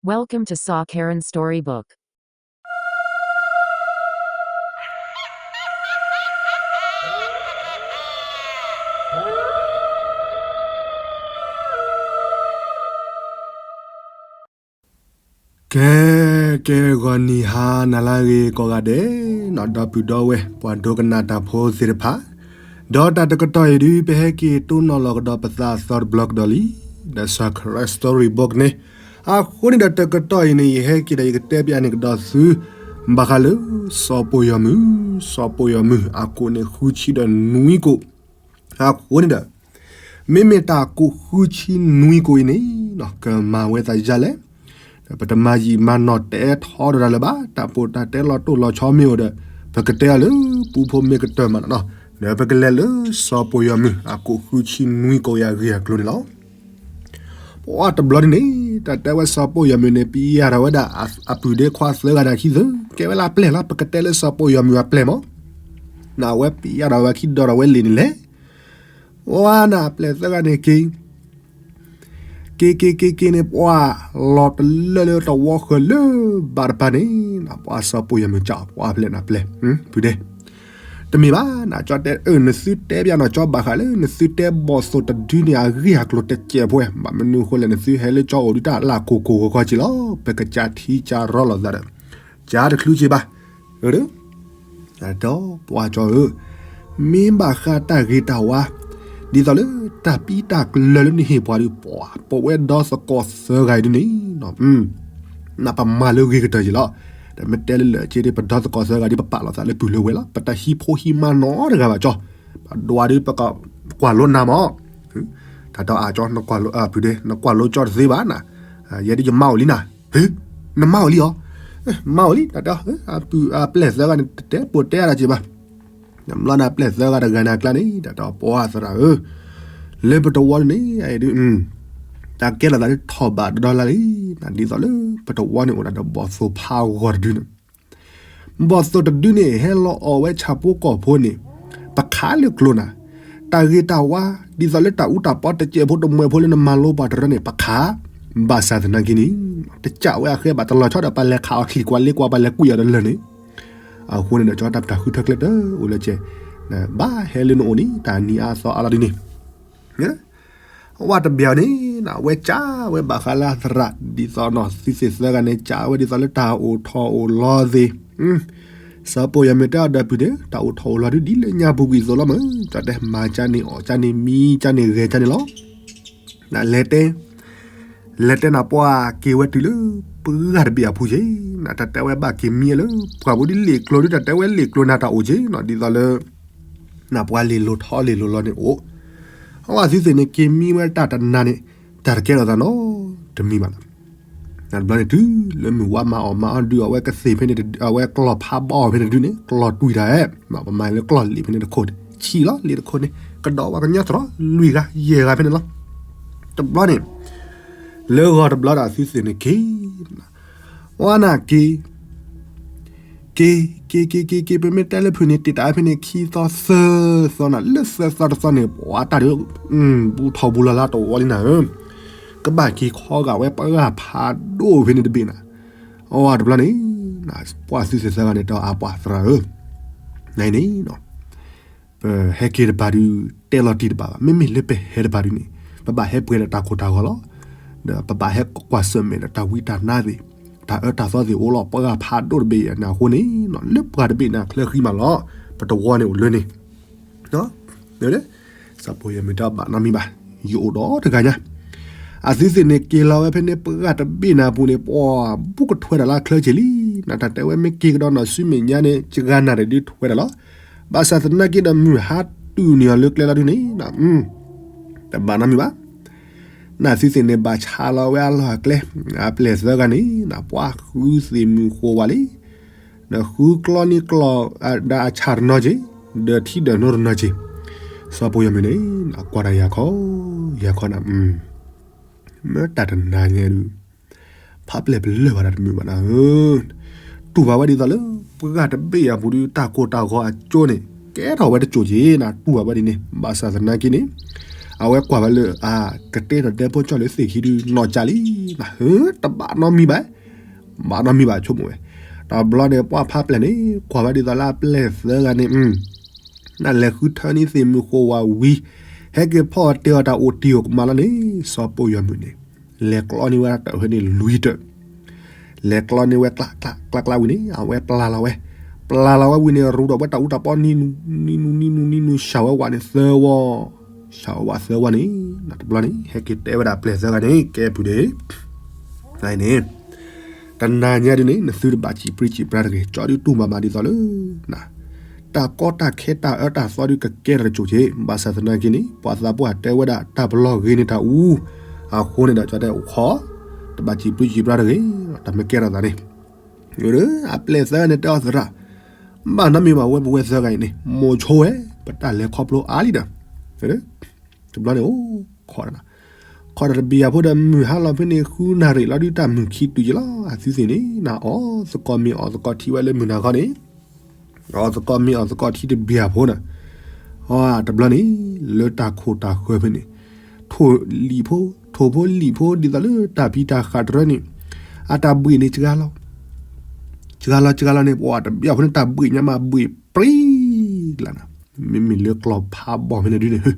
Welcome to Saw Karen Storybook. ကဲ ကဲ ဂီၤနံၤဟါနၤလၢအဂ့ၤကိးဂၤဒဲး, ဒီပုၢ်ဒီဝဲၢ် ပှၤဒိကနၣ်တၢ်ဖိသ့ၣ်တဖၣ်, ဒီးတၢ်တကတီၢ်အံၤဒုး ပဟဲက့ၤတိၢ်နီၣ်လီၤကဒီးပသးအသီတဘျီကဒီးလံ, ဒီး Saw Karen Storybook န့ၣ်, အဃိန့ၣ်ဒီးတကတီၢ်အံၤန့ၣ် ယဟဲက့ၤဒီးယကတဲပျးန့ၢ်ကဒီးသု ဘၣ်ဃးလၢ စီၤပိာ်ယီၤမုၢ်, စီၤပိာ်ယီၤမုၢ် အကိၣ်န့ၣ်ဃုဆံဒီးနွံကိၣ် အဃိန့ၣ်ဒီး မ့မ့ၢ်တၢ်ကိၣ်ဃုဆံနွံကိၣ်အံၤန့ၣ် ကမၤဝဲသးယၤလဲၣ်, ပတမၤယံာ်မၤနီၢ်တဲထီဒီးတၢ်လၢၤဘၣ်, တၢ်ပိာ်တၢ်တဲလီၤတိၢ်လီၤဆီမ့ၢ်အိၣ်ဒီး ပကတဲအီၤလၢပူဖိမ့ၢ်ကတၢၢ်မးနီၤ, ဒီးပကလဲၤလၢစီၤပိာ်ယီၤမုၢ် အကိၣ်ဃုဆံနွံကိၣ်အံၤအဂ့ၢ်အကျိၤန့ၣ်လီၤ. ပှၤတဘျီန့ၣ်န့ၣ် တၢ်တဲဝဲစီၤပိာ်ယီၤမုၢ်န့ၣ် ပျဲယၤဒီးဝဲဒၣ်အပုၢ်ဒ့ခွါသၢဂၤန့ၣ်ခံသု, ကဲဝဲလၢအပျဲၢ်လီၤ, ပကတဲလၢစီၤပိာ်ယီၤမုၢ်အပျဲၢ်မး, နဝဲပျဲယၤဒီးဝဲခံဒီးဒီးဝဲလံာ်န့ၣ်လဲၣ်, ပှၤနပျဲၢ်သၢဂၤန့ၣ်က့ၤ က့ၤက့ၤက့ၤက့ၤန့ၣ် ပှၤလီၤတလၢလၢတဝီဃၢၤလၢဘၣ်တပၤန့ၣ်, ပှၤစီၤပိာ်ယီၤမုၢ်ကး ပှၤပျဲၢ်နပျဲၢ် ပုၢ်ဒ့ တမ့ၢ်ဘၣ်, နကၠီတဲအၢ နသုတဲပျးနီၢ်ကၠီဘၣ်ဃးလၢ နသုတဲဘီၣ်သိၣ်တဒုန့ၣ် အဂ့ၢ်အကျိၤတစဲးဖိဝဲ, ဘၣ်မနုၤအဃိလဲၣ် နသုဟဲလၢကၠီအိၣ်ဒုးတၢ်လၢကိၢ်ကိၢ်ဂီၤဂီၤက့ၤလီၤ, ပကစးထံစးရီလိာ်သးဒီး ကးတချုးက့ၤဘၣ်, ဒီးပှၤကၠီဧၢ မ့ၢ်ဘၣ်ဃးတၢ်ဂ့ၤတၢ်ဝါ, ဒ်သိးလၢတၢ်ပံတၢ်ကျၢၤလၢနဟ့ၣ်ပှၤဒုး ပှၤပဝဲဒီသကိးသၢဂၤအံၤဒုးန့ၣ်, နပမၤလၢဂ့ၤကတၢၢ်က့ၤလီၤ, ဒီးမ့ၢ်တဲလၢလၢာ်က့ၤဒုး ပဒီသကိးသၢဂၤဒုး ပပာ်လီၤသးလၢပုၢ်လၢဝဲၢ်လီၤ, ပတဟံးဖိဟံးမါနီတဂၤဘၣ်ကၠီ, ပဒွးဒုး ပကကွၢ်လိနၤမး, တၢ်ဒီးအကၠီ နကွၢ်လိ ပုၢ်ဒ့ နကွၢ်လိကၠီတသ့ဘၣ်နၤ, ယဲဒုးယမါအိၣ်လံနၤ, နမါအိၣ်လံအီၤ, မါအိၣ်လံ တၢ်တဲ အပျဲၢ်သၢဂၤန့ၣ် တတဲပိာ်တဲအါတၢ်က့ၤဘၣ်, နဘျီန့ၣ် အပျဲၢ်သၢဂၤတဂၤန့ၣ်အကျါန့ၣ် တၢ်တဲပှၤသရၣ်ဧၢ, လၢပတဝီန့ၣ် အဒုး တၢ်ကဲထီၣ်သးဒုးထီၣ်ဘးဒီလါလံ, ဒ်သိးလၢပတဝီန့ၣ်အိၣ်ဒၣ်ဒီးဘီၣ်သိၣ်ဖးဂီၤတဒုန့ၣ်, ဘီၣ်သိၣ်တဒုန့ၣ် ဟဲလီၤအီၣ်ဝဲဆၣ်ဖိကီၢ်ဖိန့ၣ်, ပခးလၢကျိၤနၤ, တၢ်ဂ့ၤတၢ်ဝါ ဒ်သိးလၢတၢ်အူတၢ်ပီတစဲးဖိတမှဲၤဖိလၢနမၤလိပှၤတရၢန့ၣ် ပခး, ဘၣ်ဆၣ်သနာ်က့န့ၣ် တကးဝဲအဃဲဘၣ်တလီၤဆီဒီး ပလဲၤခးအီၤချံၣ်ကွၢ်လ့ကွၢ် ပလဲၤကွံာ်အီၤတလၢာ်န့ၣ်, အဃိန့ၣ်ဒီး ကၠီတၢ်ပတၢ်ဃုထၢကျဲတအိၣ်လၢကဲ, ဘၣ်ဟဲလၢနအိၣ်န့ၣ် တၢ်နံၤအါသီအါလီၤဒ်န့ၣ်, အဝဲတဘျီန့ၣ် အဝဲကးဝဲဘၣ်ဃးလၢအသရၣ် ဒ်သိးနီၢ်သုသ့ၣ်သၢဂၤန့ၣ် ကးဝဲဒ်သိးလၢတၢ်အိၣ်ထီၣ်အိၣ်လီၤသ့ၣ်, စီၤပိာ်ယီၤမုၢ်တဲအီၤဒီးပုၢ်ဒ့ တၢ်အိၣ်ထီၣ်အိၣ်လီၤဒုးဒ်လၢညါပူၤကွံာ်အသိးလီၤမး, ကၠီတဲမၤကၠါန့ၣ်အီၣ်ကၠါန့ၣ်မံကၠါန့ၣ်ဂဲၤကၠါန့ၣ်လီၤ နလဲၤတဲ, လဲၤတဲနၤပှၤက့ၤဝဲတုၤလၢ ပှၢ်တဘ့ၣ်အပူၤက့ၤ, နတၢ်တဲဝဲဘၣ်က့ၤမံလၢ ပှၢ်ပူၤဒ်လ့ၣ်ကျိၤဒုး တၢ်တဲဝဲလ့ၣ်ကျိၤနၤတၢ်အိၣ်က့ၤနီၤ ဒ်သိးလၢ နပှၤလ့ၣ်လိၤထီလ့ၣ်လိၤလီၤန့ၣ်အိၣ်, အဝဲသုသ့ၣ်န့ၣ်က့ၤမံဝဲတၢ်တနၤန့ၣ် တၢ်တကဲထီၣ်သးနီတမံၤဘၣ်လီၤ နတဘျီန့ၣ်တုၤလၢမုၢ်ဝါမၤအီၣ်မၤအီဒုးအဝဲကသ့ၣ်ဖဲန့ၣ် အဝဲကျီၢ်ဖးဘီအီၣ်ဖဲန့ၣ်တဒုန့ၣ် ကျီၢ်တွံၢ်တၢ်အဲၣ်, ပမၤလၢကျီၢ်လံာ်ဖဲန့ၣ်တခိၣ်န့ၣ် ဆံးလီၤလံာ်တခိၣ်န့ၣ် ကဒီးဝဲကညီသရီ လွံၢ်ဂၤယဲၢ်ဂၤဖဲန့ၣ်လီၤ. တဘျီန့ၣ် လၢဂီၤတဘျီဒီးသုသ့ၣ်န့ၣ်က့ၤ ဝဲနၤက့ၤ က့ၤ က့ၤ က့ၤ က့ၤ က့ၤ ပမ့ၢ်တဲလၢဖုၣ်န့ၣ် တ့ၢ်တၢ်ဖဲန့ၣ်ခံသီသၢသီနၤ လၢသၢသီတသီန့ၣ် ပှၤတၢ်ဒုး ဘူးထီၣ်ဘူးလီၤလၢတဝီလံနၤဧၢ, ကဘၣ်က့ၤခီဂာ်ဝဲပှၢ်ဖးဒိၣ်ဖဲန့ၣ်တဘ့ၣ်နၤ, အဝဲတဘျီန့ၣ် ပှၤသုသ့ၣ်သၢဂၤန့ၣ် တဲအပှၤသရၣ်ဧၢ, နန့ၣ် ပဟဲက့ၤတပၤဒုး တဲလီၤတံၢ်တဘၣ်ဘၣ်. မ့မ့ၢ်လၢပဟဲတပၤဒုးန့ၣ် ပဘၣ်ဟဲပှဲၤဒီးတၢ်ကိၢ်တၢ်ဂီၤလီၤ. ဒီးပဘၣ်ဟဲကွၢ်ဆၢၣ်မဲာ်ဒီးတၢ်ဝံတၢ်နါသ့ၣ်, တၢ်အၢတၢ်သီသ့ၣ်အိၣ်လီၤ. ပှၤဂၤဖးဒိၣ်တဘ့ၣ်အံၤန့ၣ်အဃိန့ၣ် လၢပှၤတဘ့ၣ်န့ၣ် အချၢဃံမးလီၤ. ပတဝီန့ၣ်အိၣ်လၢန့ၣ် စီၤပိာ်ယီၤမုၢ်တဲဘၣ်နီတမံၤဘၣ်, ယအိၣ်ဒီးတဂၤညါ, အသုသ့ၣ်န့ၣ်က့ၤလီၤဝဲဖဲန့ၣ် ပှၢ်တဘ့ၣ်န့ၣ်အပူၤန့ၣ် ပှၤဘူးကထွဲဒီးလၢအချၢက့ၤလံ. နတၢ်တဲဝဲမ့ၢ်က့ၤကဒီးနီၢ်ဆူမဲာ်ညါန့ၣ် ယဂၤနၤဒၣ်ဒုးထွဲဒီးလီၤ. ဘၣ်ဆၣ်သနာ်က့ဒီးမုၢ်ဟါတုၤန့ၢ်အီၤလၢကျဲလီၤဒုးန့ၣ် တဘၣ်နီတမံၤဘၣ်. နသုသ့ၣ်န့ၣ်ဘၣ်ဆါလီၤဝဲအလီၢ်အကျဲ, အပျဲၢ်သၢဂၤန့ၣ် ပှၤဃုသ့ၣ်မုၢ်ဃိဝဲလံ. ဒီးဃုကျီန့ၢ်ကျီၢ်ဒီးအဆၣ်တနီၤက့ၤ, ဒီးထံဒီးနိတနီၤက့ၤ, စီၤပိာ်ယီၤမုၢ်န့ၣ် ကွၢ်တၢ်ယၤခီ, ယၤခီနၤ, မ့ၢ်တၢ်တနၤညါဒုး ဖးပျဲၢ်ပလၢၢ်ဘၣ်တၢ်တမုာ်ဘၣ်နၤဧၢ, တူၢ်ဘၣ်ဝဲဒ်သိးလၢ ပှၢ်တဘ့ၣ်အပူၤဒုး တၢ်ကိၢ်တၢ်ဂီၤအကၠိန့ၣ် ကဲထီၣ်ဝဲတကၠိၢ်က့ၤနၤ တူၢ်ဘၣ်ဝဲဒ်န့ၣ် ဘၣ်ဆၣ်သနာ်က့န့ၣ် အဝဲကွၢ်ဝဲလၢ အကတဲထီၣ်ဒဲဖိကၠီၣ်လၢသ့ၣ်ခံဒုးနီၢ်ကၠးလံ, တဘၣ်နီတမံၤဘၣ်, ဘၣ်နီတမံၤဘၣ်ဆိကမိၣ်ဝဲ. တဘျီန့ၣ် ပှၢ်ဖးပျဲၢ်န့ၣ် ကွၢ်ဝဲဒ်သိးလၢအပျဲၢ်သၢဂၤန့ၣ် နလဲၤဃုထၢန့ၢ်သ့ၣ်မုၢ်ဃိဝၤဝံၤ ဟဲက့ၤဖီၣ်တဲအီၤတၢ်အိၣ်တံၢ်အိၣ်ကမၣ်လီၤန့ၣ် စီၤပိၢ်ယီၤမုၢ်န့ၣ် လဲၤကျီန့ၢ်ဝဲတၢ်ဟဲန့ၣ်လွံၢ်တၢၢ်, လဲၤကျီန့ၢ်ဝဲကျးကျးကျးကျးဝံၤန့ၣ် အဝဲပျၢ်လီၤဝဲ, ပျၢ်လီၤဝဲဝံၤန့ၣ် ရူးဒီးဝဲတၢ်အူတၢ်ပီနံနူနံနူနံနူနံနူ စှၤဝဲဝးန့ၣ်သၢဝီ, စှၤဝဲဝးသၢဝီန့ၣ် တဘျီန့ၣ် ဟဲက့ၤတဲဝဲဒၣ်ပျဲၢ်သၢဂၤန့ၣ် ကဲပုၢ်ဒ့ န့ၣ် တနၤညါဒ်န့ၣ် နသုတဘၣ်စံးပြံစံးပြါတဂ့ၤ, ကၠီဒုးတူၢ်မၤမၤဒ်သိးလၢ တၢ်ကီတၢ်ခဲတၢ်အၢတၢ်သီဒုးကကဲထီၣ်တစိၤက့ၤ, ဘၣ်ဆၣ်သနာ်က့န့ၣ် ပှၤသးပှၢ်တဲဝဲဒၣ်တၢ်ပလီၢ်ဂ့ၤန့ၣ်တၢ်အူ, အဃိန့ၣ်ဒီးကၠီတဲအိၣ်ခိး, တဘၣ်စံးပြံစံးပြါတဂ့ၤ, တၢ်မ့ၢ်ကဲထီၣ်သးန့ၣ်, အပျဲၢ်သၢဂၤန့ၣ်တဲအီၤသရၣ်, ဘၣ်နီတမံၤဘၣ်ဝဲပဝဲသၢဂၤအံၤန့ၣ် မိၤဆိဝဲ, ပတၢ်လဲၤခီဖျိအါလံဒီး, တဘျီန့ၣ်အိၣ်ခိး ခိးဒီးတဘံၣ်ယၤဖိဒီးမုၢ်ဟါလီၤဖဲန့ၣ် ဃုနၣ်ရံၣ်လီၤဒုးတၢ်မုၢ်ခံတုၤက့ၤလီၤ, အသုသ့ၣ်န့ၣ် နအီၣ်သကိးမ့ၤအီၣ်သကိးထံဝဲလၢမုၢ်နၤခီန့ၣ်, အီၣ်သကိးမ့ၤအီၣ်သကိးထံတဘံၣ်ယၤဖိန့ၣ်, အတဘျီန့ၣ် လၢတၢ်ခိၣ်တၢ်ဃၢၤဖဲန့ၣ်, ထိၣ်လံာ်ဖိ, ထိၣ်ဖိလံာ်ဖိဒ်သိးလၢတၢ်ဖံးတၢ်ဃာ်တရၢန့ၣ်, အတၢ်ဘှံးန့ၣ်စှၤလီၤ, စှၤလီၤစှၤလီၤန့ၣ် ပှၤတဘံၣ်ယၤဖိန့ၣ် တၢ်ဘှံးညါမးဘှံးပြံကျါန့ၣ်, မ့မ့ၢ်လၢကျီၢ်ဖးဘီၣ်ဖဲန့ၣ်ဒုန့ၣ်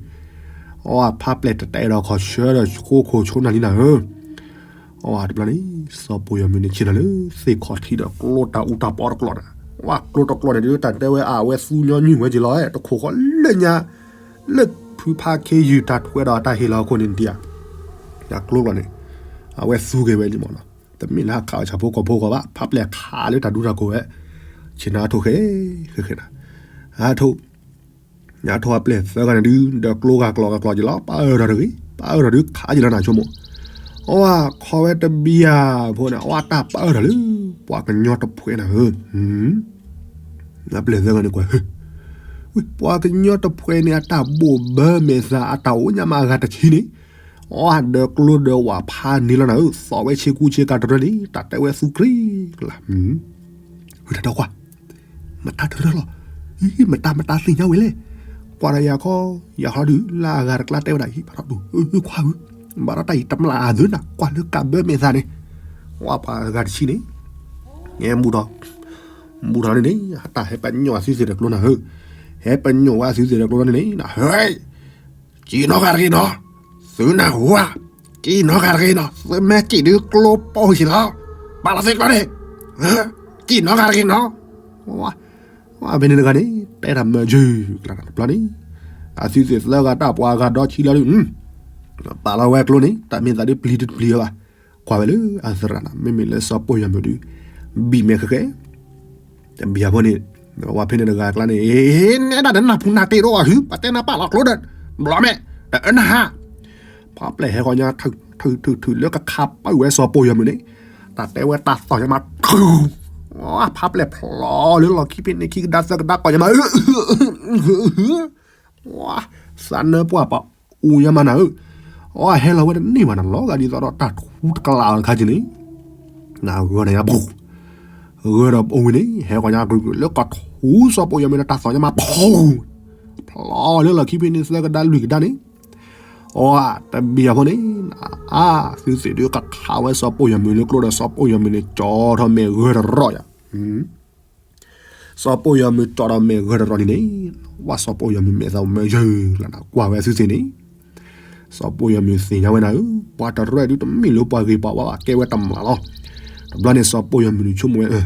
အဝဲဖးပျဲၢ်တတဲဒီးခီၣ်ဆၢဒီးဃိခိၣ်ဆိနၢ်လံနၤဧၢ, အဝဲတဘျီန့ၣ် စီၤပိၢ်ယီၤမုၢ်န့ၣ်ဆ့ၣ်နီၤလၢသ့ၣ်ခီၣ်ထံးဒီးကျိတၢ်အူတၢ်ပီတကျိာ်န့ၣ်, အဝဲကျိတကျိာ်န့ၣ်ဒုး တၢ်တဲဝဲအဝဲသူညီနုၢ်ဝဲက့ၤလီၤ တခိၣ်ဃီလၢညါ, လၢဖုဖးခ့ယုၢ်တၢ်ထွဲဒီးတၢ်ဟ့ၣ်လီၤအခိၣ်န့ၣ်ဒံးဧါ, တၢ်ကျိကျိာ်န့ၣ် အဝဲသူက့ၤဝဲလံမ့ၢ်နီၤ, တမ့ၢ်လၢဟးခးအီၣ်ဆၣ်ဖိကီၢ်ဖိဂီၢ်ဘၣ်, ဖးပျဲၢ်ခးလၢတၢ်ဒူတၢ်ကိၢ်ဝဲ, ဆ့ၣ်နီၤအထိၣ်ဃဲ, ဃဲဃဲနၤ, အထိၣ် ညါထိၣ်အပျဲၢ်သၢဂၤန့ၣ်ဒုး ဒီးကျိဂၤကျိာ်ဂၤကျိာ်က့ၤလီၤ ပၢ်အၢၣ်ထီၣ်တဂ့ၤ, ပၢ်အၢၣ်ထီၣ်ဒုးခးက့ၤလီၤနၤဆိကမိၣ်, အဝဲခိးဝဲတဘံၣ်ယၤဖိန့ၣ် အဝဲတၢ်ပၢ်အၢၣ်ထီၣ်လၢ ပှၤကညီတဖှဲးနၤဧၢ, အပျဲၢ်သၢဂၤန့ၣ်ကွၢ်, ဝံၤ ပှၤကညီတဖှဲးန့ၣ် အတၢ်ဘိၣ်ဘၢမဲာ်သၣ် အတၢ်အိၣ်ညါမးအဂၤတဆံန့ၣ်, အဝဲဒီးကျိဒီးဝးဖးန့ၢ်လီၤနၤဧၢ, သီၣ်ဝဲဆ့ကူဆ့ကၤတရၢန့ၣ် တၢ်တဲဝဲသူကြ့ၢ်ကျါ, ဝံၤတၢ်ဒီကွၢ် မတၤတရၢလီၤ, မတၤမတၤသ့ၣ်ညါဝဲလဲၣ်, ကွၢ်ဒီးယၤခီ, ယၤခီဒုး လၢအဂၤတကျါတဲဝဲဒၣ်အံၤ ဘၣ်ထီၣ်ဒူၣ်, ခွါဧၢ, ဘၣ်ထီၣ်တၢ်အံၤတမျၢ်အသုနၤ ကွၢ်လၢကးဘၢမဲာ်သၣ်န့ၣ်, ဝဲပှၤအဂၤတဆံန့ၣ်, ဘူၣ်ထီၣ်, ဘူၣ်ထီၣ်န့ၣ်န့ၣ် တၢ်ဟဲပညိၣ်အသုသ့ၣ်ဒီးကျိနၤဧၢ, ဟဲပညိၣ်ဝဲအသုသ့ၣ်ဒီးကျိန့ၣ်န့ၣ်, ဟဲ က့ၤနီၢ်ဂၤတဂ့ၤနီၤ, သုနၢ်ဟူဧါ, က့ၤနီၢ်ဂၤတဂ့ၤနီၤ, သုမ့ၢ်က့ၤဒုးကျိပိၢ်ဟံၣ်လီၤ, ပာ်လီၤသ့ကျီန့ၣ်, က့ၤနီၢ်ဂၤတဂ့ၤနီၤ, ဖဲန့ၣ်တဂၤန့ၣ် တဲတၢ်မၢယုၢ်ကျါတဘျီန့ၣ်, အသုသ့ၣ်သၢဂၤတၢ်ပှၤဂၤဒီဆံလီၤဒုး, ပာ်လီၤဝဲကျိန့ၣ် တၢ်မ့ၢ်သးဒုးပျံၤတပျံၤဝဲဘၣ်, ကွၢ်ဝဲလၢအသရၣ်န့ၣ် မ့မ့ၢ်လၢစီၤပိၢ်ယီၤမုၢ်ဒုး, ဘံၣ်မဲာ်ဃဲဃဲ တဘံၣ်ယၤဖိန့ၣ်, ဝဲဖဲန့ၣ်တဂၤအကျါန့ၣ်, နဲဒၣ်နနၢ်ပူၤနၢ်တ့ၢ်ဒီးအီၤဟု, ပတဲနၤပာ်လီၤကျိဒီး, ဘျီမဲာ်, တအၢနဟါ, ဖးပျဲၢ်ဟဲဂီၤညါ, ထုးထုးထုးလၢကခးပာ်ဝဲစီၤပိၢ်ယီၤမုၢ်န့ၣ်, တၢ်တဲဝဲတၢ်သီၣ်ညါမး, ထုး, ဖးပျဲၢ်ဖျိလၢလီၢ်ခံဖဲန့ၣ်ခံကဒါသၢကဒါကီၢ်ညါမး, သးနၢပှၢ်ပှၢ်အိၣ်ညါမးနၤဧၢ, အဟဲလီၤဝဲတန့ၢ်ဘၣ်နၤလီၤဂာ်ဒ်သိးဒီးတၢ်ထူတကလးအခါက့ၤန့ၣ်, နဂၢၢ်န့ၣ်ယါပူၤ, ဂၢၢ်ဒီးအိၣ်ဝံၤန့ၣ် ဟဲဂီၤညါကလုာ်ကလုာ်လၢကထူစီၤပိၢ်ယီၤမုၢ်န့ၣ် တၢ်သီၣ်ညါမး, ဖျိလၢလီၢ်ခံဖဲန့ၣ်သၢကဒါလွံၢ်ကဒါန့ၣ်, အတဘံၣ်ယၤဖိန့ၣ်, အသုသ့ၣ်ဒုးကခးဝဲစီၤပိၢ်ယီၤမုၢ်လၢကျိဒီးစီၤပိၢ်ယီၤမုၢ်န့ၣ် ကၠီထီၣ်မဲာ်ဂၢၢ်တရီၣ်ယၤ စီၤပိၢ်ယီၤမုၢ်ကၠီထီၣ်မဲာ်ဂၢၢ်တရီၣ်န့ၣ်န့ၣ်, ဝဲစီၤပိၢ်ယီၤမုၢ်မဲာ်သးမၢယုၢ်လီၤနၤ ကွၢ်ဝဲအသုသ့ၣ်န့ၣ်, စီၤပိၢ်ယီၤမုၢ်သ့ၣ်ညါဝဲနၤဧၢ, ပှၤတရၢဒုးတမ့ၢ်လၢပှၤဂ့ၤပှၤဝါဘၣ် ကဲဝဲတမျၢ်လီၤ. တဘျီန့ၣ်စီၤပိၢ်ယီၤမုၢ်န့ၣ်ဆိကမိၣ်ဝဲ,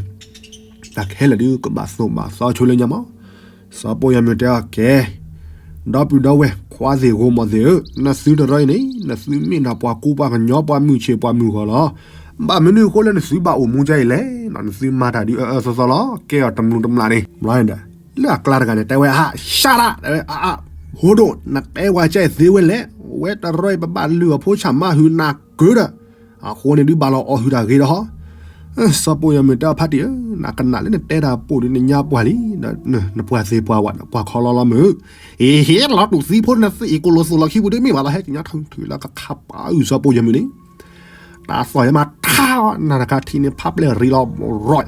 တၢ်ခဲလၢာ်ဒုးကဘၣ်သိၣ်ဘၣ်သီဆိလၢညါမး, စီၤပိၢ်ယီၤမုၢ်တဲအီၤကဲ ဒီပုၢ်ဒီဝဲၢ် ခွါသ့ၣ်ဂီၢ်မီၢ်သ့ၣ်ဧၢ, နသုတရၢအံၤန့ၣ် နသုမ့ၢ်ဒၣ်ပှၤကူပှၤကညီပှၤမုၢ်ဆ့ၣ်ပှၤမုၢ်ဂီၤလီၤ. ဘၣ်မနုၤအဃိလၢနသုဘၣ်အိၣ်မူဒ်အံၤလဲၣ်, နသုမၤတၢ်ဒုးအၢအၢသီသီလီၤ. ကဲအီၤတမျၢ်တမျၢ်န့ၣ်, လၢအကျါတဂၤန့ၣ် တဲဝဲ ဟး ရှါဒၣ်, တဲဝဲ ဖိဒိၣ် နတဲဝဲကဲသ့ဝဲလဲၣ်, ဝဲတရၢအံၤပဘၣ်လုၢ်အီၣ်ဖိဆၣ်မါဟုၣ်နၤကၢဒီး, အဃိန့ၣ်ဒုးဘၣ်လီၤအီၣ်ဟုၣ်တၢ်ဂ့ၤဒီးဟီ စီၤပိၢ်ယီၤမုၢ်တဲအီၤဖါတံၢ်ဧၢ, နကနၣ်လၢနတဲတၢ်ပိာ်ဒုးနညါပှၢ်လံ, နပှၢ်သ့ၣ်ပှၢ်ဝဲ နပှၢ်ခီလီလီမုၢ်, အ့ဟ့ၣ်လီၤတူၢ်သံဖိနသ့ၣ်အံၤကိၣ်လိာ်သိၣ်လီၤခံပူၤဒုးမ့ၢ်ဘၣ်လီၤ ဟဲကညါထုးထုးလၢကခးပာ်အုၣ်စီၤပိၢ်ယီၤမုၢ်န့ၣ်, တၢ်သီၣ်ယါမးထါ, နတခါထံၣ်န့ၣ်ဖးပျဲၢ်ရံလီၤရီၣ်,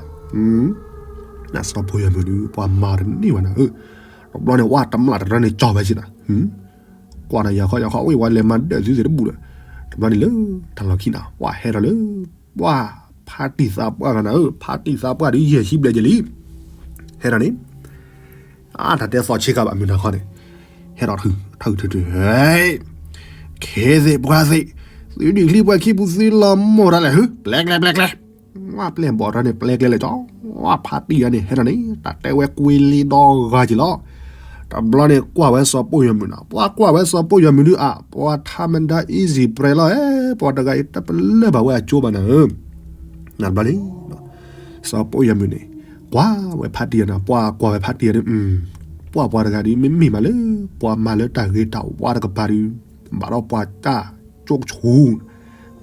စီၤပိၢ်ယီၤမုၢ်ဒုး ပှၤမၤတန့ၢ်ဝဲနၤဧၢ, တဘျီန့ၣ်ဝဲတမျၢ်တရၢန့ၣ်ကၠီဝဲက့ၤနၤ, ကွၢ်ဒီးယၤခီယၤခီ ဝဲဝဲလဲၤမၤဒၢၣ်သုသ့ၣ်တဘူၣ်ဒီး, တဘျီန့ၣ်လၢတၢ်လီၢ်ခံန့ၣ် ပှၤဟဲထီၣ်လၢ ပှၤဖါတံၢ်သးပှၢ်ဂၤနၤဧၢ, ဖါတံၢ်သးပှၢ်ဒီးယဲၢ်ဆံဘျဲၣ်က့ၤလံ, ဟဲထီၣ်န့ၣ် အါတၢ်တဲသီၣ်ဆ့ကၤဘၣ်မုၢ်နၤခီန့ၣ်, ဟဲထီၣ်ထုထုထုထု, ခဲသ့ၣ်ပှၤသ့ၣ်, သုဒုးချံပှၤခံပူၤသုလီၤမိၢ်တၢ်လဲၣ်ဟု, ပျဲကျဲပျဲကျဲ, ဝဲပျဲၢ်ဘီၣ်တၢ်န့ၣ် ပျဲကျဲလဲၣ်ကၠီ, ဝဲဖါတံၢ်ဂၤန့ၣ် ဟဲထီၣ်န့ၣ် တၢ်တဲဝဲကွ့လံဒီဂၤက့ၤလီၤ. တဘျီန့ၣ်ကွၢ်ဝဲစီၤပိၢ်ယီၤမုၢ်နၤ, ပှၤကွၢ်ဝဲစီၤပိၢ်ယီၤမုၢ်ဒုးအါ, ပှၤထါမဒါ easy prey လီၤ, ပှၤတဂၤအံၤတပလၢၢ်ဘၣ်ဝဲအကၠိဘၣ်နၤဧၢ, နဘျီန့ၣ် စီၤပိၢ်ယီၤမုၢ်န့ၣ် ကွၢ်ဝဲဖါတံၢ်ယၤန့ၣ်, ပှၤကွၢ်ဝဲဖါတံၢ်ယၤန့ၣ်, ပှၤပှၤတဂၤဒုး မ့မ့ၢ်မးလၢ ပှၤမၤလၢတၢ်ဂ့ၤတၢ်ဝါတကပၤဒုး, ဘၣ်ဒီးပှၤတၢ်ကၠိကဆူၣ်,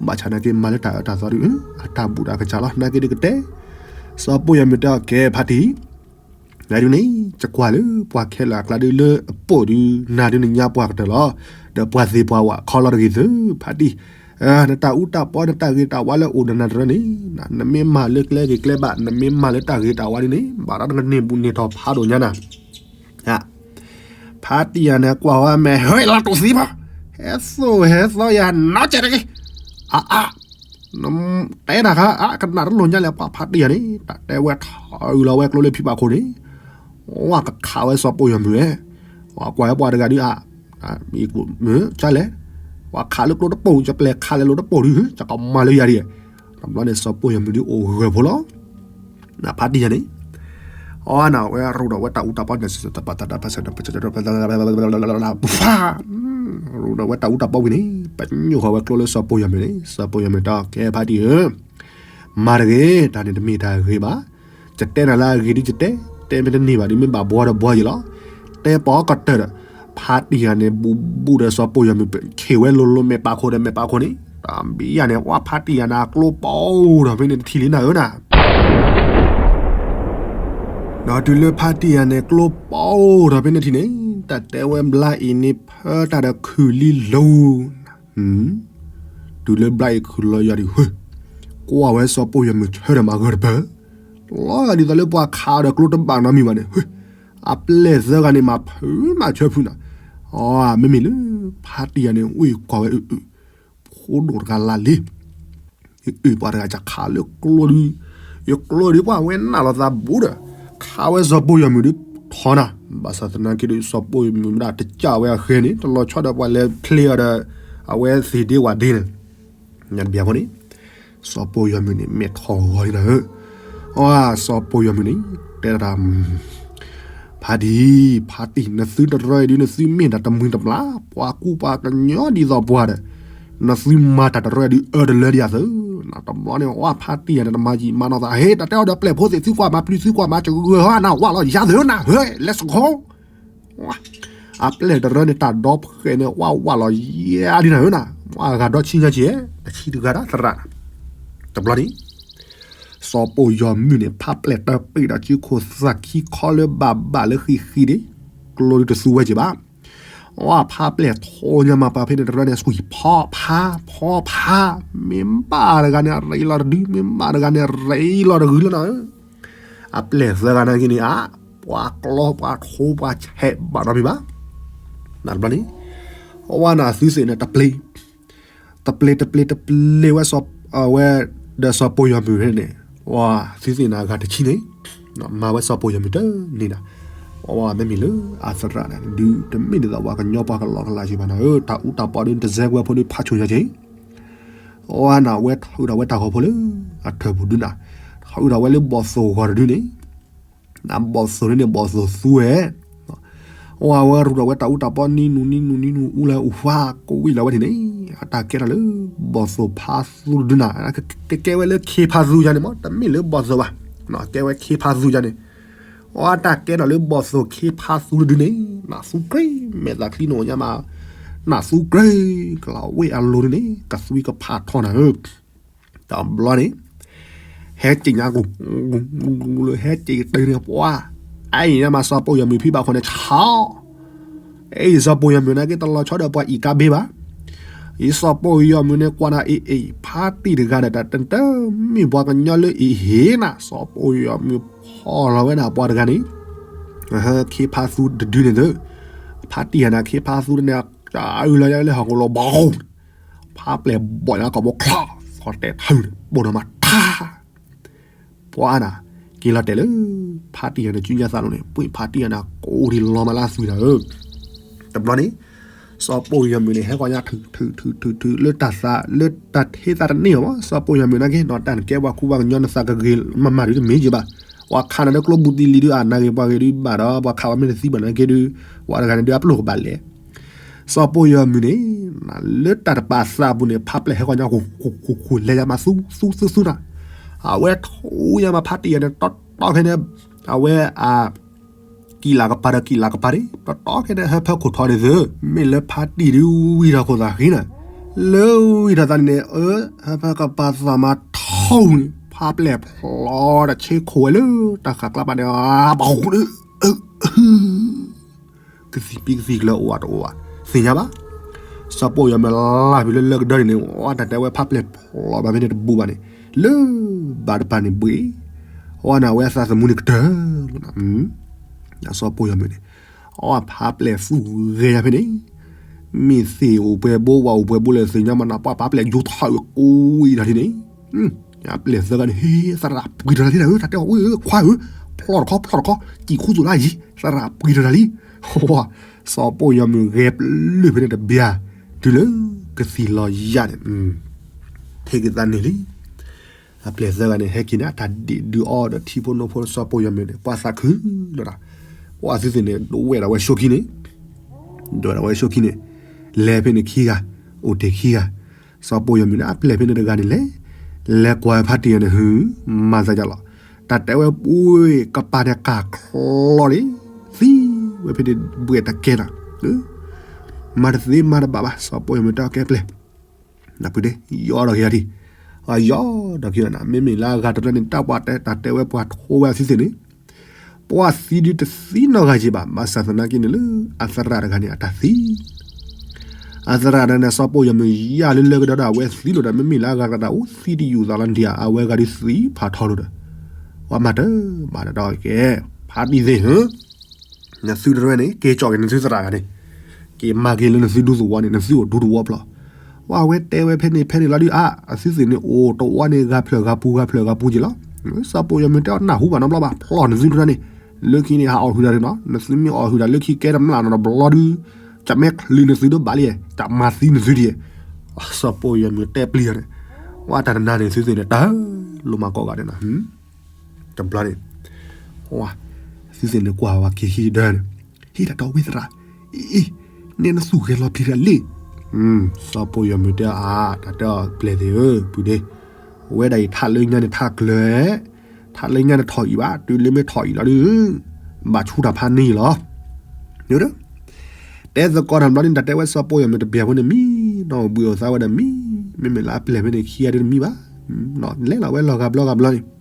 ဘၣ်ဆၣ်နာ်က့မၤလၢတၢ်အၢတၢ်သီဒုး, အတၢ်ဘူၣ်တၢ်ကစၢ်လီၤ, နာ်က့ဒုးကတဲ, စီၤပိၢ်ယီၤမုၢ်တဲအီၤ ကဲဖါတံၢ် နဒုးန့ၣ် ယကွၢ်လၢပှၤခဲလၢာ်အကျါဒုးလၢအပိာ်ဒုး နၤဒုးနညါပှၢ်ကတၢၢ်လီၤ, ဒီးပှၤသ့ၣ်ပှၤဝဲခီလီၤတဂ့ၤသု, ဖါတံၢ်, နတၢ်အူတၢ်ပီ နတၢ်ဂ့ၤတၢ်ဝါလၢအိၣ်ဒီးနၤတရၢန့ၣ်, နမ့ၢ်မၤလၢကျဲဂ့ၤကျဲဘၣ်, နမ့ၢ်မၤလၢတၢ်ဂ့ၤတၢ်ဝါဒုးန့ၣ် ဘၣ်ဒီးနကန့ၢ်ဘူၣ်န့ၢ်ထီၣ်ဖးဒိၣ်ညါနၤ ဖါတံၢ်ယၤန့ၣ်ကွၢ်ဝဲမဲာ် ဟဲလီၤတိၢ်သံဘၣ်, ဟဲသိၣ်ဟဲသီယၤနီကဲတဂ့ၤ, အအါ, တဲတၢ်ခါအါ ကနၣ်တလိၣ်ညါလဲၣ်, ပှၤဖါတံၢ်ယၤန့ၣ် တၢ်တဲဝဲထီၣ်အုးလီၤဝဲကျိလၢဖံဘၣ်ခိၣ်န့ၣ်, ဝဲကခးဝဲစီၤပိၢ်ယီၤမုၢ်ဝဲ, ဝဲကွၢ်ဝဲပှၤတဂၤဒုးအါ, ကလဲၣ်, ပှၤခးလၢကျိတပိာ် ယပျဲၢ်ခးလဲၤလိာ်တပိာ်ဒုး ယကမၤလၢယၤဒံး, တဘျီန့ၣ်စီၤပိၢ်ယီၤမုၢ်ဒုးအိၣ်ဂၢၢ်ဖိလီၤ ဖါတံၢ်ယၤန့ၣ်, အဝဲန့ၣ်ဝဲရူးဒီးဝဲတၢ်အူတၢ်ပီန့ၣ်, ရူးဒီးဝဲတၢ်အူတၢ်ပီဝံၤန့ၣ် ပညိၣ်ဃီၤဝဲကျိလၢစီၤပိၢ်ယီၤမုၢ်န့ၣ်, စီၤပိၢ်ယီၤမုၢ်တဲ ကဲဖါတံၢ်ဧၢ မၤတဂ့ၤ, တၢ်န့ၣ်တမ့ၢ်တၢ်ဂ့ၤဘၣ်, ယတဲနၤလၢအဂ့ၤဒုးယတဲ, တဲမ့ၢ်တန့ၢ်ဘၣ်ဒုးမ့ၢ်ဘၣ်ဘှီဒီးဘှီယံၤလီၤ, တဲပိာ်ကတၢၢ်ဒီး, ဖါတံၢ်ယၤန့ၣ် ဘူးဘူးဒီးစီၤပိၢ်ယီၤမုၢ် ခ့ၣ်ဝဲလိၤလိၤမဲာ်ပာ်ခိၣ်ဒီးမဲာ်ပာ်ခိၣ်န့ၣ်, တၢ်ဘံယၤန့ၣ် ဝဲဖါတံၢ်ယၤန့ၣ် အကျိပိာ်ထီၣ်ဖဲန့ၣ်တထံၣ်လံနၤဧၢနၤ ဒီးတုၤလၢဖါတံၢ်ယၤန့ၣ် ကျိပိာ်ထီၣ်ဖဲန့ၣ်ထံၣ်န့ၣ်, တၢ်တဲဝဲဘျါအံၤန့ၣ် ဖၢတၢ်ဒီးခုၣ်လံလိၤ, တုၤလၢဘျါအံၤခုၣ်လီၤယၤဒံး, ကွၢ်ဝဲစီၤပိၢ်ယီၤမုၢ်ဆၢဒီးမၤဂၢၢ်တပၢၢ်, လီၤဂာ်ဒ်သိးလၢပှၤခးအီၤဒီးကျိတဘၣ်နီတမံၤဘၣ်န့ၣ်, အပျဲၢ်သၢဂၤန့ၣ် မၤဖုးမၤဆၢဖုးနၤ, အမ့မ့ၢ်လၢ ဖါတံၢ်ယၤန့ၣ် ဝံၢ်ကွၢ်ဝဲအုးအုး, ဖိဒိၣ်တဂၤလၢ်လံ အုးပှၤတဂၤကခးလၢကျိဒုး, ယကျိဒုးပှၤဝဲနၢ်လီၤသးဘူးဒီး, ခးဝဲစီၤပိၢ်ယီၤမုၢ်ဒုးထီနၤ, ဘၣ်ဆၣ်သနာ်က့ဒုး စီၤပိၢ်ယီၤမုၢ်မ့ၢ်ဒၣ်တကးဝဲအဃဲန့ၣ် တလီၤဆီဒီးပှၤလဲၤဖျ့အီၤဒီး, အဝဲသ့ၣ်ဒ့ဝၣ်ဒ့န့ၣ်, ညါတဘျီအဃိန့ၣ်, စီၤပိၢ်ယီၤမုၢ်န့ၣ် မဲာ်ထီၣ်ဂီၤလံနၤဧၢ, အစီၤပိၢ်ယီၤမုၢ်န့ၣ် တဲတၢ် ဖါတံၢ်, ဖါတံၢ် နသုတရၢအံၤဒုး နသုမ့ၢ်ဒၣ်တမှံၤတပျၢ် ပှၤကူပှၤကညီဒ်သိးပှၤဒီး, နသုမၤတၢ်တရၢအံၤဒုး အၢတလၢဒံးအသၢ, တဘျီန့ၣ် ဝဲဖါတံၢ်ယၤန့ၣ် တမၤယံာ်မၤနီၢ်သး ဟ့ၣ်တၢ်တဲအီၤဒီးပျဲၢ်ဖိသ့ၣ် သုကွၢ်မၤပျံၤ သုကွၢ်မၤစဂၢၢ်ဟီနၤ ဝးလီၤယၤသၢနၤ ဟဲ let's go အပျဲၢ်တရၢန့ၣ် တၢ်ဒီဖှဲးန့ၣ် ဝးဝးလီၤယၤဒ်နၤဧၢနၤ, ဝးဂၤဒီဆံညါက့ၤ, တဆံတဂၤဒၣ်သရၣ်, တဘျီန့ၣ် စီၤပိၢ်ယီၤမုၢ်န့ၣ် ဖးပျဲၢ်တပ့ၢ်ဒီး စုခိၣ်သးခံခီလၢဘၣ်ဘၣ်လၢဃံဃံန့ၣ်, ကျိဒုးတသူဝဲက့ၤဘၣ်. ဝဲဖးပျဲၢ်ထိညါမးပာ်ဖဲန့ၣ်တရၢန့ၣ် စူၢ်ဖီဖး, ဖီဖး, မ့ၢ်ဘၣ်တဂၤန့ၣ် ရ့လီၤတဒု, မ့ၢ်ဘၣ်တဂၤန့ၣ် ရ့လီၤတဂုာ်လၢနၤဧၢ. အပျဲၢ်သၢဂၤနာ်က့န့ၣ် အါ, ပှၤကျီ ပှၤထိ ပှၤဆဲးဘၣ်နီတမံၤဘၣ်. နတဘျီန့ၣ်, အဝဲန့ၣ်သုသ့ၣ်န့ၣ် တပျ့ၤ တပျ့ၤ တပျ့ၤ တပျ့ၤဝဲစီၤ, အဝဲ, ဒီးစီၤပိၢ်ယီၤမုၢ်န့ၣ်, သုသ့ၣ်န့ၣ်အဂၤတဆံန့ၣ်, မၤဝဲစီၤပိၢ်ယီၤမုၢ်တန့ၢ်ဒၣ်, မ့မ့ၢ်လၢအသရၣ်န့ၣ် ဒုးတမ့ၢ်ဒ်သိးပှၤကညီပှၤကလီကလီစံးဘၣ်နၤဧၢ, တၢ်အူတၢ်ပီဒုးတစဲကွဲဖိဒုးဖးဆိညါက့ၤ, အဝဲန့ၣ် ဝဲထုးဒီးဝဲတၢ်ဂီၤဖိလၢအထၢၣ်ပူၤဒုးနၤ, ထုးဒီးဝဲလၢဘီၣ်သိၣ်ဂီၤတဒုန့ၣ် နဘီၣ်သိၣ်န့ၣ်န့ၣ် ဘီၣ်သိၣ်သူဝဲ, အဝဲရူးဒီးဝဲတၢ်အူတၢ်ပီနံၤနူၤနံၤနူၤနံၤနူၤ အူလၢအူဖး ကဝံၣ်လီၤဝဲဒၣ်န့ၣ်, အတၢ်ကဲထီၣ်လၢ ဘီၣ်သိၣ်ဖးသူတဒုနၤ, ကကဲဝဲလၢခ့ဖးသူယါန့ၣ်မး တမ့ၢ်လၢဘီၣ်သိၣ်ဘၣ်, ကဲဝဲခ့ဖးသူယါန့ၣ်, အတၢ်ကဲထီၣ်လၢဘီၣ်သိၣ်ခ့ဖးသူတဒုန့ၣ်, နသူကြ့ မဲာ်သးချံနအိၣ်ညါမး, နသူကြ့ ကလီၤဝဲအလိၤဒုန့ၣ် ကသွံကဖးထီနၤဧၢ တဘျီန့ၣ်, ဟဲက့ၤညါကူ, ဟဲက့ၤတၢ်န့ၣ် ပှၤ, အအံၤညါမးစီၤပိၢ်ယီၤမုၢ်ဖံဘၣ်ခိၣ်န့ၣ် ဆီ, အအံၤစီၤပိၢ်ယီၤမုၢ်နာ်က့တလီၤဆီဒီးပှၤအံၤကါဘ့ဘၣ်, အံၤစီၤပိၢ်ယီၤမုၢ်န့ၣ်ကွၢ်နၤအံၤအံၤ ဖးတံၢ်တဂၤဒီး တၢ်တမ့ၢ်ပှၤကညီလၢအံၤဟ့ၣ်နၤ စီၤပိၢ်ယီၤမုၢ်ဖီၣ်လီၤဝဲဒၣ်ပှၤတဂၤန့ၣ်, ခ့ဖးသူတဒုန့ၣ်သၢ, ဖးတံၢ်ယၤန့ၣ် ခ့ဖးသူန့ၣ် တၢ်အုၣ်လီၤယါလၢဟီၣ်ခိၣ်လီၤဘီ, ဖးပျဲၢ်ဘီၣ်ညါကိာ်ဘိချီ, သီၣ်တဲာ်ထုးန့ၣ် ပိၢ်နီၤမၤထါ, ပှၤနၤ, က့ၤလီၤတဲာ်လၢ ဖါတံၢ်ယၤန့ၣ် စုညါသးလိၤန့ၣ် ပှ့ၤဖါတံၢ်ယၤန့ၣ် ကိးဒံးလီၤမးလၢအသွံၣ်ဒီးဧၢ, တဘျီန့ၣ် စီၤပိၢ်ယီၤမုၢ်န့ၣ် ဟဲကီၢ်ညါထုးထုးထုးထုးထုး လၢတၢ်သး လၢတၢ်ထဲသးတန့ၢ်အီၤမး စီၤပိၢ်ယီၤမုၢ်နာ်က့ ဒီးတၢ်နကဲပှၤကူပှၤကညီနသးကဂ့ၤမၤမၤဒုးတမ့ၢ်က့ၤဘၣ်, ပှၤခးနၤလၢကျိပူၤတံၢ်လံဒုး အနၢ်ဂ့ၤပှၤဂ့ၤဒုးဘၣ်ဒီး ပှၤခးဝဲမ့ၢ်တသံဘၣ်နာ်က့ဒုး ပှၤတဂၤန့ၣ်ဒုးအပျိၢ်ကဘၣ်လဲၣ် စီၤပိၢ်ယီၤမုၢ်န့ၣ် လၢတၢ်တပာ်သးအပူၤန့ၣ် ဖးပျဲၢ်ဟဲကီၢ်ညါ ဃိဃိဃိဃိ လဲၤယါမးသူသူသူသူနီၤ, အဝဲထိးယါမးဖါတံၢ်ယၤန့ၣ် တီတီခဲန့ၣ် အဝဲအ ကံၣ်လၤကပၤဒီးကံၣ်လၤကပၤန့ၣ် တီတီခဲန့ၣ် ဟၢဖၢခိၣ်ထီန့ၣ်သု, မ့ၢ်လၢဖါတံၢ်ဒုးဝံၢ်ထီၣ်ခိၣ်သးဃံနၤ, လၢဝံၢ်ထီၣ်သးန့ၣ်န့ၣ် အၢ ဟၢဖၢကပၤသးမၤထီန့ၣ် ဖးပျဲၢ်ဖျိးဒီးဆ့ခိၣ်ဝဲလၢတၢ်ဃၣ်ကျါပၤန့ၣ် ဘၣ်ဃုာ်န့ၣ် ကသံၣ်ပံကသံၣ်ကျၢၤအိၣ်ဝဲတအိၣ်ဘၣ်, သ့ၣ်ညါဘၣ်. စီၤပိၢ်ယီၤမုၢ်လၢ်ဖဲလၢလၢကဒၢန့ၣ်န့ၣ် ဝဲတၢ်တဲဝဲဖးပျဲၢ်ဖျိးဘၣ်ဖဲန့ၣ်တဘူးဘၣ်န့ၣ်, လၢဘၣ်တပၤန့ၣ်ဘှ့ၣ်, ဝဲနၤဝဲအသးသမူန့ၣ်ကတၢၢ်လီၤ, စီၤပိၢ်ယီၤမုၢ်န့ၣ်, အဝဲဖးပျဲၢ်သူၣ်ဂဲၤယၤဖဲန့ၣ်, မ့ၢ်သ့ၣ်အိၣ်ပှဲၤဘိ ဝၣ်အိၣ်ပှဲၤဘိလဲၣ်သ့ၣ်ညါမးနၤ ပှၤဖးပျဲၢ်ယူၤထီၣ်အကိးအံၤဒီးဒ်န့ၣ် အပျဲၢ်သၢဂၤန့ၣ် ဟ့ သရၣ်ပှ့ၤထီၣ်တၢ်လံတၢ်ဧၢ တၢ်တဲအီၤ အိၣ်ခွါဧၢ, ဖျီၣ်တခီ ဖျီၣ်တခီ, စံၣ်ခူသူၣ်လၢအယံၤ သရၣ်ပှ့ၤထီၣ်တၢ်လံ, စီၤပိၢ်ယီၤမုၢ်ဂဲၤပျုၢ်ဖဲန့ၣ်တဘျီ, တုၤလၢကသံၣ်လီၤယါန့ၣ်, ထဲက့ၤသးန့ၣ်လံ, အပျဲၢ်သၢဂၤန့ၣ် ဟဲက့ၤန့ၣ် အတၢ်ဒ့ၣ်ဒုးအီဒီးထံဖိနိဖိစီၤပိၢ်ယီၤမုၢ်န့ၣ် ပှၤသးခုလီၤတၢ်, ပှၤသုသ့ၣ်န့ၣ် ဒိးဝဲဒၣ်ဝဲဆိခံန့ၣ် ဒိးဝဲဒၣ်ဝဲဆိခံန့ၣ်, လဲၤဖဲန့ၣ်ခံဂၤ, အိၣ်တ့ၢ်ခံဂၤ, စီၤပိၢ်ယီၤမုၢ်န့ၣ် အပျဲၢ်ဖဲန့ၣ်တဂၤန့ၣ်လဲၤ, လဲၤကွၢ်ဖါတံၢ်ယၤန့ၣ် ဟု, မၤသးယၤလီၤ, တၢ်တဲဝဲပှ့ၤကပၤန့ၣ်ကၢ်ချီန့ၣ်, သံဝဲဖဲန့ၣ်ဘှဲၣ်တကဲနၤ, မၤတသ့မၤတဘၣ်ဘၣ် စီၤပိၢ်ယီၤမုၢ်တဲအီၤကဲပျဲၢ် နၢ်ပူၤဒ့ ယီၢ်ဒီးက့ၤယၤဒံး, ယီၢ်ဒီးက့ၤနၤ မ့မ့ၢ်လၢအဂၤတရၢန့ၣ် တၢ်ပှၤတဲတၢ်တဲဝဲပှၤထိဝဲအသုသ့ၣ်န့ၣ်, ပှၤသံဒုးတသံနီတဂၤက့ၤဘၣ် ဘၣ်ဆၣ်သနာ်က့န့ၣ်လၢ အသရၣ်တဂၤန့ၣ် အတၢ်သံ အသရၣ်တဂၤန့ၣ် စီၤပိၢ်ယီၤမုၢ်ယါလၢလၢကဒီးဒီး အဝဲသံလိာ်ဒီး မ့မ့ၢ်လၢအဂၤသရၣ်အိၣ်သံတယူာ်သးလီၤဒံးဧါ အဝဲဂၤဒုးသံဖးထီလိာ်ဒီး, ပှၤမၤတၢ်ဘၣ်ဒီးကဲ, ဖါတံၢ်သ့ၣ်ဧၢ နသုတရၢန့ၣ် က့ၤကၠီၣ်က့ၤနသုသရၣ်ဂၤန့ၣ်, က့ၤမၤက့ၤလၢနသုဒူသဝီန့ၣ် နသုအိၣ်ဒူသဝီဖျၢၣ်, ပှၤဝဲတဲဝဲဖဲန့ၣ်ဖဲန့ၣ်လီၤဒုးအါ အသုသ့ၣ်န့ၣ်အိၣ်တဝီန့ၣ် ဂၤဖျၢၣ်ဂၤပူၤ ဂၤဖျၢၣ်ဂၤပူၤက့ၤလီၤ, စီၤပိၢ်ယီၤမုၢ်တဲအီၤနၢ်ဟူဘၣ်နီတဘျီဘၣ် ဖျီၣ်နသုတရၢန့ၣ်, လၢခံန့ၣ် ဟးအီၣ်ဟုၣ်တၢ်န့ၣ်နီၤ နသုမ့ၢ်အီၣ်ဟုၣ်တၢ်လၢခံကဲတမျၢ်နီတဘျီဒုး, ကမဲာ်ချံနသုဒိၣ်ဘၣ်လံ, တၢ်မၤသံနသုဒံး, စီၤပိၢ်ယီၤမုၢ်တဲပျံၤအီၤန့ၣ်, ဝဲတၢ်တနၤန့ၣ် သုသ့ၣ်န့ၣ် တၢ်လိၣ်မၤကိးဂၤန့ၣ်နီၤ တဘျီန့ၣ်, သုသ့ၣ်န့ၣ်ကွၢ်ဝဲက့ၤဟံၣ်ဒၢန့ၣ်, ဟံၣ်တၢ်တီဝံသရၣ်, အံၤ, နဲနသူၣ်ဂဲၤလီၤပျံၤတၢ်လံ, စီၤပိၢ်ယီၤမုၢ်တဲအီၤ တၢ်တဲအီၤပျဲၢ်သ့ၣ်ဧၢ ပုၢ်ဒ့, ဝဲဒၣ်အံၤထးလၢညါန့ၣ်ထးကျၢၤ, ထးလၢညါန့ၣ်ထီၣ်အံၤဘၣ် တုၤလၢမ့ၢ်ထီၣ်အံၤလီၤဒုး, ဘၣ်ဆူတၢ်ဖးန့ၢ်အံၤလီၤ တဲသကိးတၢ်ဘျီန့ၣ် တၢ်တဲဝဲစီၤပိၢ်ယီၤမုၢ်တပျဲၢ်ဖိန့ၣ်မံ, နီၢ်ဘှံးအိၣ်သးဝဲဒၣ်မံ, မ့မ့ၢ်လၢအပျဲၢ်ဖဲန့ၣ်ခံဂၤဒုးတမံဘၣ်, လဲၤလီၤဝဲလီၤဂာ်ဘျီဂာ်ဘျီန့ၣ်,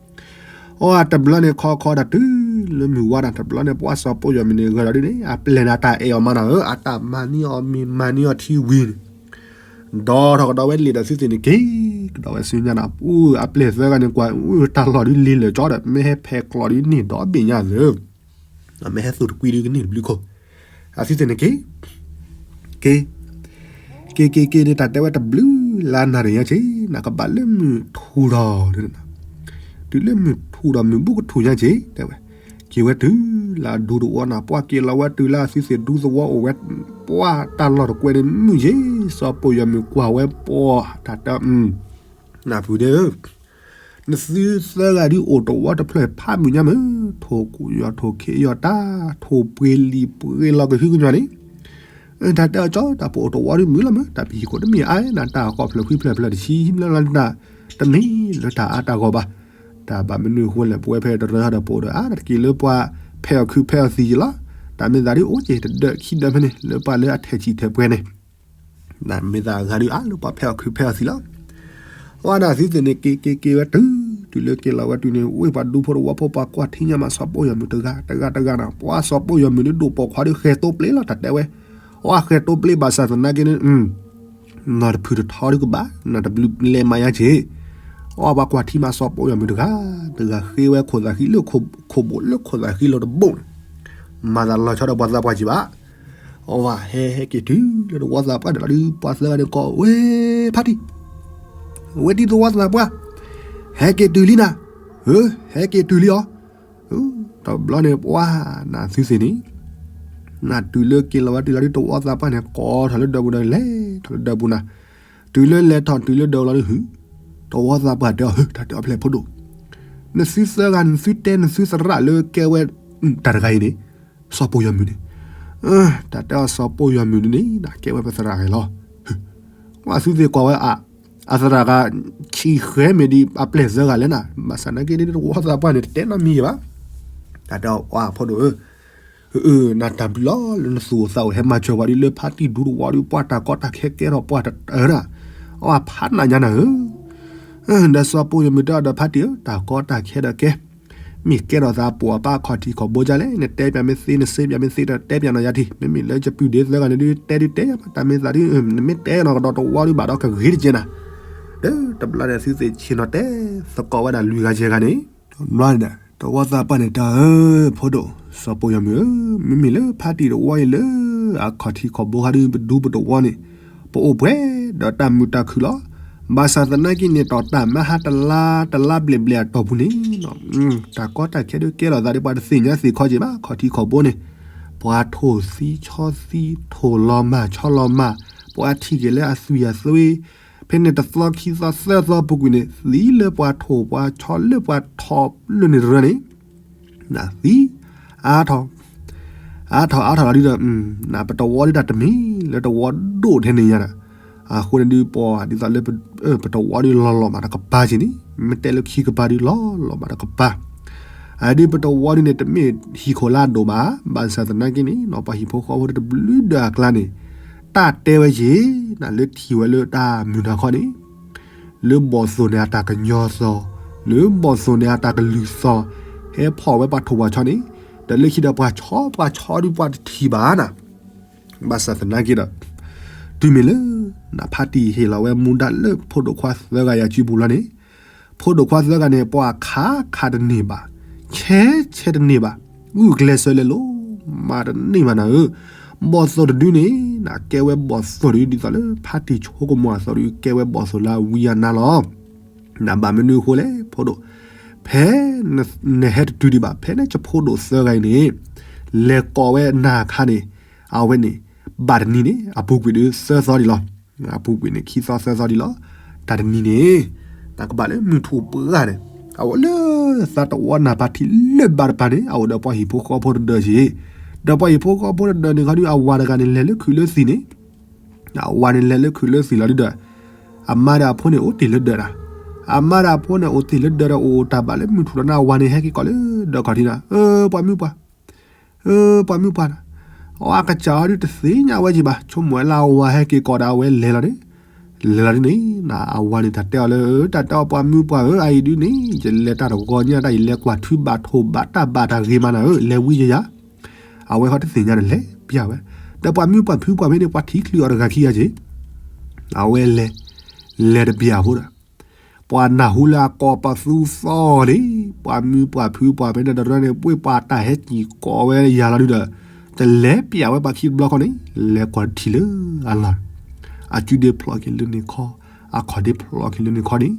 အတဘျီန့ၣ်ခီခီဒၣ်တုၤလၢမုၢ်ဝါဒၣ်တဘျီန့ၣ် ပှၤစီၤပိၢ်ယီၤမုၢ်န့ၣ်ဂၢၢ်ဒီးဒ်န့ၣ် အပျဲၢ်န့ၣ် အတၢ်အဲၣ်အီၤမးနၤဧၢ အတၢ်မၤန့ၢ်အီၤမ့ၤမၤန့ၢ်အီၤထံဝံၤန့ၣ် ဒီးထီၣ်ကဒီးဝဲလံာ်ဒီးသုသ့ၣ်န့ၣ်က့ၤ, ကဒီးဝဲဆူညါဒီး အပျဲၢ်သၢဂၤန့ၣ်ကွၢ် တၢ်လီၢ်ဒုးလံလၢာ်ကၠီဒီး မ့ၢ်ဟဲဖဲးကျီၢ်ဒုးန့ၢ်ဒီဘ့ၣ်ညါသၢ, မ့ၢ်ဟဲသူၣ်တကွံဒုးကန့ၢ်တဘျုးခိၣ်, အသုသ့ၣ်န့ၣ်က့ၤ, က့ၤ, က့ၤက့ၤက့ၤန့ၣ် တၢ်တဲဝဲတဘျုးလါနၤတညါက့ၤ နကဘၣ်လၢမုၢ်ထူၣ်ဒီး တုၤလၢမုၢ်ထူၣ်ဒီးမုၢ်ဘူးကထူၣ်ညါက့ၤ တဲဝဲ, က့ၤဝဲတုၤလၢအဒူသဝီနၤ ပှၤက့ၤလီၤဝဲတုၤလၢအသုသ့ၣ်ဒူသဝီအိၣ်ဝဲ, ပှၤတၢ်လီၢ်တကွဲးန့ၣ်မုာ်က့ၤ စီၤပိၢ်ယီၤမုၢ်ကွၢ်ဝဲပှၤ တၢ်တဲ နၢ်ပူၤဒ့ဧၢ, နသုသၢဂၤဒုးအိၣ်တဝီတဖျၢၣ်ဖးမုာ်ညါမး, ထိၣ်ကူၣ်ယီၤထိၣ်ခ့ယီၤတၢ်, ထိၣ်ပှ့ၤလံာ်ပှ့ၤလီၤကဟုကညီၤန့ၣ်, တၢ်တဲအီၤကၠီ တၢ်ပအိၣ်တဝီဒုးမုာ်လီၤမး, တၢ်ပဟံၣ်ခိၣ်တမ့ၢ်အါနၤ တၢ်အကီၢ်ဖျၢၣ်ခွံဖျၢၣ်ဖျၢၣ်တဆံမးလီၤနၤ, တမ့ၢ်လၢတၢ်အါတၢ်ဂီၢ်ဘၣ်, တၢ်ဘၣ်မနုၤအဃိလဲၣ် ပဝဲဖဲတရၢဟီၣ်ဒီးပအိၣ်ဒီးအါ တၢ်တက့ၢ်လၢပှၤဖဲးအီၣ်ခုးဖဲးအီၣ်သံးယံၤလီၤ, တၢ်မ့ၢ်သးဒုးအိၣ်က့ၤတဒၢးခံဒၢးဖဲန့ၣ် လၢပှၤလၢအထဲးဆံးထဲးပှဲၤန့ၣ် တၢ်မ့ၢ်သးဂၤဒုးအါလၢပှၤဖဲးအီၣ်ခုးဖဲးအီၣ်သံးလီၤ. အဝဲဒၣ်သုသ့ၣ်န့ၣ် က့ၤက့ၤက့ၤဝဲတုၤ, တုၤလၢက့ၤလီၤဝဲတုၤန့ၣ် ဝ့ၢ်ပှၤဒူဖိတဝီဖိပှၤကွၢ်ထံညါမး စီၤပိၢ်ယီၤမုၢ်တဂၤတဂၤတဂၤနီၤ ပှၤစီၤပိၢ်ယီၤမုၢ်ဒုးဒိၣ်ပိာ်ခွါဒုးဃဲၤတိပျ့လီၤ တၢ်တဲဝဲ, အဝဲဃဲၤတိပျ့ဘၣ်ဆၣ်သနာ်က့န့ၣ် နီၢ်တဖုၣ်တထီဒုးကဘၣ် နီၢ်တဘျုးလဲၤမၤညါက့ၤ, အဝဲပှၤကွၢ်ထံမးစီၤပိၢ်ယီၤမုၢ်တဂၤတဂၤဃ့ဝဲခိၣ်သးဃံလၢခိၣ်ဘိၣ်လၢခိၣ်သးဃံလီၤတဘိၣ်န့ၣ်, မၤသးလီၤဆီဒီးပှၤသးပှၢ်ကံဘၣ် အဝဲဟဲဟဲက့ၤတုၤလၢသဝီသးပှၢ်န့ၣ်လီၤဒုး ပှၤသၢဂၤန့ၣ်ကိးဝဲ ဖါတံၢ်, ဝဲတံၢ်သဝီသးပှၢ်, ဟဲက့ၤတုၤလံနၤ, ဧၢ, ဟဲက့ၤတုၤလံအီၤ, တဘျီန့ၣ်ပှၢ်နသုသ့ၣ်န့ၣ် နတုၤလၢက့ၤလီၤဝဲတုၤလီၤဒုးသဝီသးပှၢ်န့ၣ် ကိးထီၣ်လၢဒၢးပူၤဒီးလဲၤထီၣ်လၢဒၢးပူၤနၤ, တုၤလၢလဲၤထီၣ်တုၤလၢဒၢးလီၤဒုး သဝီသးပှၢ်တဲအီၤ တၢ်တဲအီၤဖဲလဲၣ်ဖိဒိၣ်, နသုသၢဂၤန့ၣ် နသုတဲနသုသရၣ်လၢကဲဝဲ တၢ်တဂၤအံၤန့ၣ် စီၤပိၢ်ယီၤမုၢ်န့ၣ်, တၢ်တဲအီၤစီၤပိၢ်ယီၤမုၢ်န့ၣ် ကဲဝဲပသရၣ်ဂၤလီၤ, ပှၤသုသ့ၣ်ကိးဝဲ အသရၣ်ဂၤ ဆံးဃဲမ့ၢ်ဒ်အပျဲၢ်သၢဂၤလဲၣ်နၤ, ဘၣ်ဆၣ်နာ်က့ဒ်သဝီသးပှၢ်န့ၣ် တတဲနီတမံၤဘၣ်, တၢ်တဲအီၤပှၤဖိဒိၣ်ဧၢ, နတၢ်ဘျုးလီၤလၢနသူၣ်အိၣ်သးအိၣ်ဟဲမၤစၢၤပှၤဒ်လၢဖါတံၢ်ဒူသဝီဒ်ပှၤတၢ်ကီတၢ်ခဲကဲထီၣ်ပှၤတတၢၢ်နၤ, အဝဲဖးနးညါနၤဧၢ ဒီးစီၤပိၢ်ယီၤမုၢ်တဲအီၤဒီးဖါတံၢ်ဧၢ တၢ်ကီတၢ်ခဲဒီးကဲ, မ့ၢ်ကဲထီၣ်သးပိာ်အပၢ်အခီၣ်ထံးခီၣ်ဘိဒ်လဲၣ်, နတဲပၠးမ့ၢ်သ့ နစ့ပၠးမ့ၢ်သ့ဒီး တဲပၠးနီၢ်ယၤထံး, မ့မ့ၢ်လၢယပုၢ်ဒ့သၢဂၤန့ၣ်ဒုး တဲဒုးတဲယၤ တၢ်မ့ၢ်သးဒုး နမ့ၢ်တဲနီၢ်ကဒီးတဝီဒုးဘၣ်ဒီးကဂ့ၤတကဲနၤ, ဒီးတဘျီန့ၣ်သုသ့ၣ်ဆ့ၣ်နီၤတဲသကိးဝဲဒၣ်လွံၢ်ဂၤယဲၢ်ဂၤန့ၣ်, တဘျီန့ၣ် သဝီသးပှၢ်န့ၣ်တဲအီၤ ဖိဒိၣ် စီၤပိၢ်ယီၤမုၢ်ဧၢ, မ့မ့ၢ်လၢဖါတံၢ်တဝီအံၤလၢ အခီၣ်ထံးခီၣ်ဘိခါဒုး ပဒူပတဝီန့ၣ် ပအိၣ်ပှဲၤဒီးတၢ်မုာ်တၢ်ခုၣ်လီၤ, ဘၣ်ဆၣ်သနာ်က့န့ၣ် တီၢ်တၢ်မၤဟါတလါတလါဘျဲၣ်ဘျဲၣ်အတီၢ်ပူၤန့ၣ် တၢ်ကီတၢ်ခဲဒုးကဲထီၣ်သးဒီးပှၤတသ့ၣ်ညါသ့ၣ်ခီက့ၤဘၣ် ခီၣ်ထံးခီၣ်ဘိန့ၣ်, ပှၤထိၣ်သံဆီသံ ထိၣ်လီၤမၢ်ဆီလီၤမၢ်, ပှၤထံၣ်က့ၤလၢအသွံၣ်အသွ့, ဖဲန့ၣ်တသီခံသီသၢသီပူၤကွံာ်န့ၣ် သံလၢပှၤထိၣ်ပှၤဆီလၢပှၤထိၣ်လၢန့ၣ်တရၢန့ၣ် နသံ အါထီၣ် အါထီၣ်အါထီၣ်လီၤဒုဒီး ပတဝီဒုတၢ်တမံၤလၢတဝီဒိၣ်ထဲန့ၣ်ညါဒီး အဃိန့ၣ်ဒုးပှၤဒ်သိးလၢ ပတဝီဒုးလီၤလီၤမးတကပၤက့ၤန့ၣ် မ့ၢ်တဲလၢခံကပၤဒုးလီၤလီၤမးတကပၤ အဒုးပတဝီဒုန့ၣ် တမ့ၢ်ဟံၣ်ခိၣ်လၢအဒိၣ်ဘၣ်, ဘၣ်ဆၣ်သနာ်က့န့ၣ် ပှၤဟံၣ်ဖိဃီဖိတဘျုးဒၢးအကျါန့ၣ် တၢ်တဲဝဲယ့ၣ် နလၢထံၣ်ဝဲလၢတၢ်မုာ်နၤခီန့ၣ် လၢဘီၣ်သိၣ်န့ၣ်အတၢ်ကညီၤသီၣ်, လၢဘီၣ်သိၣ်န့ၣ်အတၢ်ကလုၢ်သီၣ်, ဟဲဖီၣ်ဝဲပှၤထိၣ်ပှၤဆီန့ၣ်, ဒီးလၢခံဒီးပှၤဆီပှၤဆီဒုးပှၤတထံၣ်ဘၣ်နၤ, ဘၣ်ဆၣ်သနာ်က့ဒီး တုၤမ့ၢ်လၢ နဖါတံၢ်ဟ့ၣ်လီၤဝဲမူဒါလၢဖိဒိၣ်ခွါသၢဂၤယၤစုပူၤလီၤန့ၣ်, ဖိဒိၣ်ခွါသၢဂၤန့ၣ် ပှၤခးခးတန့ၢ်ဘၣ်, ဆဲးဆဲးတန့ၢ်ဘၣ်, ဂုာ်ကျဲးစၢးလဲၤလိၤ မၤတန့ၢ်ဘၣ်နၤဧၢ, ဘီၣ်သိၣ်တဒုန့ၣ် နကဲဝဲဘီၣ်သိၣ်တဒုဒ်သိးလၢဖါတံၢ်ဆိကမိၣ်အသိးဒီး ကဲဝဲဘီၣ်သိၣ်လၢအဝံအနါလီၤ. နဘၣ်မနုၤအဃိလဲၣ် ဖိဒိၣ်, ဖဲ နဟဲတတုၤဒံးဘၣ် ဖဲန့ၣ်ယဖိဒိၣ်သၢဂၤအံၤန့ၣ် လဲၤကိးဝဲနၤအခါန့ၣ် အဝဲန့ၣ် ဘၣ်တနံၤန့ၣ် အပူၤကွံာ်ဒုးသၢသီဒံးလီၤ. အပူၤကွံာ်န့ၣ် ခံသီသၢသီဒံးလီၤ. တၢ်တနံၤန့ၣ် တၢ်ကဘၣ်လၢမုၢ်ထူၣ်ပှၢ်န့ၣ် အအိၣ်လၢသးတဝီနၢ်ပၢၢ်ထံလၢဘၣ်တပၤန့ၣ် အအိၣ်ဒီးပှၤဟံၣ်ဖိဃီဖိတဒၢးက့ၤ, ဒီးပှၤဟံၣ်ဖိဃီဖိတဒၢးန့ၣ်ခီဒုး အဝၤတဂၤန့ၣ် လဲၤလၢခုးလၢသံၣ်န့ၣ် အဝၤန့ၣ်လဲၤလၢခုးလၢသံၣ်လီၤဒုဒီး အမါဒီးအဖိန့ၣ်အိၣ်တ့ၢ်လၢဒၢးဒၣ်, အမါဒီးအဖိန့ၣ်အိၣ်တ့ၢ်လၢဒၢးဒီး အိၣ်တၢ်ဘၣ်လၢမုၢ်ထူၣ်လီၤန့ၣ် အဝၤန့ၣ်ဟဲက့ၤကိးလၢဒၢးခီၣ်ထံးနၤ, ပှၤမုၢ်ပှၢ်, ပှၤမုၢ်ပှၢ်နၤ, အဝၤကစၢ်အီၤဒုတသ့ၣ်ညါဝဲက့ၤဘၣ်, ဆိကမိၣ်ဝဲလၢအဝၤဟဲက့ၤကိးဒီးအဝဲလဲၤလီၤန့ၣ်, လဲၤလီၤဒ်န့ၣ် အဝၤန့ၣ်တၢ်တဲအီၤလၢ တၢ်တဲအီၤပှၤမုၢ်ပှၢ်ဧၢ, အအံၤဒုန့ၣ် ယလဲၤတၢ်တဂီၤညါတၢ် ယလဲၤကွၢ်ထုဘၣ်ထိၣ်ဘၣ်တၢ်ဘၣ်တၢ်ဂ့ၤမးနၤဧၢ, လဲၤဝံယယၤ အဝဲဃီတသ့ၣ်ညါန့ၣ် လဲၤပျၢ်ဝဲ, ဒီးပှၤမုၢ်ပှၢ်ဖုပှၢ်ဖဲန့ၣ် ပှၤထံၣ်ချုးအီၤတဂၤခံဂၤက့ၤ, အဝဲလဲၤ, လဲၤတပျၢ်ဖိဒီး, ပှၤနၢ်ဟူလၢအကိးပသူသီန့ၣ်, ပှၤမုၢ်ပှၢ်ဖုပှၢ်ဖဲန့ၣ်ဒီးတရၢန့ၣ် ပှ့ၤပှၤတၢ်ဟဲစံၣ်ကိးဝဲယၤလီၤဒုဒီး, တလဲၤပျၢ်ဝဲပှၤခံတဘျီဃီန့ၣ်, လဲၤကွၢ်ထံၣ်လၢအလီၢ်, အစုဒ့ဖျိးက့ၤလၢန့ၣ်ခီ, အခီၣ်ဒ့ဖျိးက့ၤလၢန့ၣ်ခီန့ၣ်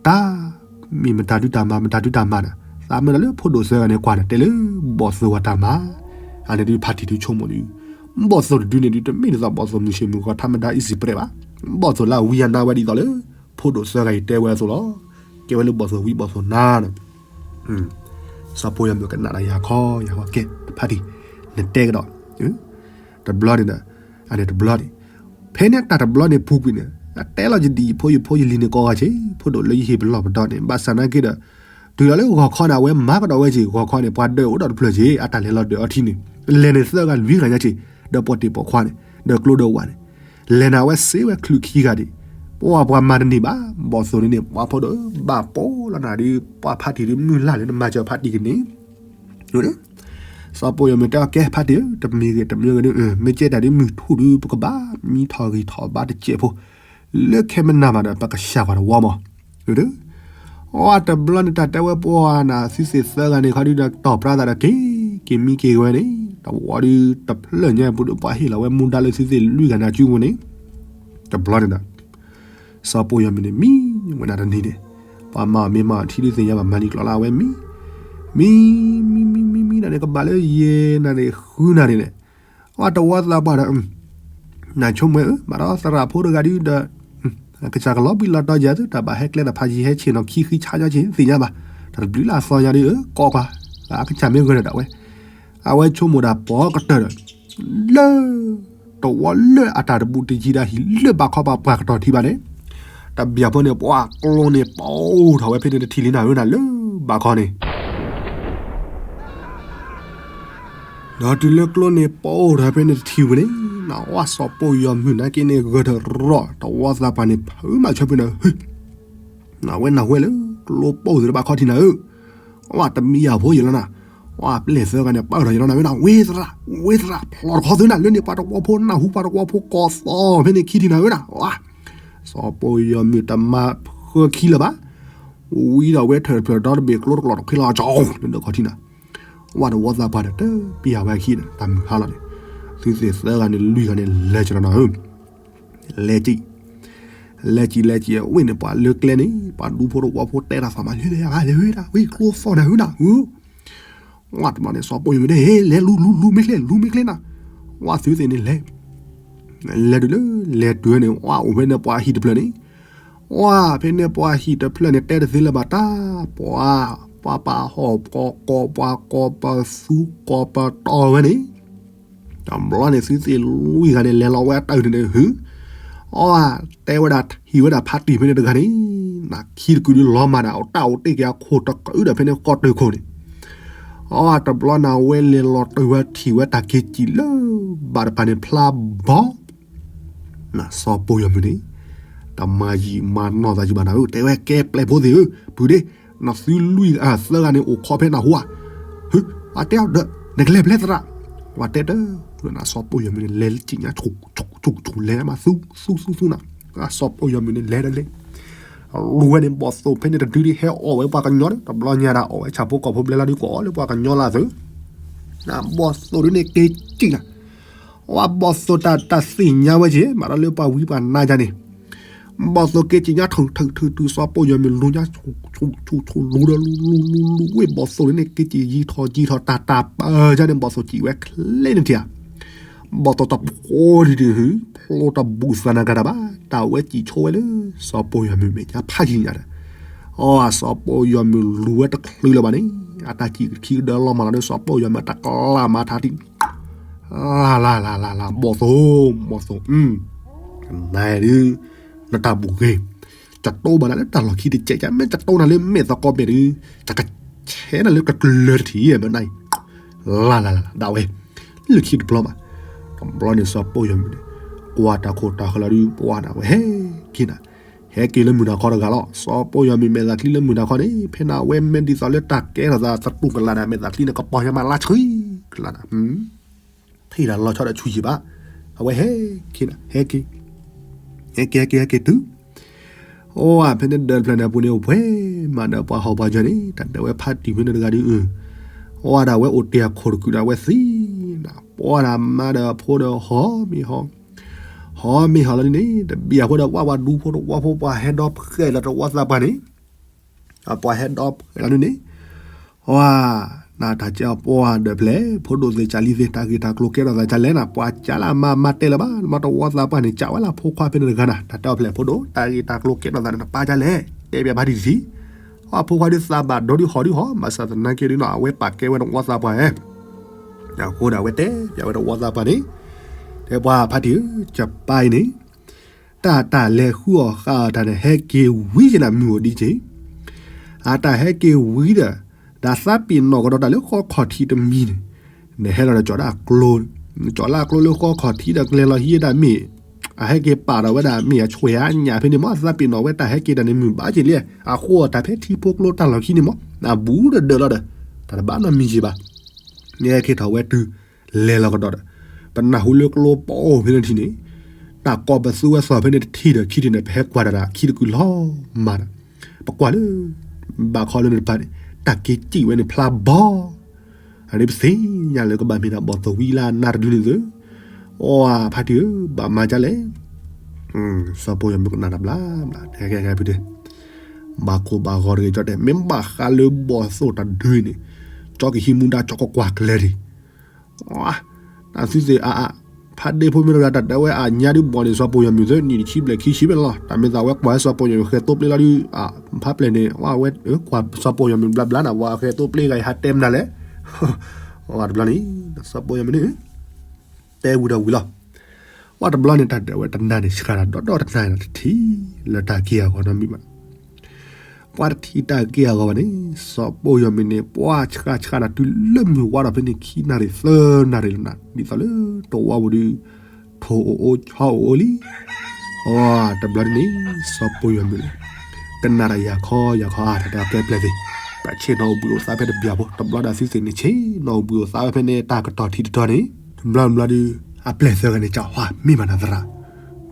တၢ်မ့ၢ်မတၤဒုတၢ်မၤ မတၤဒုတၢ်မၤနၤ, သးမ့ၢ်ဒီးလၢဖိဒိၣ်သၢဂၤန့ၣ် ကွၢ်နၤတဲလၢဘီၣ်သိၣ်ဝဲတၢ်မၤ, အန့ၣ်ဒုးဖါတံၢ်ဒုဆိကမိၣ်ဒုး, ဘီၣ်သိၣ်တဒုန့ၣ်ဒုး တမ့ၢ်ဒ်သိးဘီၣ်သိၣ်မုၢ်ဆ့ၣ်မုၢ်ဂီၤ ထါမဒါ အံစံၣ်ပရဲၣ်ဘၣ်, ဘီၣ်သိၣ်လၢအဝံအနါဝဲဒ်သိးလၢ ဖိဒိၣ်သၢဂၤအံၤတဲဝဲအသိးလီၤ, ကဲဝဲလၢဘီၣ်သိၣ်ဝံဘီၣ်သိၣ်နါန့ၣ် စီၤပိၢ်ယီၤမုၢ်ကနၣ်ဒီးယၤခီယၤခီကဲ ဖါတံၢ်, နတဲကဒီး, တဘျီန့ၣ်ဒီး, အန့ၣ်တဘျီန့ၣ်, ဖဲန့ၣ်တၢ်တဘျီန့ၣ်ပူၤကွံာ်န့ၣ် အတဲလီၤယဒံၣ်ယဖိ ယဖိယလံၤန့ၣ်ကိးဂၤက့ၤ ဖိဒိၣ်လၢယဟ့ၣ်ပလီၢ်ပဒီန့ၣ် ဘၣ်ဆၣ်နာ်က့ဒီး, တုၤလီၤလၢဂီၤခီန့ၣ် အဝဲမၤကဒီးဝဲက့ၤ ဂီၤခီန့ၣ် ပှၤဒၢးအိၣ်ဒီးတဖျၢၣ်က့ၤ အတၢ်လဲၤလီၤဒၢးအီထံန့ၣ်, လဲၤန့ၣ်သၢဂၤလွံၢ်ဂၤညါက့ၤ, ဒီးပိာ်တ့ၢ်ပိာ်ခွါန့ၣ် ဒီးကျိဒီးဝၣ်န့ၣ် လဲၤနၤဝဲစ့ဝဲချုးခံဂၤဒံး, ပှၤပှၤမၤတန့ၢ်ဘၣ်, ဘီၣ်သိၣ်န့ၣ်န့ၣ် ပှၤဖိဒိၣ် ဘၣ်ပိာ်လီၤနၤဒုး ပှၤဖါတံၢ်ဒုးမုၢ်လၢ်လၢနမၤစၢၤဖါတံၢ်ကန့ၢ်, စီၤပိၢ်ယီၤမုၢ်တဲအီၤ ကဲဖါတံၢ်ဧၢ, တမံၤဂ့ၤတမံၤဂ့ၤဒုး မ့ၢ်ကဲတၢ်ဒုးမုၢ်ထူၣ်ဒုး ပကဘၣ်မံထီၣ်ဂံၢ်ထီၣ်ဘါတစဲးဖိ, လၢခဲမနၤမးဒီး ပကစှၤကွၢ်တဝီမး, အတဘျီန့ၣ် တၢ်တဲဝဲပှၤနၤ သုသ့ၣ်သၢဂၤန့ၣ် ခီဒုးဒီးတီၢ်ပြၢသးဒီးက့ၤ, က့ၤမံက့ၤဝဲန့ၣ် တဝီဒုးတဖျၢၣ်ညါပူၤဒီး ပှၤဟ့ၣ်လီၤဝဲမူဒါလၢသုသ့ၣ်လွံၢ်ဂၤန့ၣ်အစုပူၤန့ၣ်, တဘျီန့ၣ်ဒီး စီၤပိၢ်ယီၤမုၢ်န့ၣ် မံဝဲဒၣ်တနံၤန့ၣ်, ပှၤမၤအီၤမ့ၢ်မၤအီၤထံဒုးသ့ၣ်ညါဘၣ် မၤနံၤကျိၤလၢအဝဲမံ, မံ မံ မံ မံ မံဒၣ်န့ၣ် ကဘၣ်လၢယဲၢ်နၣ်ရံၣ်ဃုနၣ်ရံၣ်န့ၣ်, အဝဲတဝီသးပှၢ်ဒီး နဆိကမိၣ်ဧၢ, မၤဒီးသရၣ်ဖိတဂၤဒုးဒီး ကစၢ်ကလီၤဘှံးလီၤတီၤယၤသု တၢ်ဘၣ်ဟဲကျဲဒီးဖးယံၤဟဲဆ့ၣ်နီၤခံဃံဆါညီဆ့ၣ်သ့ၣ်ညါဘၣ်, တၢ်တဘျုးလၢအသီညါဒုး အၢ ကိးကွၢ်, အကစၢ်မ့ၢ်ဂၢၢ်ဒီးဒၣ်ဝဲ, အဝဲဆိကမိၣ်ဒၣ်ပိာ်ကတၢၢ်ဒီး လၢ တဝီလၢအတၢ်တဘူးတယံၤဒၣ်ဟံၣ်လၢဘၣ်ခီဘၣ်ပှၢ်ကတီၢ်ထံဘၣ်န့ၣ်, တဘျီဖိန့ၣ် ပှၤကျိန့ၣ်ပိာ်ထီၣ်ဝဲဖဲန့ၣ်တထံၣ်လံနၤဧၢနၤ လၢဘၣ်ခီန့ၣ် ဒီးတုၤလၢကျိန့ၣ်ပိာ်ထီၣ်ဖဲန့ၣ်တထံၣ်ဝံၤန့ၣ်, နဝဲစီၤပိၢ်ယီၤမုၢ်နာ်က့န့ၣ်ဂၢၢ်ထီၣ်ရီၣ် တဝီသးပှၢ်န့ၣ် ဖုးမၤဆၢဖုးနၤဧၢ, နဝဲနၢ်ဟူဝဲလၢကျိပိာ်သ့ၣ်တဘၣ်ခီထံနၤဧၢ, အဝဲတမံယၤဖိယံၤလီၤနၤ, အဝဲပျဲၢ်သၢဂၤန့ၣ်ပာ်ထီၣ်ယံၤလီၤနၤဝဲနၤ ဝ့သရၣ် ဝ့သရၣ် ဖျိးတခီသုနၤ လၢန့ၣ်ပှၤတဝီဖိနၢ်ဟူပှၤတဝီဖိကိးသီၣ်ဖဲန့ၣ်ခံထံၣ်နၤဧၢနၤ, ဝဲ စီၤပိၢ်ယီၤမုၢ်တမၤဃၢခံလၢၤဘၣ်, ဝံဒီးဝဲထၢၣ်တဖျၢၣ်ဒီတဘ့ၣ်ကျိတကျိာ်တခ့လီၤကၠီ လၢဒၢးခီထံနၤ, ဝဲတဝီသးပှၢ်ဒီးတပံယၤဝဲအခံဒီး တၢ်မုၢ်ဟါလီၤန့ၣ်, သုသ့ၣ်သၢဂၤန့ၣ်လွံၢ်ဂၤန့ၣ်လဲၤကဒီးနၤဧၢ, လဲၤကံၣ် လဲၤကံၣ်လဲၤကံၣ်ဝ့ၢ်န့ၣ် ပှၤလၢကျဲန့ၣ် ပှၤဒူဖိတဝီဖိတဲတၢ်သးမး လၢလၢယဂၤလဲၤဝဲဒၣ် ဝ့ၢ်ကျိသီၣ်နၤဧၢနၤဧၢ, ဝဲတဘျီန့ၣ် စီၤပိၢ်ယီၤမုၢ်န့ၣ် ဟဲလဲၤလူၤလူၤလူၤမ့ၢ်ကျဲ လူၤမ့ၢ်ကျဲနၤ, ဝဲသုသ့ၣ်န့ၣ်လဲၤ လဲၤတုၤလၢ လဲၤတုၤန့ၣ် ဝဲအိၣ်ဖဲန့ၣ်ပှၤဟံၣ်တဖျၢၣ်န့ၣ်, ဝဲဖဲန့ၣ်ပှၤဟံၣ်တဖျၢၣ်န့ၣ် တဲတသ့လၢၤဘၣ်တၢ်, ပှၤ ပှၤပာ်ဟီၣ်ကိးကိး ပှၤကိးပသူကိးပတီၢ်ဝဲန့ၣ်, တဘျီန့ၣ်သုသ့ၣ်လွံၢ်ဂၤန့ၣ် လဲၤလီၤဝဲအတၢ်န့ၣ်န့ၣ် ဟု အဝဲတဲဝဲဒၣ်ထံၣ်ဝဲဒၣ်ဖါတံၢ်ဖဲန့ၣ်တဂၤန့ၣ်, နခံတကုာ်ဒုးလီၤမၢ်ဒၣ် အတၢ်အိၣ်တ့ၢ်က့ၤအခိၣ်တကုာ်ဒီးဖဲန့ၣ်ကီၢ်တၢၢ်ခိၣ်န့ၣ်, အဝဲတဘျီန့ၣ်ဝဲလဲၤလီၤတုၤဝဲထံၣ်ဝဲတၢ်က့ၤစံၣ်လၢ ဘၣ်တဖၣ်န့ၣ်ဖျါဘီ နစီၤပိၢ်ယီၤမုၢ်န့ၣ် တမၤယံာ်မၤနီၢ်သးယံာ်ဘၣ်နၤဧၢ, တဲဝဲကဲပျဲၢ်ဖိသ့ၣ်ဧၢ, ပုၢ်ဒ့, နသုလွံၢ်ဂၤသၢဂၤန့ၣ်အိၣ်ခိးဖဲနၢ်ဟူဧါ, ဟု, အတဲအီၤဒီး နကလဲၤဖဲလဲၣ်သရၣ်, ပှၤတဲတၢ်, နစီၤပိၢ်ယီၤမုၢ်န့ၣ် လဲၤစံၣ်ညါ ဆူၣ်ဆူၣ်ဆူၣ် လဲၤမး သူ သူ သူ သူနၤ, စီၤပိၢ်ယီၤမုၢ်န့ၣ် လဲၤဒီးလဲၤ လူၤဝဲန့ၣ် ဘီၣ်သိၣ်ဖဲန့ၣ်တဒုဒ်ဟဲအီၣ်ဝဲပှၤကညီဒီး တဘျီညါဒၣ်အီၣ်ဝဲဆၣ်ဖိကီၢ်ဖိဘျဲလီၤဒုး ကအီၣ်လၢပှၤကညီလၢအသုး, ဘီၣ်သိၣ်ဒုန့ၣ်က့ၤစံၣ်နၤ, အဝဲဘီၣ်သိၣ်တၢ်တၢ်သ့ၣ်ညါဝဲက့ၤ မးဒီးလၢပှၤဝံပှၤနါယါန့ၣ်, ဘီၣ်သိၣ်က့ၤစံၣ်ညါ ထုးထုးထုးထုး စီၤပိၢ်ယီၤမုၢ်လူၤညါ ဆူၣ်ဆူၣ်ဆူၣ် လူၤဒီးလူၤလူၤလူၤလူၤ ဝ့ၢ်ဘီၣ်သိၣ်ဒုန့ၣ် က့ၤစံၣ်ယံၤထီၣ်ယံၤထီၣ် တၢ်တၢ်ပၢၢ်ယါန့ၣ် ဘီၣ်သိၣ်စံၣ်ဝဲချ့န့ၣ်ထံၣ်ဧါ ဘီၣ်သိၣ်တဖိဒ်န့ၣ် ဖျိတဘူးသးနၤကတၢၢ်ဘၣ်, တၢ်ဝဲစံၣ်ဆိဝဲလၢ စီၤပိၢ်ယီၤမုၢ်မဲာ်ညါဖးယံၤညါဒီး, အီ စီၤပိၢ်ယီၤမုၢ်လူၤဝဲတချုးလၢၤဘၣ်န့ၣ်, အတၢ်စံၣ်ခံကဒီးလီၤမၢ်လီၤဒီး စီၤပိၢ်ယီၤမုၢ်တကလးမၤထါထံၣ်, လၢ်လၢ်လၢ်လၢ်လၢ် ဘီၣ်သိၣ်, ဘီၣ်သိၣ်, နဒုး နတၢ်ဘူၣ်ဂ့ၤ, ကတိၤဘၣ်နၤလၢတၢ်လီၢ်ခံတကဲးကဲး မ့ၢ်ကတိၤနၤလၢမဲာ်သကိးမဲာ်တဒုး, တကဆဲးနၤလၢကကျၢၤတထံၣ်မ့ၢ်နၤအံၤ, လၢ်လၢ်လၢ်လၢ် ဒၣ်ဝဲ, လၢခံတဘျီဘၣ်, တဘျီန့ၣ် စီၤပိၢ်ယီၤမုၢ်န့ၣ်, ကွၢ်တၢ်ခိၣ်တၢ်ဃၢၤလီၤဒုး ပှၤနၤဝဲဟဲက့ၤနၤ, ဟဲက့ၤလၢမုၢ်နၤခီတဂၤလီၤ, စီၤပိၢ်ယီၤမုၢ်မဲာ်သးချံလၢမုၢ်နၤခီန့ၣ် ဖဲနၤဝဲမ့ၢ်ဒ်သိးလၢတၢ်ကဲထီၣ်သးသတူၢ်ကလာ်နၤ မဲာ်သးချံန့ၣ် ကပီၤညါမးလါဆှံကလာ်နၤ ထံၣ်တၢ်လီၤဆီဒီးဆူၣ်ယံာ်ဘၣ်, အဝဲဟဲက့ၤနၤ ဟဲက့ၤ, ဟဲက့ၤ ဟဲက့ၤ ဟဲက့ၤတုၤ, အိၣ် ဖဲန့ၣ်ဒၢးတဖျၢၣ်န့ၣ်အပူၤန့ၣ် အိၣ်ပှဲၤမးဒီးပှၤဟီၣ်ပှၤယၢၤန့ၣ် တၢ်ဒၢးဝဲဖါတံၢ်ဖဲန့ၣ်တဂၤဒုး, အိၣ်ဝဲဒၣ်ဝဲအိၣ်တ့ၢ်အခိၣ်တကုာ်ဒီးဝဲသံနၤ ပှၤဒၣ်မါဒီးအဖိဒီးဟီၣ်မ့ၢ်ဟီၣ်, ဟီၣ်မ့ၢ်ဟီၣ်လီၤဒ်န့ၣ် တဘျီဖိဒီး ပှၤပှၤဒူဖိတဝီဖိ ပှၤဟဲဒီဖှဲးလီၤတဝီသးပှၢ်န့ၣ် ပှၤဟဲဒီဖှဲးလီၤဒ်န့ၣ်, အိၣ် နတၢ်ကဲအီၤပှၤဒၢးဖျၢၣ် ဖိဒိၣ်သ့ၣ်ကၢ်လံသ့ၣ် တၢ်ဂ့ၢ်တၢ်ကျိၤကဲထီၣ်သးကလဲၣ်နၤ ပှၤကၢ်လၢအမၤမၤတဲလၢၤဘၣ် မ့ၢ်တဝီသးပှၢ်န့ၣ် ကၢ်ဝဲလၢဖိခွါဖဲန့ၣ်တဂၤနၤ တၢ်တဲအီၤဖျဲၣ် ဖိဒိၣ် တၢ်ဂ့ၢ်တၢ်ကျိၤကဲထီၣ်သးန့ၣ် နပၢ်ကလဲၣ် တဲဘၣ်ဖါတံၢ်တထံၣ်, အဖိခွါဒုးသးဘၣ်ဒိဒုးဟီၣ်ဒုးဟီၣ် ဘၣ်ဆၣ်သနာ်က့ဒုးနီၤ အဝဲပာ်ကဲဝဲတဝီသးပှၢ်ဧဲ, အဃိဒီးအဝဲတဲပၠးဝဲတဝီသးပှၢ်န့ၣ်, တဲပှၤဖါတံၢ်ဧၢ ကပၢ်အံၤန့ၣ် တၢ်တၢ်လဲၤဃုအီၣ်ဃုအီတၢ်န့ၣ် ဟဲက့ၤဝံၤက့ၤနၤမုၢ်အိၣ်ဒံးက့ၤ, အတၢ်ဟဲက့ၤဝံၤဒီး, ဒီးသးပ့ၤနီၣ်ကဒီးတၢ်လၢဃီခီၣ်ထံးတမံၤန့ၣ်, နဟဲလီၤဒီးကၠီၤဒၣ်ကျိ, ကၠီၤလၢကျိလၢဃီခီၣ်ထံးဒီးကျဲၤလီၤဟံးဒၣ်မ့ၢ်, အဟဲက့ၤပာ်ဒီးဝဲဒၣ်မ့ၢ်အဆွဲအါညၣ်ဖဲန့ၣ်မ့ၢ် သးပ့ၤနီၣ်ဝဲတၢ်ဟဲက့ၤတၢ်န့ၣ်မုၢ်ဘၣ်က့ၤလံ, အဃိအတၢ်ဖဲထံဖိကျိတၢ်လီၢ်ခံန့ၣ်မ့ၢ် အဘူးဒီးဒၢးလီၤဒီး, တၢ်တဘၣ်နီတမံၤက့ၤဘၣ် နဟဲက့ၤထီၣ်ဝဲတုၤ လဲၤလီၤကဒီးဒီး, ပနၢ်ဟူလၢကျိပအိၣ်ဖဲန့ၣ်ထံၣ်န့ၣ်, တၢ်ကိးပသူဝဲသီၣ်ဖဲန့ၣ်တထံၣ်ဒီးခံထံၣ်န့ၣ် ပဟဲကွၢ်တၢ်ဒီးခံတကုာ်လီၤမၢ်ဒီး, ပကွၢ်လၢ, ဘၣ်ခီလၢန့ၣ်တဖၣ်န့ၣ်, တၢ်က့ၤစံၣ်ဝဲန့ၣ်ဖျါဘီ အဒ်ပသ့ၣ်ညါလၢကဘၣ်မ့ၢ်ဒၣ်ဘီၣ်သိၣ်ဝံလၢအနၢ်တဒုန့ၣ်သု, အိၣ်ဖါတံၢ်ဧၢ ဘၣ်မၤဒ်လဲၣ်. စီၤပီၢ်ယီၤမုၢ်ကနၣ်တဘျီဘျီ, ဘၣ်ကိၢ်ဘၣ်ဂီၤတဂ့ၤ ကၠီတဲ, မ့ၢ်ဘၣ်ဃးလၢဘီၣ်သိၣ်တဒုအံၤန့ၣ်, ကၠီကဟံးမူဒါ ကၠီကကွၢ်ကျဲဒံး. တၢ်သုသ့ၣ်အါအါ, ဖါဒ့ဖိမ့ၢ်တဂၤတၢ်တဲဝဲအညါဒုးဘီၣ်န့ၣ် စီၤပီၢ်ယီၤမုၢ်သၢနံၣ်တဆံဘျဲၣ်ခံဆံမ့ၢ်လီၤ. တၢ်မ့ၢ်သးဝဲကွၢ်စီၤပီၢ်ယီၤမုၢ်ဃဲၤသိပျ့လီၤဒုး, ဖါပျဲၢ်န့ၣ် ဝဲကွၢ်စီၤပီၢ်ယီၤမုၢ်ဘျါဘျါနၤ ပှၤဃဲၤသိပျ့ဂၤအံၤဟးတဲမနုၤလဲၣ်. တဘျီန့ၣ် စီၤပီၢ်ယီၤမုၢ်န့ၣ် တဲဝံၤဒီးဝံၤလီၤ. ဝဲတဘျီန့ၣ် တၢ်ဒၢးဝဲတနၤန့ၣ် ဆှၣ်တၢ်ဒီဒီတနၤန့ၣ် တထံၣ်လၢတၢ်က့ၢ်အဂီၤနီတမံၤဘၣ်. ပှၤတထံၣ်တၢ်က့ၢ်အဂီၤဘၣ်န့ၣ် စီၤပီၢ်ယီၤမုၢ်န့ၣ် ပှၤဆှၣ်ဆှၣ်တၢ်တုၤလၢမုၢ်ဝါထီၣ်ဖဲန့ၣ် ခံနၣ်ရံၣ်သၢနၣ်ရံၣ်လီၤနၤ ဒ်သိးလၢတဝီပူၤဒုး ထိၣ်အိၣ်အိၣ်ဆီအိၣ်အိၣ်လံ. တဘျီန့ၣ် စီၤပီၢ်ယီၤမုၢ်န့ၣ် ကနၣ်တၢ်ယၤခီယၤခီအါ တၢ်တဲအီၤကဲပျဲၢ်သ့ၣ်, ပဆ့ၣ်နီၤအိၣ်ဘှံးအိၣ်သါဖဲတဘျီဖိ တဘျီဒီးသုသ့ၣ်န့ၣ် ဆ့ၣ်နီၤအိၣ်ဘှံးအိၣ်သါဝဲဖဲန့ၣ် တၢ်ကတီၢ်ထံးတတီၤန့ၣ် တဘျီတဘျီဒုး အပျဲၢ်သၢဂၤန့ၣ် ကၠီဝါ မ့ၢ်ဘၣ်နၤသရၣ်,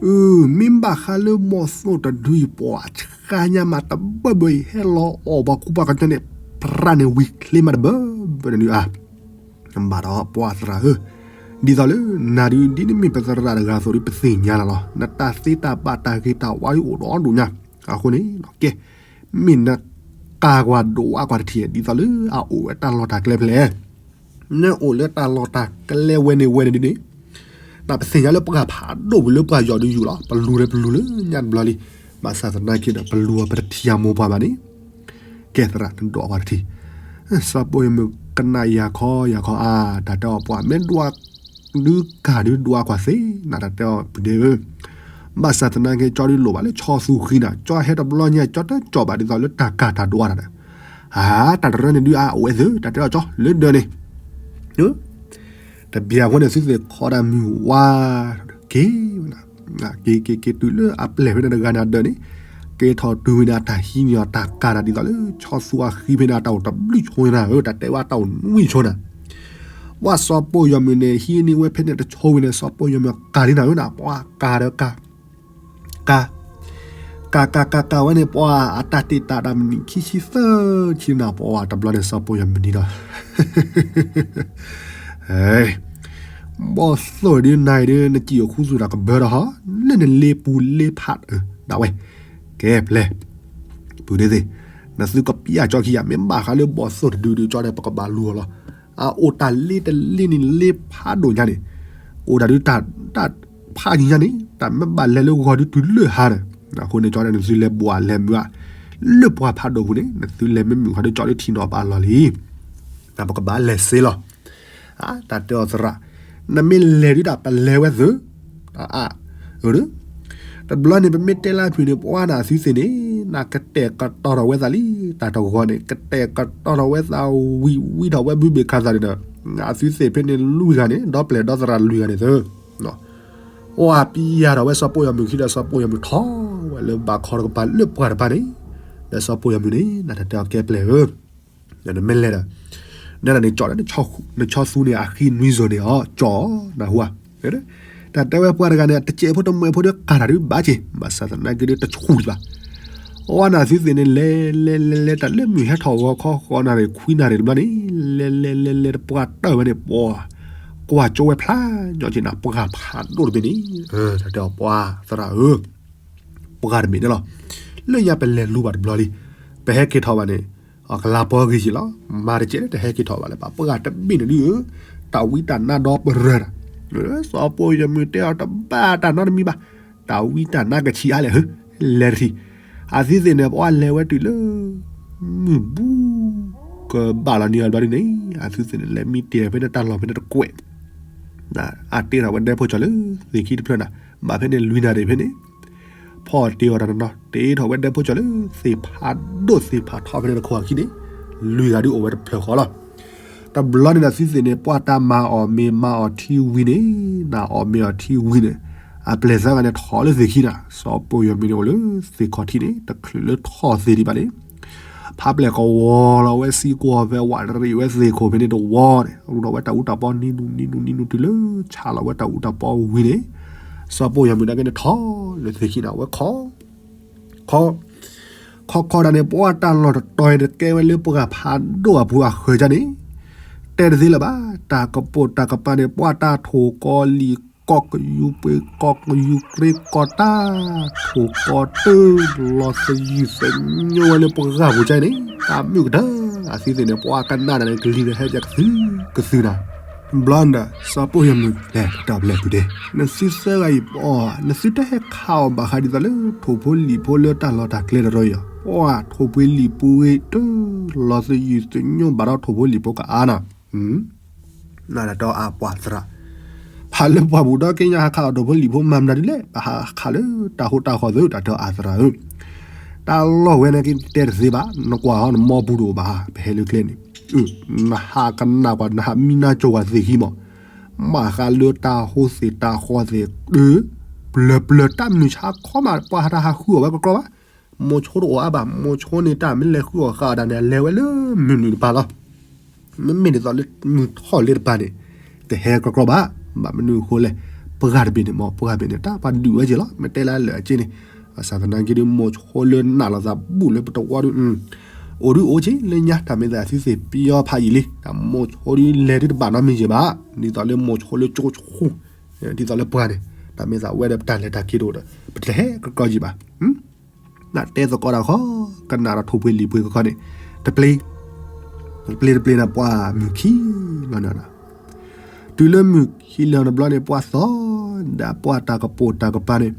အၢ မ့ၢ်ဘၣ်ဃးလၢဘီၣ်သိၣ်တဒုအံၤ ပှၤဆှၣ်ညါမးတဘၢဘၢအံၤ ဟဲလီၤအီၣ်ပှၤကူပှၤကညီန့ၣ် ပြးန့ၣ်ဝံၤချ့မးတဘၢဘၢန့ၣ်ဒုးအါ ဘၣ်ဒီးပှၤသရၣ်ဧၢ, ဒ်သိးလၢနၤဒုး ဒ်နမ့ၢ်ပသရၣ်တဂၤအသိးဒုး ပသ့ၣ်ညါလီၤလီၤ. နတၢ်သ့တၢ်ဘၣ်တၢ်ဂ့ၤတၢ်ဝါဒုးအိၣ်ဒီဒိၣ်ညါ. အဃိန့ၣ် ကဲ မ့ၢ်နကၤကွၢ်ဒိးဝးကွၢ်တထံၣ် ဒ်သိးလၢအအိၣ်ဝဲတၢ်လီၢ်တၢ်ကျဲဖဲလဲၣ်. နအိၣ်လၢတၢ်လီၢ်တၢ်ကျဲဝဲန့ၣ်ဝဲန့ၣ်ဒ်န့ၣ် နပသ့ၣ်ညါလၢပှၤဖးဒိၣ်ဝံၤလၢပှၤယီၤဒုးယူၢ်လီၤ. ပလူၤလၢပလူၤလၢညါတဘျီလံ. ဘၣ်ဆၣ်သနာ်က့ဒီး ပလူၤအီၤပတထံၣ်အမိၢ်ပှၢ်ဘၣ်န့ၣ် ကဲသရၣ် နဒိးကွၢ်တထံၣ်. စီၤပီၢ်ယီၤမုၢ်ကနၣ်ယၤခီယၤခီအါ တၢ်တဲအီၤပှၤ မ့ၢ်ဒိးဒုးကၤဒုးဒိးကွၢ်သ့ နတၢ်တဲအီၤပဒ့ဧၢ. ဘၣ်ဆၣ်သနာ်က့ ကၠီဒုးလိၣ်ဘၣ်လၢဆီသူဃံနၤ ကၠီဟဲတဘျီညါ ကၠီတကၠီဘၣ်ဒ်သိးလၢတၢ်ကၤတၢ်ဒိးတၢ်ဒီး အါ တၢ်တရၢန့ၣ်ဒုးအအိၣ်ဝဲသ့ တၢ်တဲအီၤကၠီ လၢဒၢးန့ၣ် တဘျီအဃိန့ၣ် သုသ့ၣ်ခီတၢ်မုၢ်ဝါ က့ၤ က့ၤက့ၤက့ၤတုၤလၢအပျဲၢ်ဖဲန့ၣ်တဂၤန့ၣ်အဒၢးန့ၣ် က့ၤထီၣ်တုၤဝံၤန့ၣ် အတၢ်ဟံးန့ၢ်အီၤတၢ်ကၤတၢ်ဒ်သိးလၢ ဆီသူအဃံဖဲန့ၣ် အတၢ်အိၣ်တဘျုးဆိနၤဧၢ တၢ်တဲဝဲအတၢ်အိၣ်နွံဆိနၤ. ပှၤစီၤပီၢ်ယီၤမုၢ်န့ၣ် ဟံးန့ၢ်ဝဲဖဲန့ၣ်တဆိဝံၤန့ၣ် စီၤပီၢ်ယီၤမုၢ်ကၤလံနၤဧၢနၤ ပှၤကၤဒီးကၤ ကၤ ကၤကၤကၤကၤဝဲန့ၣ် ပှၤအတၢ်တ့ၢ်တၢ်ဒၣ်မနံၤခံဆံသၢဆံနၤ ပှၤတဘျီန့ၣ် စီၤပီၢ်ယီၤမုၢ်နံၤဒီး ဘီၣ်သိၣ်ဒုးနၤအံၤဒုး နစံၣ်အိၣ်ခူသူၣ်တၢ်ကဘၢဒီးဟီ လၢနလ့ပူၤလ့ဖးဒိၣ်ဒၣ်ဝဲ ကဲပျဲၢ် ပုၢ်ဒ့သ့ၣ် နသုကပျၢ်ကၠီခံဂၤ မ့ၢ်ဘၣ်ဃးလၢဘီၣ်သိၣ်တဒုဒုး ကၠီန့ၣ် ပကဘၣ်လူၤအီၤလီၤ. အအိၣ်တၢ်လ့တလ့န့ၣ် လ့ဖးဒိၣ်ညါန့ၣ် အိၣ်တၢ်ဒုး တၢ်ဖးယံၤညါန့ၣ် တၢ်မ့ၢ်ဘၣ်လဲၤလၢဂီၤဒုးတုၤလၢဟါန့ၣ် အဃိန့ၣ် ကၠီန့ၣ် နသုလဲၤဘှၣ်လဲၤမုာ် လၢပှၤဖးဒိၣ်ပူၤန့ၣ် နသုလဲၤမ့ၢ်မုာ်ဃီဒုး ကၠီဒုးထံၣ်နီၣ်ဘၣ်လီၢ်လံ. တၢ်ပကဘၣ်လဲၤစ့လီၤ. တၢ်တဲအီၤသရၣ် နမ့ၢ်လဲၤဒုးတၢ်ပလဲၤဝဲသု အ တဘျီန့ၣ် ပမ့ၢ်တဲလၢဖုၣ်န့ၣ် ပှၤနသုသ့ၣ်န့ၣ် နကတဲာ်ကတီၤထီၣ်ဝဲသးလံ တၢ်တဂီၤန့ၣ် ကတဲာ်ကတီၤထီၣ်ဝဲသးဝံၤ ဝံထီၣ်ဝဲဘုဘ့ၣ်ခါသးန့ၣ်ဒီး နသုသ့ၣ်ဖဲန့ၣ်လွံၢ်ဂၤန့ၣ် ဒီပျဲၢ်ဒီသရၣ်လွံၢ်ဂၤန့ၣ်သု အိၣ်ပျံၤယၤထီၣ်ဝဲစီၤပီၢ်ယီၤမုၢ်ခံဒီး စီၤပီၢ်ယီၤမုၢ်ထီၣ်ဝဲလၢဘၣ်ခီတကပၤလၢပှၢ်တပၤန့ၣ် ဒီးစီၤပီၢ်ယီၤမုၢ်န့ၣ် နတၢ်တဲအီၤကဲပျဲၢ်ဧၢ နမ့ၢ်လဲၤဒီး နဒၣ်န့ၣ်ကၠီၣ်ဒီး နဆီသူန့ၣ် အဃံနွံစိၤန့ၣ်အီၤ ကၠီၣ်နၢ်ဟူဧါ. တၢ်တဲဝဲပှၤတဂၤန့ၣ် တစဲးဖိတမှဲးဖိဒီးကၤတၢ်ဒုးဘၣ်က့ၤ ဘၣ်ဆၣ်သနာ်က့ဒီးတဆူၣ်ဒံးဘၣ်. အဝဲနသုသ့ၣ်န့ၣ် လဲၤလဲၤလဲၤလဲၤ တၢ်လၢမုၢ်ဟဲထီၣ်ဂီၤခီဃီနၣ်ရံၣ်ခွံနၣ်ရံၣ်တဘျီန့ၣ် လဲၤလဲၤလဲၤလဲၤတပှၢ်တၢၢ်ဝဲန့ၣ် ပှၤ ကွၢ်ကၠိဝဲဖျါညီက့ၤနၤ ပှၢ်ဖးဒိၣ်တဘ့ၣ်န့ၣ် တၢ်တဲအီၤပှၤသရၣ်ဧၢ ပှၢ်တဘ့ၣ်န့ၣ်လီၤ. လၢညါပလဲၤလူၤဘၣ်တဘျီလံ. ပဟဲက့ၤထီၣ်ဘၣ်န့ၣ် အကလၤပီဂ့ၤက့ၤလီၤ. မၤတကဲးလၢတဟဲက့ၤထီၣ်ဘၣ်လၢၤဘၣ် ပှၢ်တဘ့ၣ်န့ၣ်ဒုး တၢ်ဝံတၢ်နါဒီပရၢတၢ် စီၤပီၢ်ယီၤမုၢ်တဲအီၤတဘၣ်တၢ်နီတမံၤဘၣ်. တၢ်ဝံတၢ်နါကဆံးအါလဲၣ်ဧၢ လဲၤတထံၣ်. အသုသ့ၣ်န့ၣ် ပှၤလဲၤဝဲတုၤလၢ မုၢ်ဘူ ကဘၣ်လီၤနံၤအဘျီဒ်န့ၣ် အသုသ့ၣ်န့ၣ် လဲၤမံတ့ၢ်ဖဲန့ၣ်တၢ်လီၢ်ဖဲန့ၣ်တကွဲး အတ့ထီၣ်ဝဲဒဲဖိကၠီၤလၢသ့ၣ်ခံတဖျၢၣ်နၤ ဘၣ်ဖဲန့ၣ်လွံၢ်နၣ်ရံၣ်ဖဲန့ၣ် ဖီၣ်တ့ၢ်အီၤတၢ်နီၤနီၤ တ့ထီၣ်ဝဲဒဲဖိကၠီၤလၢသ့ၣ်ဖးဒိၣ်သ့ၣ်ဖးထီဖဲန့ၣ်တခီအခံန့ၣ် လွံၢ်ဂၤဒုးအိၣ်ဝဲတဖျၢၣ်ဃီလီၤ. တဘျီန့ၣ်နသုသ့ၣ်န့ၣ် ပှၤတၢ်မၤအီၣ်မ့ၤမၤအီၣ်ထံဝံၤန့ၣ် နအီၣ်မ့ၤအီၣ်ထံဝံၤန့ၣ် အပျဲၢ်သၢဂၤန့ၣ်ထီၣ်လၢသ့ၣ်ခံနၤ စီၤပီၢ်ယီၤမုၢ်န့ၣ်အိၣ်လၢသ့ၣ်ခီၣ်ထံးန့ၣ် တချုးလၢထီၣ်သ့ၣ်ဒံးဘၣ်န့ၣ် ဖးပျဲၢ်ကဝီၤလီၤဝဲစံကဝီၤဖဲဝးတရံးဝဲသ့ၣ်ခိၣ်ဖဲန့ၣ်တဝီန့ၣ် ရူၢ်ထီၣ်ဝဲတၢ်အူတၢ်ပီနံၤနူနံၤနူနံၤနူတုၤလၢဆးလီၤဝဲတၢ်အူတၢ်ပီဝံၤန့ၣ် စီၤပီၢ်ယီၤမုၢ်နာ်က့န့ၣ်ထီၣ်လၢသ့ၣ်ခံနၤဝဲခီ ခီ ခီခီတၢ်န့ၣ် ပှၤတၢ်လီၢ်တတီၤအံၤတကဲဝဲလၢပှၤဖးဒိၣ်အပူၤအဃၢၤကန့ၣ် တ တဲတသ့လၢၤဘၣ်, တၢ်ကပိာ်တၢ်ကပၤန့ၣ် ပှၤတၢ်ထိၣ်ကီၤလံၣ်ကီၢ်ကယူၤပှ့ၤကီၢ်ကယူၤကြ့ကီၢ်တၢ် ထိၣ်ကီၤတၢ်လီၤသယုၢ်သညိဝဲလၢပှၤဂၤပူၤကန့ၣ် တၢ်မုာ်ကတၢၢ် အသုသ့ၣ်န့ၣ် ပှၤကနၣ်တၢ်န့ၣ် ကလံၤကဟဲကသုကသုနၤ ဘျီန့ၣ် စီၤပိၢ်ယီၤမုၢ်လဲၤတၢ်ဘျဲၣ်ပူၤဒ့ နသုသၢဂၤအံၤ ပှၤ နသုတဟဲခးအီၤဘၣ်ဃးဒ်သိးလၢ ထိၣ်ဖိလံၣ်ဖိလၢတၢ်လီၢ်တၢ်ကျဲတရီအံၤ, ပှၤ ထိၣ်ဖိလံၣ်ဖိဂ့ၤ တၢ်လီၤသယုၢ်သညိဘၣ်ဒီးထိၣ်ဖိလံၣ်ဖိကအါနၤ နတၢ်တဲအီၤအါပှၤသရၣ်, ဖးလၢပှၤဘူၣ်ဒီက့ညါဟးခးအီၤထိၣ်ဖိလံၣ်ဖိမၤမနုၤဒ်လဲၣ် ပဟးခးလၢတၢ်ဟိတၢ်ဃီသၢ တၢ်တဲအီၤအါသရၣ်ဧၢ, တၢ်လီၢ်ဝဲန့ၣ်က့တဲတသ့ဘၣ် နကွၢ်ဟီနမီပူၤတအိၣ်ဘၣ် ပဟဲလၢကျဲန့ၣ်, နဟးကနၣ်ကွၢ် နဟးမံနါကၠိၤကွၢ်သ့ၣ်ခံမး, မၤဃးလၢတၢ်ဟိသ့ၣ်တၢ်ဃီသ့ၣ် ပျၢၤပျၢၤတၢ်မုၢ်ဆါခီမး ပှၤဟးတၢ်ဟးဃုအီၤဝဲကကြီဘၣ်, မိၤဆိတအိၣ်အါဘၣ် မိၤဆိန့ၣ်တၢ်မ့ၢ်လဲၤဃုအီၤဃာ်အီၤဒၣ်န့ၣ် အလဲၤဝဲလၢမုၢ်နုာ်တပၤလီၤ မ့မ့ၢ်ဒ်သိးလၢမုၢ်ထီၣ်လၢတပၤန့ၣ် တဟဲကြီကြီဘၣ်, ဘၣ်မနုၤအဃိလဲၣ်, ပှၢ်တဘ့ၣ်န့ၣ်မ့ၢ် ပှၢ်ဘ့ၣ်န့ၣ် တၢ်ပှၤဒုးဝဲက့ၤလီၤ မ့ၢ်တဲလၢအလၢာ်အက့န့ၣ်, ဘၣ်ဆၣ်သနာ်က့ဒီး မိၤဆိလၢနးလိာ်သးဘူၣ်လၢပတဝီဒီး အိၣ်ဒုးအိၣ်က့ၤလၢညါ တၢ်မ့ၢ်သးသုသ့ၣ်ပယီၤဖးယံာ်လံ, တၢ်မိၤဆိဒုးလဲၤဒုးတဘၣ်နီတမံၤက့ၤဘၣ်, ဒ်သိးလၢမိၤဆိလၢကၠိဆူ ဒ်သိးလၢပှၢ်န့ၣ် တၢ်မ့ၢ်သးဝဲဒီးပတၢ်လဲၤတၢ်က့ၤတအိၣ်ဒီး ပတဟဲကြီကြီက့ၤဘၣ် နတဲသကိးတၢ်ခီ, ကနၣ်ဒီးထိၣ်ပှ့ၤလံၣ်ပှ့ၤကခီန့ၣ်, တပျ့ၤ, တပျ့ၤတပျ့ၤန့ၣ် ပှၢ်မုၢ်ခံလီၤန့ၣ်, တုၤလၢမုၢ်ခံလီၤန့ၣ်ဘျီန့ၣ် ပှၢ်သီ, ဒၣ်ပှၢ်တၢ်ကပိာ်တၢ်ကပၤန့ၣ်,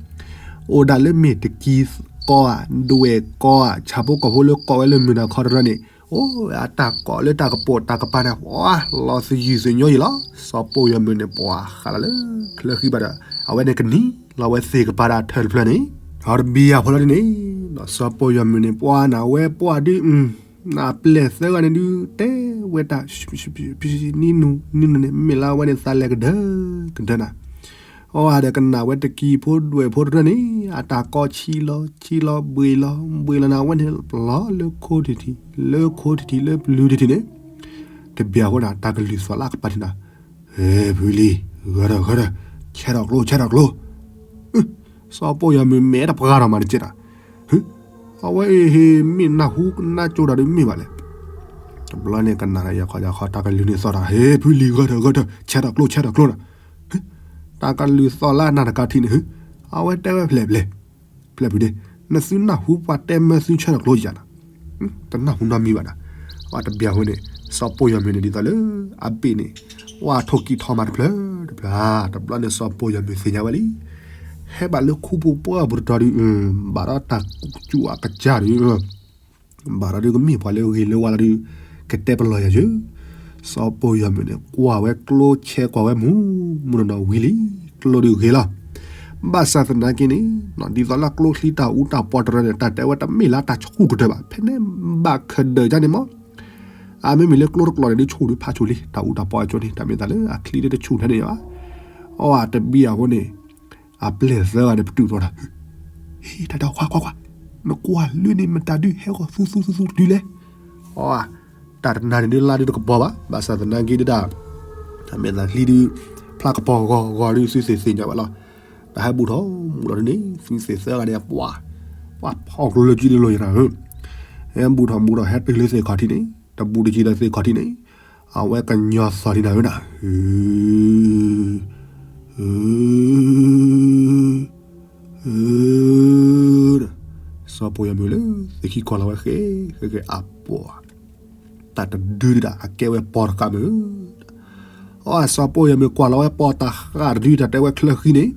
အိၣ်ဒၣ်လၢမ့ၢ်တကံကီဧါ, ဒွဲၣ်ကီဧါ, ဆၣ်ဖိကီၢ်ဖိလၢကီဝဲလၢမုၢ်နၤခီတရၢန့ၣ်, အိၣ်အတၢ်ကီလၢတၢ်ကပိာ်တၢ်ကပၤန့ၣ် ပှၢ်လီၤသယုၢ်သညိယံၤလီၤ, စီၤပိၢ်ယီၤမုၢ်န့ၣ် ပှၢ်ဃးလီၤလၢချၢဃံဘၣ်ဒီး အဝဲန့ၣ်ကနံၤလီၤဝဲသ့ၣ်ကပၤဒၣ်ထၢၣ်တဖျၢၣ်န့ၣ်, ဒီးတဘံယၤဖိလီၤဒ်န့ၣ်, စီၤပိၢ်ယီၤမုၢ်န့ၣ် ပှၢ်နၤဝဲပှၢ်ဒုး, နပျဲၢ်သၢဂၤန့ၣ်ဒုး တဲဝဲတၢ်, နံနူနံနူန့ၣ် မ့ၢ်လၢအဝဲန့ၣ်သးလဲၤကဒၢကဒၢနၤ, အဝဲဒီးကနၣ်ဝဲတကံဖိဒွဲၣ်ဖိတရၢန့ၣ် အတၢ်ကီဆံးလီၤဆံးလီၤဘှ့ၣ်လီၤ ဘှ့ၣ်လီၤနၤဝဲန့ၣ် ပျီလၢခိတထံၣ် လၢခိတထံၣ်လၢပျုၤတထံၣ်န့ၣ်, တဘံယၤဖိန့ၣ် တၢ်ကလုၢ်သီၣ်လၢကပၤထံၣ်နၤ, ဟဲဖုလံၤ ဂၢၢ်ထၢၣ်ဂၢၢ်ထၢၣ်, ဆဲးထီၣ်ကျိဆဲးထီၣ်ကျိ, စီၤပိၢ်ယီၤမုၢ်မဲာ်တပှၢ်ထီၣ်မးတကဲးတၢ်, အဝဲအံၤဟ့ၣ်မ့ၢ်နၢ်ဟူနၢ်ကၠိတၢ်ဒုးမ့ၢ်ဘၣ်လဲၣ်, တဘျီန့ၣ်ကနၣ်ယၤခီယၤခီ တၢ်ကလုၢ်န့ၣ်သီၣ်တၢ် ဟဲဖုလံၤဂၢၢ်ထၢၣ်ဂၢၢ်ထၢၣ် ဆဲးထီၣ်ကျိဆဲးထီၣ်ကျိနၤ, တၢ်ကလုၢ်သီၣ်လၢနၢ်တကးထံၣ်န့ၣ် အဝဲတဲဝဲဖျဲၣ်ဖျဲၣ်, ဖျဲၣ်ဖုဒ့, နသုနၢ်ဟူပှၤတဲမၢသုဆဲးထီၣ်ကျိယၤနၤ, တနၢ်ဟူနီတမံၤဘၣ်နၤ, အတဘံယၤဖိန့ၣ် စီၤပိၢ်ယီၤမုၢ်န့ၣ်ဒ်သိးလၢ အဘ့ၣ်န့ၣ် ပှၢ်ထိၣ်ကံၢ်ထီမးတဖျၢၣ်တဖျၢၣ်, တဘျီန့ၣ် စီၤပိၢ်ယီၤမုၢ်သ့ၣ်ညါဝဲလံ, ဟဲဘၣ်လၢခူပူၤပှၢ်ပူၤတတီၤဒုး, ဘၣ်ဒီးတၢ်ကူၣ်အကစၢ်ဒုး ဘၣ်ဒီးဒုးကမ့ၢ်ပှၤလၢဂ့ၤလၢဝါလီၤဒုး, ကတဲပလီၢ်ယၤယၢ, စီၤပိၢ်ယီၤမုၢ်န့ၣ် ကွၢ်ဝဲကျိဆဲးကွၢ်ဝဲမူ, မူနီၢ်နီၢ်ဝံၤလံ, ကျိဒုးဂ့ၤလီၤ, ဘၣ်ဆၣ်သနာ်က့န့ၣ် ဒ်သိးလၢကျိချံတၢ်အူတၢ်ပီတရၢန့ၣ် တၢ်တဲဝဲတမ့ၢ်လၢတၢ်ဆူၣ်ကတၢၢ်ဘၣ်, ဖဲန့ၣ်ဘၣ်ခဒၢၣ်ဒ်န့ၣ်မး, အမ့မ့ၢ်လၢကျိတကျိာ်န့ၣ်ဒုးဆူၣ်ဒုးဖးဆူၣ်လံ, တၢ်အူတၢ်ပီအကၠိန့ၣ် တၢ်မ့ၢ်သးလၢအချံဒုးတဆူၣ်ထဲန့ၣ်ယၤဘၣ်, အတဘံယၤဖိန့ၣ် အပျဲၢ်သၢဂၤန့ၣ်ပတုာ်ထီၣ်တၢ်, ဟ့ၣ်တၢ်ဒီးခွါခွါခွါ, နကွၢ်လၢန့ၣ်မတၤဒုးဟဲဂီၤသူသူသူသူတဒုလဲၣ်, အ တၢ်တနၤန့ၣ်ဒုးလါဒုးတကပီၤဘၣ်, ဘၣ်ဆၣ်သနာ်က့ဒုးဒၣ်, တၢ်မဲာ်သၣ်ချံဒုး, ဖျါကပီၤဂီၤဂီၤဒုးသုသ့ၣ်သ့ၣ်ညါဝဲလီၤ, တၢ်ဟဲဘူၣ်ထီၣ်မူထီၣ်ဒ်န့ၣ် သုသ့ၣ်သၢဂၤန့ၣ် ပှၤ, ပှၤဖီၣ်ကျိလၢကံလၢလိၤယၤနၤဧၢ, ဟဲဘူၣ်ထီၣ်မူထီၣ်ဟဲတုၤလၢသ့ၣ်ခီၣ်ထံးန့ၣ် တဘူၣ်တကံၤဒီးသ့ၣ်ခီၣ်ထံးန့ၣ် အဝဲကညီသီၣ်ဒံးနၤဧၢနၤ, ဧၢ, စီၤပိၢ်ယီၤမုၢ်လၢသ့ၣ်ခံကွၢ်လီၤဝဲဃဲ, ဃဲဃဲအပှၤ, တၢ်တဒုဒၣ်အကဲဝဲပီတဃာ်မုၢ်, အစီၤပိၢ်ယီၤမုၢ်ကွၢ်လီၤဝဲပီတဃာ်တဒု တၢ်တဲဝဲချၢဃံန့ၣ်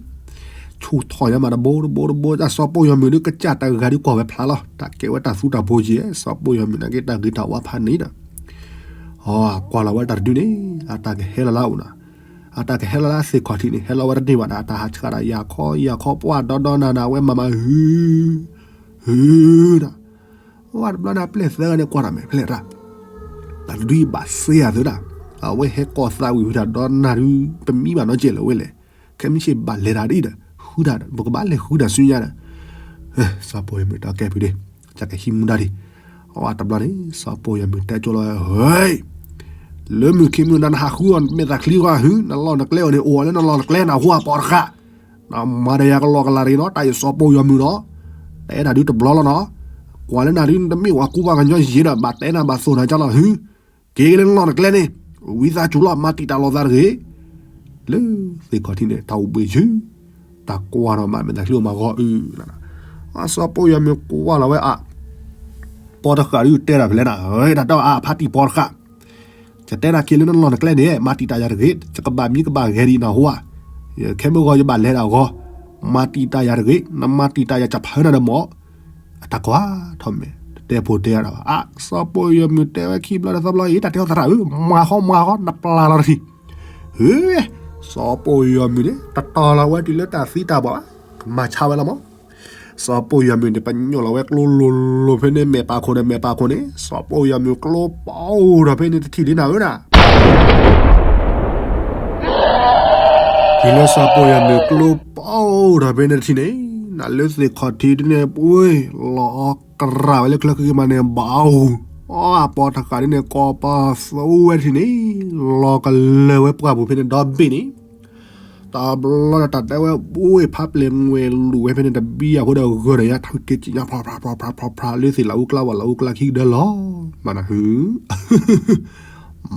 ဆူၣ်ထီၣ်ညါမးတဘိတဘိတဘိ အစီၤပိၢ်ယီၤမုၢ်ဒုးကစၢ်တဂၤဒုးကွၢ်ဝဲဖျါလီၤ, တၢ်ကဲဝဲတၢ်သူတၢ်ဖိက့ၤ စီၤပိၢ်ယီၤမုၢ်နာ်က့တၢ်ဂ့ၤတၢ်ဝါဖးန့ၣ်ဒီး ကွၢ်လီၤဝဲတၢ်တဒုန့ၣ် အတၢ်ကဟဲလီၤလၢအအိၣ်နၤ, အတၢ်ကဟဲလီၤလၢသ့ၣ်ခီၣ်ထံးန့ၣ် ဟဲလီၤဝဲတန့ၢ်ဘၣ်ဒီး အတၢ်ဟးဆှးဒၣ်ယၤခီယၤခီပှၢ်ဒီဒီနၤနၤ အဝဲမၤမၤဟု, ဟု, ဒီး ဝဲတဘျီန့ၣ် အပျဲၢ်သၢဂၤန့ၣ်ကွၢ်တၢ်မဲာ်ဖျဲၣ်တၢ်, တၢ်တဒုအံၤဘၣ်စ့ယၤသုဒၣ်, အဝဲဟဲကိးသးဝံၤဝံၤတၢ်ဒီးနၤဒုး တမံဘၣ်နီတစဲးလၢၤဝဲလဲၣ်, ခဲမုၢ်ဆ့ၣ်ဘၣ်လဲၤတၢ်ဒ်အံၤဒီး ဃုတၢ် ပကဘၣ်လဲၤဃုတၢ်ဆူညါဒီး စီၤပိၢ်ယီၤမုၢ်တၢ်ကဲဖုးဒ့, တၢ်ကဟံးမူဒါဒံး, အဝဲတဘျီန့ၣ် စီၤပိၢ်ယီၤမုၢ်တဲကၠိလီၤဝဲ ဟဲ, လၢမုၢ်ခံမုၢ်နၤနဟးဃုအီၤမဲာ်သၣ်ချံဂီၢ်ဟု နလီၢ်နကျဲအီၤန့ၣ် အိၣ်ဝဲလၢနလီၢ်နကျဲနဟူအပီတဃာ် နမၤဒီးယၤကလီကလီတဂ့ၤနီၤ, တၢ်အံၤစီၤပိၢ်ယီၤမုၢ်နီၤ, တဲတၢ်ဒုးတဘျီလီၤနီၤ, ကွၢ်လၢနၤဒုး နတမ့ၢ်ဝဲကူဘၣ်ကညီယံၤဒီး ဘၣ်တဲနၤဘၣ်သိၣ်နၤကၢ်လီၤဟု, က့ၤက့ၤလၢနလီၢ်နကျဲန့ၣ်, ဝံသးစူၤလီၤ မၤတံာ်တာ်လီၤသးတဂ့ၤ. လၢသ့ၣ်ခီၣ်ထံးန့ၣ် တၢ်အိၣ်ဘှံးယုၢ်, တၢ်ကွၢ်ထီၣ်မး မဲာ်သးချံအိၣ်မးဂီၤအုၣ်, စီၤပိၢ်ယီၤမုၢ်ကွၢ်လီၤဝဲအ ပီတဃာ်ဒုးတဲတၢ်ဖဲလဲၣ်နၤ, တၢ်တဲအဖါတံၢ်ပီတဃာ်, ယတဲနၤက့ၤလၢနလီၢ်နကျဲန့ၣ် မၤတံာ်တာ်ယၤတဂ့ၤ, ယကဘၣ်မံကဘၣ်ဂဲၤဒံးနၢ်ဟူဧါ, ခဲမုၢ်ဂီၤယဘၣ်လဲၤဒၣ်အဂီၢ်, မၤတံာ်တာ်ယၤတဂ့ၤ, နမၤတံာ်တာ်ယၤ ကဖၢနၤဒီးမး, အတၢ်ကွၢ်ထီၣ်မဲာ် တတဲဖိတဲတၢ်ဘၣ်, အါ စီၤပိၢ်ယီၤမုၢ်တဲဝဲခံဘျီဒီးသီဘျီအံၤ တၢ်တဲအီၤသရၣ်ဧၢ, မၤဃီမၤဃီ နပျၢ်လီၤတထံၣ်, ဟ့, စီၤပိၢ်ယီၤမုၢ်န့ၣ် တတီၤလီၤဝဲတုၤလၢတၢ်သံတၢ်ပှၢ်ဘၣ်, ကမၤဆါဝဲလီၤမး စီၤပိၢ်ယီၤမုၢ်န့ၣ် ပညိၣ်လီၤဝဲကျိလိၤလိၤဖဲန့ၣ် မဲာ်ပာ်ခိၣ်ဒီးမဲာ်ပာ်ခိၣ်န့ၣ် စီၤပိၢ်ယီၤမုၢ်ကျိပီအိၣ်ဒီးဖဲန့ၣ်တထံၣ်လံနၤဧၢဒၣ်, တုၤလၢစီၤပိၢ်ယီၤမုၢ်ကျိပီအိၣ်ဒီးဖဲန့ၣ်တထံၣ်န့ၣ် နလၢသ့ၣ်ခီၣ်ထံးဒ်န့ၣ် ပှ့ၤ လီၤအီကရၣ်ဝဲလၢချၢခံက့ၤမးန့ၣ် ဘၣ်အူ, အီအပီတဃာ်ဒ်န့ၣ် ကီၢ်ပၤသဝဲတထံၣ်န့ၣ် လီၤကလၢၤဝဲပှၢ်ပူၤဖဲန့ၣ်ဒီဘ့ၣ်န့ၣ် တဘျီဒီးတၢ်တဲဝဲ ပှ့ၤ ဖးပျဲၢ်ငွဲၣ်လူၤဝဲဖဲန့ၣ် တဘံယၤဖိဒီးဂၢၢ်ဒီးယါ ထုးက့ၤက့ၤညါ ဖျါဖျါဖျါဖျါဖျါ လၢသ့ၣ်လၢအူကျါဝဲလၢအူကျါခံကဒၢလီၤ, မၤနၤဟု,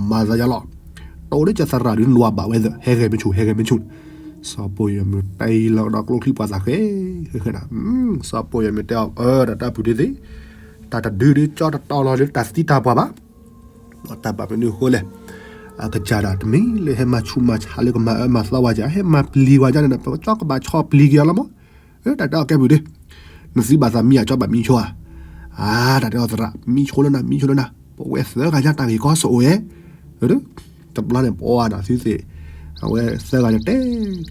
မၤသးယါလီၤ, တိၢ်လၢကသရၣ်ဒုးနွာ်ဘၣ်ဝဲသ့ၣ် ဟဲဂဲၤမ့ၢ်ဆူၣ် ဟဲဂဲၤမ့ၢ်ဆူၣ်, စီၤပိၢ်ယီၤမုၢ်တဲအံၤလီၤဒီးကျိချံပှၤသးဃဲ, ဃဲဃဲနၤ, စီၤပိၢ်ယီၤမုၢ်တဲအီၤ အၢ တၢ်တၢ်ပုၢ်ဒ့သ့ၣ်, တၢ်တဒုဒုးကၠီတတီၤလီၤဒုးတၢ်သံတၢ်ပှၢ်ဘၣ် တၢ်ဘၣ်မနုၤအဃိလဲၣ်, အကစၢ်ဒၣ်တမ့ၢ်လၢဟဲမၤဆူးမၤဆါလၢကမၤအၢမၤသီဝဲကၢ် ဟဲမၤပျံၤဝဲကၢ်န့ၣ် ပကၠီကဘၣ်ဆီပျံၤက့ၤအီၤလီၤမး, တၢ်တဲအီၤကဲပုၢ်ဒ့, နသံဘၣ်သးမံအကၠီဘၣ်မံဆိဧါ, အါ တၢ်တဲအီၤသရၣ် မံဆိလၢနၤ မံဆိလၢနၤ ပဝဲသၢဂၤညါတၢ်ဂ့ၢ်ကီစအိၣ်ဧဲ, တဘျီန့ၣ် ပှၤနၤသုသ့ၣ်, အဝဲသၢဂၤန့ၣ်တ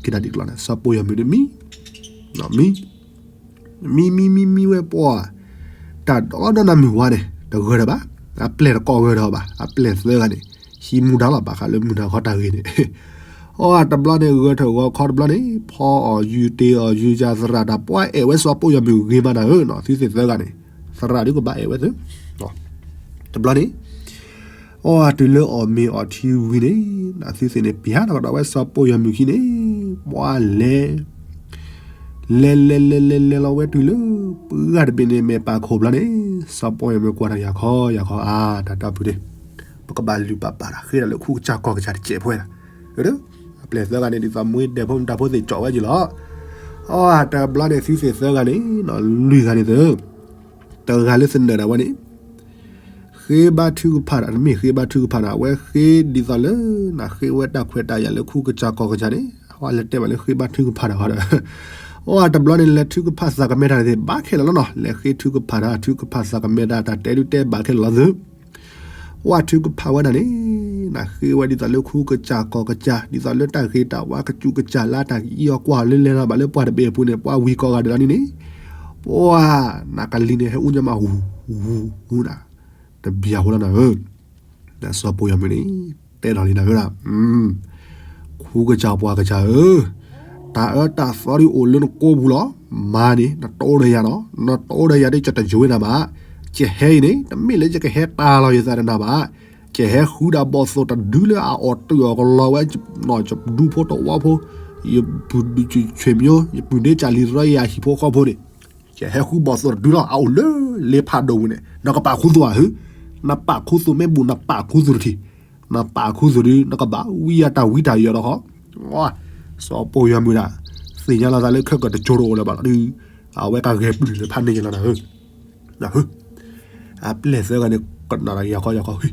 ဲက့ၤတၢ်ဒ်ကျီန့ၣ် စီၤပိၢ်ယီၤမုၢ်ဒုးမံ, မံ မံမံမံမံဝဲပှၤ, တၢ်ဒီဒီနၤမုၢ်ဝါန့ၣ် တဂၢၢ်ဒီးဘၣ်, အပျဲၢ်တကိးဂၢၢ်ဒီးဘၣ်, အပျဲၢ်သၢဂၤန့ၣ် ဟံးမူဒါလီၤ ဘၣ်ဃးလၢမုၢ်နၤခီတၢ်ဂ့ၢ်န့ၣ်, အီ တဘျီန့ၣ် ဂၢၢ်ထၢၣ်ဂီၤခီတဘျီန့ၣ် ဖီအီၣ်ယုၢ်တ့ၢ်အီၣ်ယုၢ်ယၤသရၣ်တၢ် ပှၤအဲၣ်ဝဲစီၤပိၢ်ယီၤမုၢ်ဂ့ၤမးနၤဧၢနီၤ သုသ့ၣ်သၢဂၤန့ၣ်, သရၣ်ဒုးကဘၣ်အဲၣ်ဝဲသု, တဘျီန့ၣ် အီ တုၤလၢအီၣ်မ့ၤအီထံဝံၤန့ၣ် နသုသ့ၣ်န့ၣ် ပျၢ်ထီၣ်ကဒီးဝဲစီၤပိၢ်ယီၤမုၢ်ခံန့ၣ် ပှၤလဲၤ လဲၤလဲၤလဲၤလဲၤလဲၤလီၤဝဲတုၤလၢ ပှၢ်တဘ့ၣ်န့ၣ် မဲာ်ပာ်ခိၣ်ဘျီန့ၣ် စီၤပိၢ်ယီၤမုၢ်ကွၢ်ဒီး ယၤခီ ယၤခီ အါ တၢ်တၢ်ပုၢ်ဒ့, ပကဘၣ်လုၢ်ပာ်ပာ်တၢ်ဃ့တၢ်လၢခူကစၢ်ကီၢ်ကစၢ်တစဲးဖိဝဲဒၣ်, အပျဲၢ်သၢဂၤန့ၣ် ဒ်သိးမွ့ဒဲးဖိမတၤဖိသ့ၣ်ကၠီၣ်ဝဲက့ၤလီၤ, အီ တဘျီန့ၣ် သုသ့ၣ်သၢဂၤန့ၣ် လွံၢ်ဂၤန့ၣ်သၢ တဂၤလၢသနၢၣ်ဒၣ်ဝဲန့ၣ် ဃ့ဘါထုကဖၣ်တၢ် တမ့ၢ်ဃ့ဘါထုကဖၣ်တၢ် အဝဲဃ့ဒ်သိးလၢ နဃ့ဝဲတၢ်ခွဲးတၢ်ယာ်လၢခူကစၢ်ကီၢ်ကစၢ်န့ၣ် အဝဲလဲၤတဲဘၣ်လၢဃ့ဘါထုကဖၣ်တၢ်ဃီဒီး အီ တဘျီန့ၣ် လဲၤထုကဖၣ်သးကမဲတၢ်န့ၣ်သ့ၣ် ဘၣ်ခဲလၢာ်လီၤနီၤ လဲၤဃ့ထုကဖၣ်တၢ် ထုကဖၣ်သးကမဲတၢ် တၢ်တဲဒုးတဲဘၣ်ခဲလၢာ်လီၤသု အီ ထုကဖၣ်ဝဲဒၣ်န့ၣ် နဃ့ဝဲဒ်သိးလၢခူကစၢ်ကီၢ်ကစၢ် ဒ်သိးလၢတၢ်ဂ့ၤတၢ်ဝါကစူးကစၢ်လၢတၢ်အံၤအီၤကွၢ်လၢလဲၤလီၤဘၣ်လၢပှၢ်တဘ့ၣ်အပူၤန့ၣ် ပှၤဝံၤကိးဂၤဒဲးလီၤန့ၣ်န့ၣ် ပှၤ နကလံၤန့ၣ်ဟဲအူညါမး ဝူၤဝူၤဝူၤနၤ တဘျီဖိလီၤနၤဧၢ စီၤပိၢ်ယီၤမုၢ်န့ၣ် တဲဒီးလံနၤဧၢဒၣ် ခူကစၢ်ပှၤကစၢ်ဧၢ, တၢ်အၢတၢ်သီဒုးအိၣ်လၢနကိပူၤလီၤ. မၤန့ၣ် နတိၢ်ဒီးယၤနီၤ, နတိၢ်ဒီးယၤဒ်ယတယွ့နၤဘၣ်. ယဟဲအံၤန့ၣ် တမ့ၢ်လၢယကဟဲတၢ်လီၤယသးဒီးနၤဘၣ်. ယဟဲဃုဒၣ်ဘီၣ်သိၣ်တဒုလၢအအိၣ်တုာ်အီၤကလီၤဝဲ ယဒူဖိတဝီဖိ, ယပုၢ်ဒုးဆွေမျိုး, ယပုၢ်ဒ့ကၢ်လံၤတရီယၤဟံၣ်ဖိဃီဖိန့ၣ် ယဟဲဃုဘီၣ်သိၣ်တဒုလီၤ. အအိၣ်လၢလ့ဖးဒိၣ်ဝံၤန့ၣ် နကပာ်ခူသူၣ်ဧါဧၢ, နပာ်ခူသူၣ်မ့ၢ်ဘူး နပာ်ခူသူၣ်တထံၣ်, နပာ်ခူသူၣ်ဒုး နကဘၣ်ဝံယၤတၢ်ဝံတၢ်ယၢၤဒီးဃီ, စီၤပိၢ်ယီၤမုၢ်ဒၣ် သ့ၣ်ညါလီၤသးလၢခဲကၢၣ်တကၠိတအိၣ်လၢၤဘၣ်လီၤဒုး, အဝဲကဂဲၤပျုၢ်လၢဖးန့ၢ်ယလီၤနၤဧၢ, အပျဲၢ်သၢဂၤန့ၣ် ကနၣ်ဒီးယၤခီယၤခီ,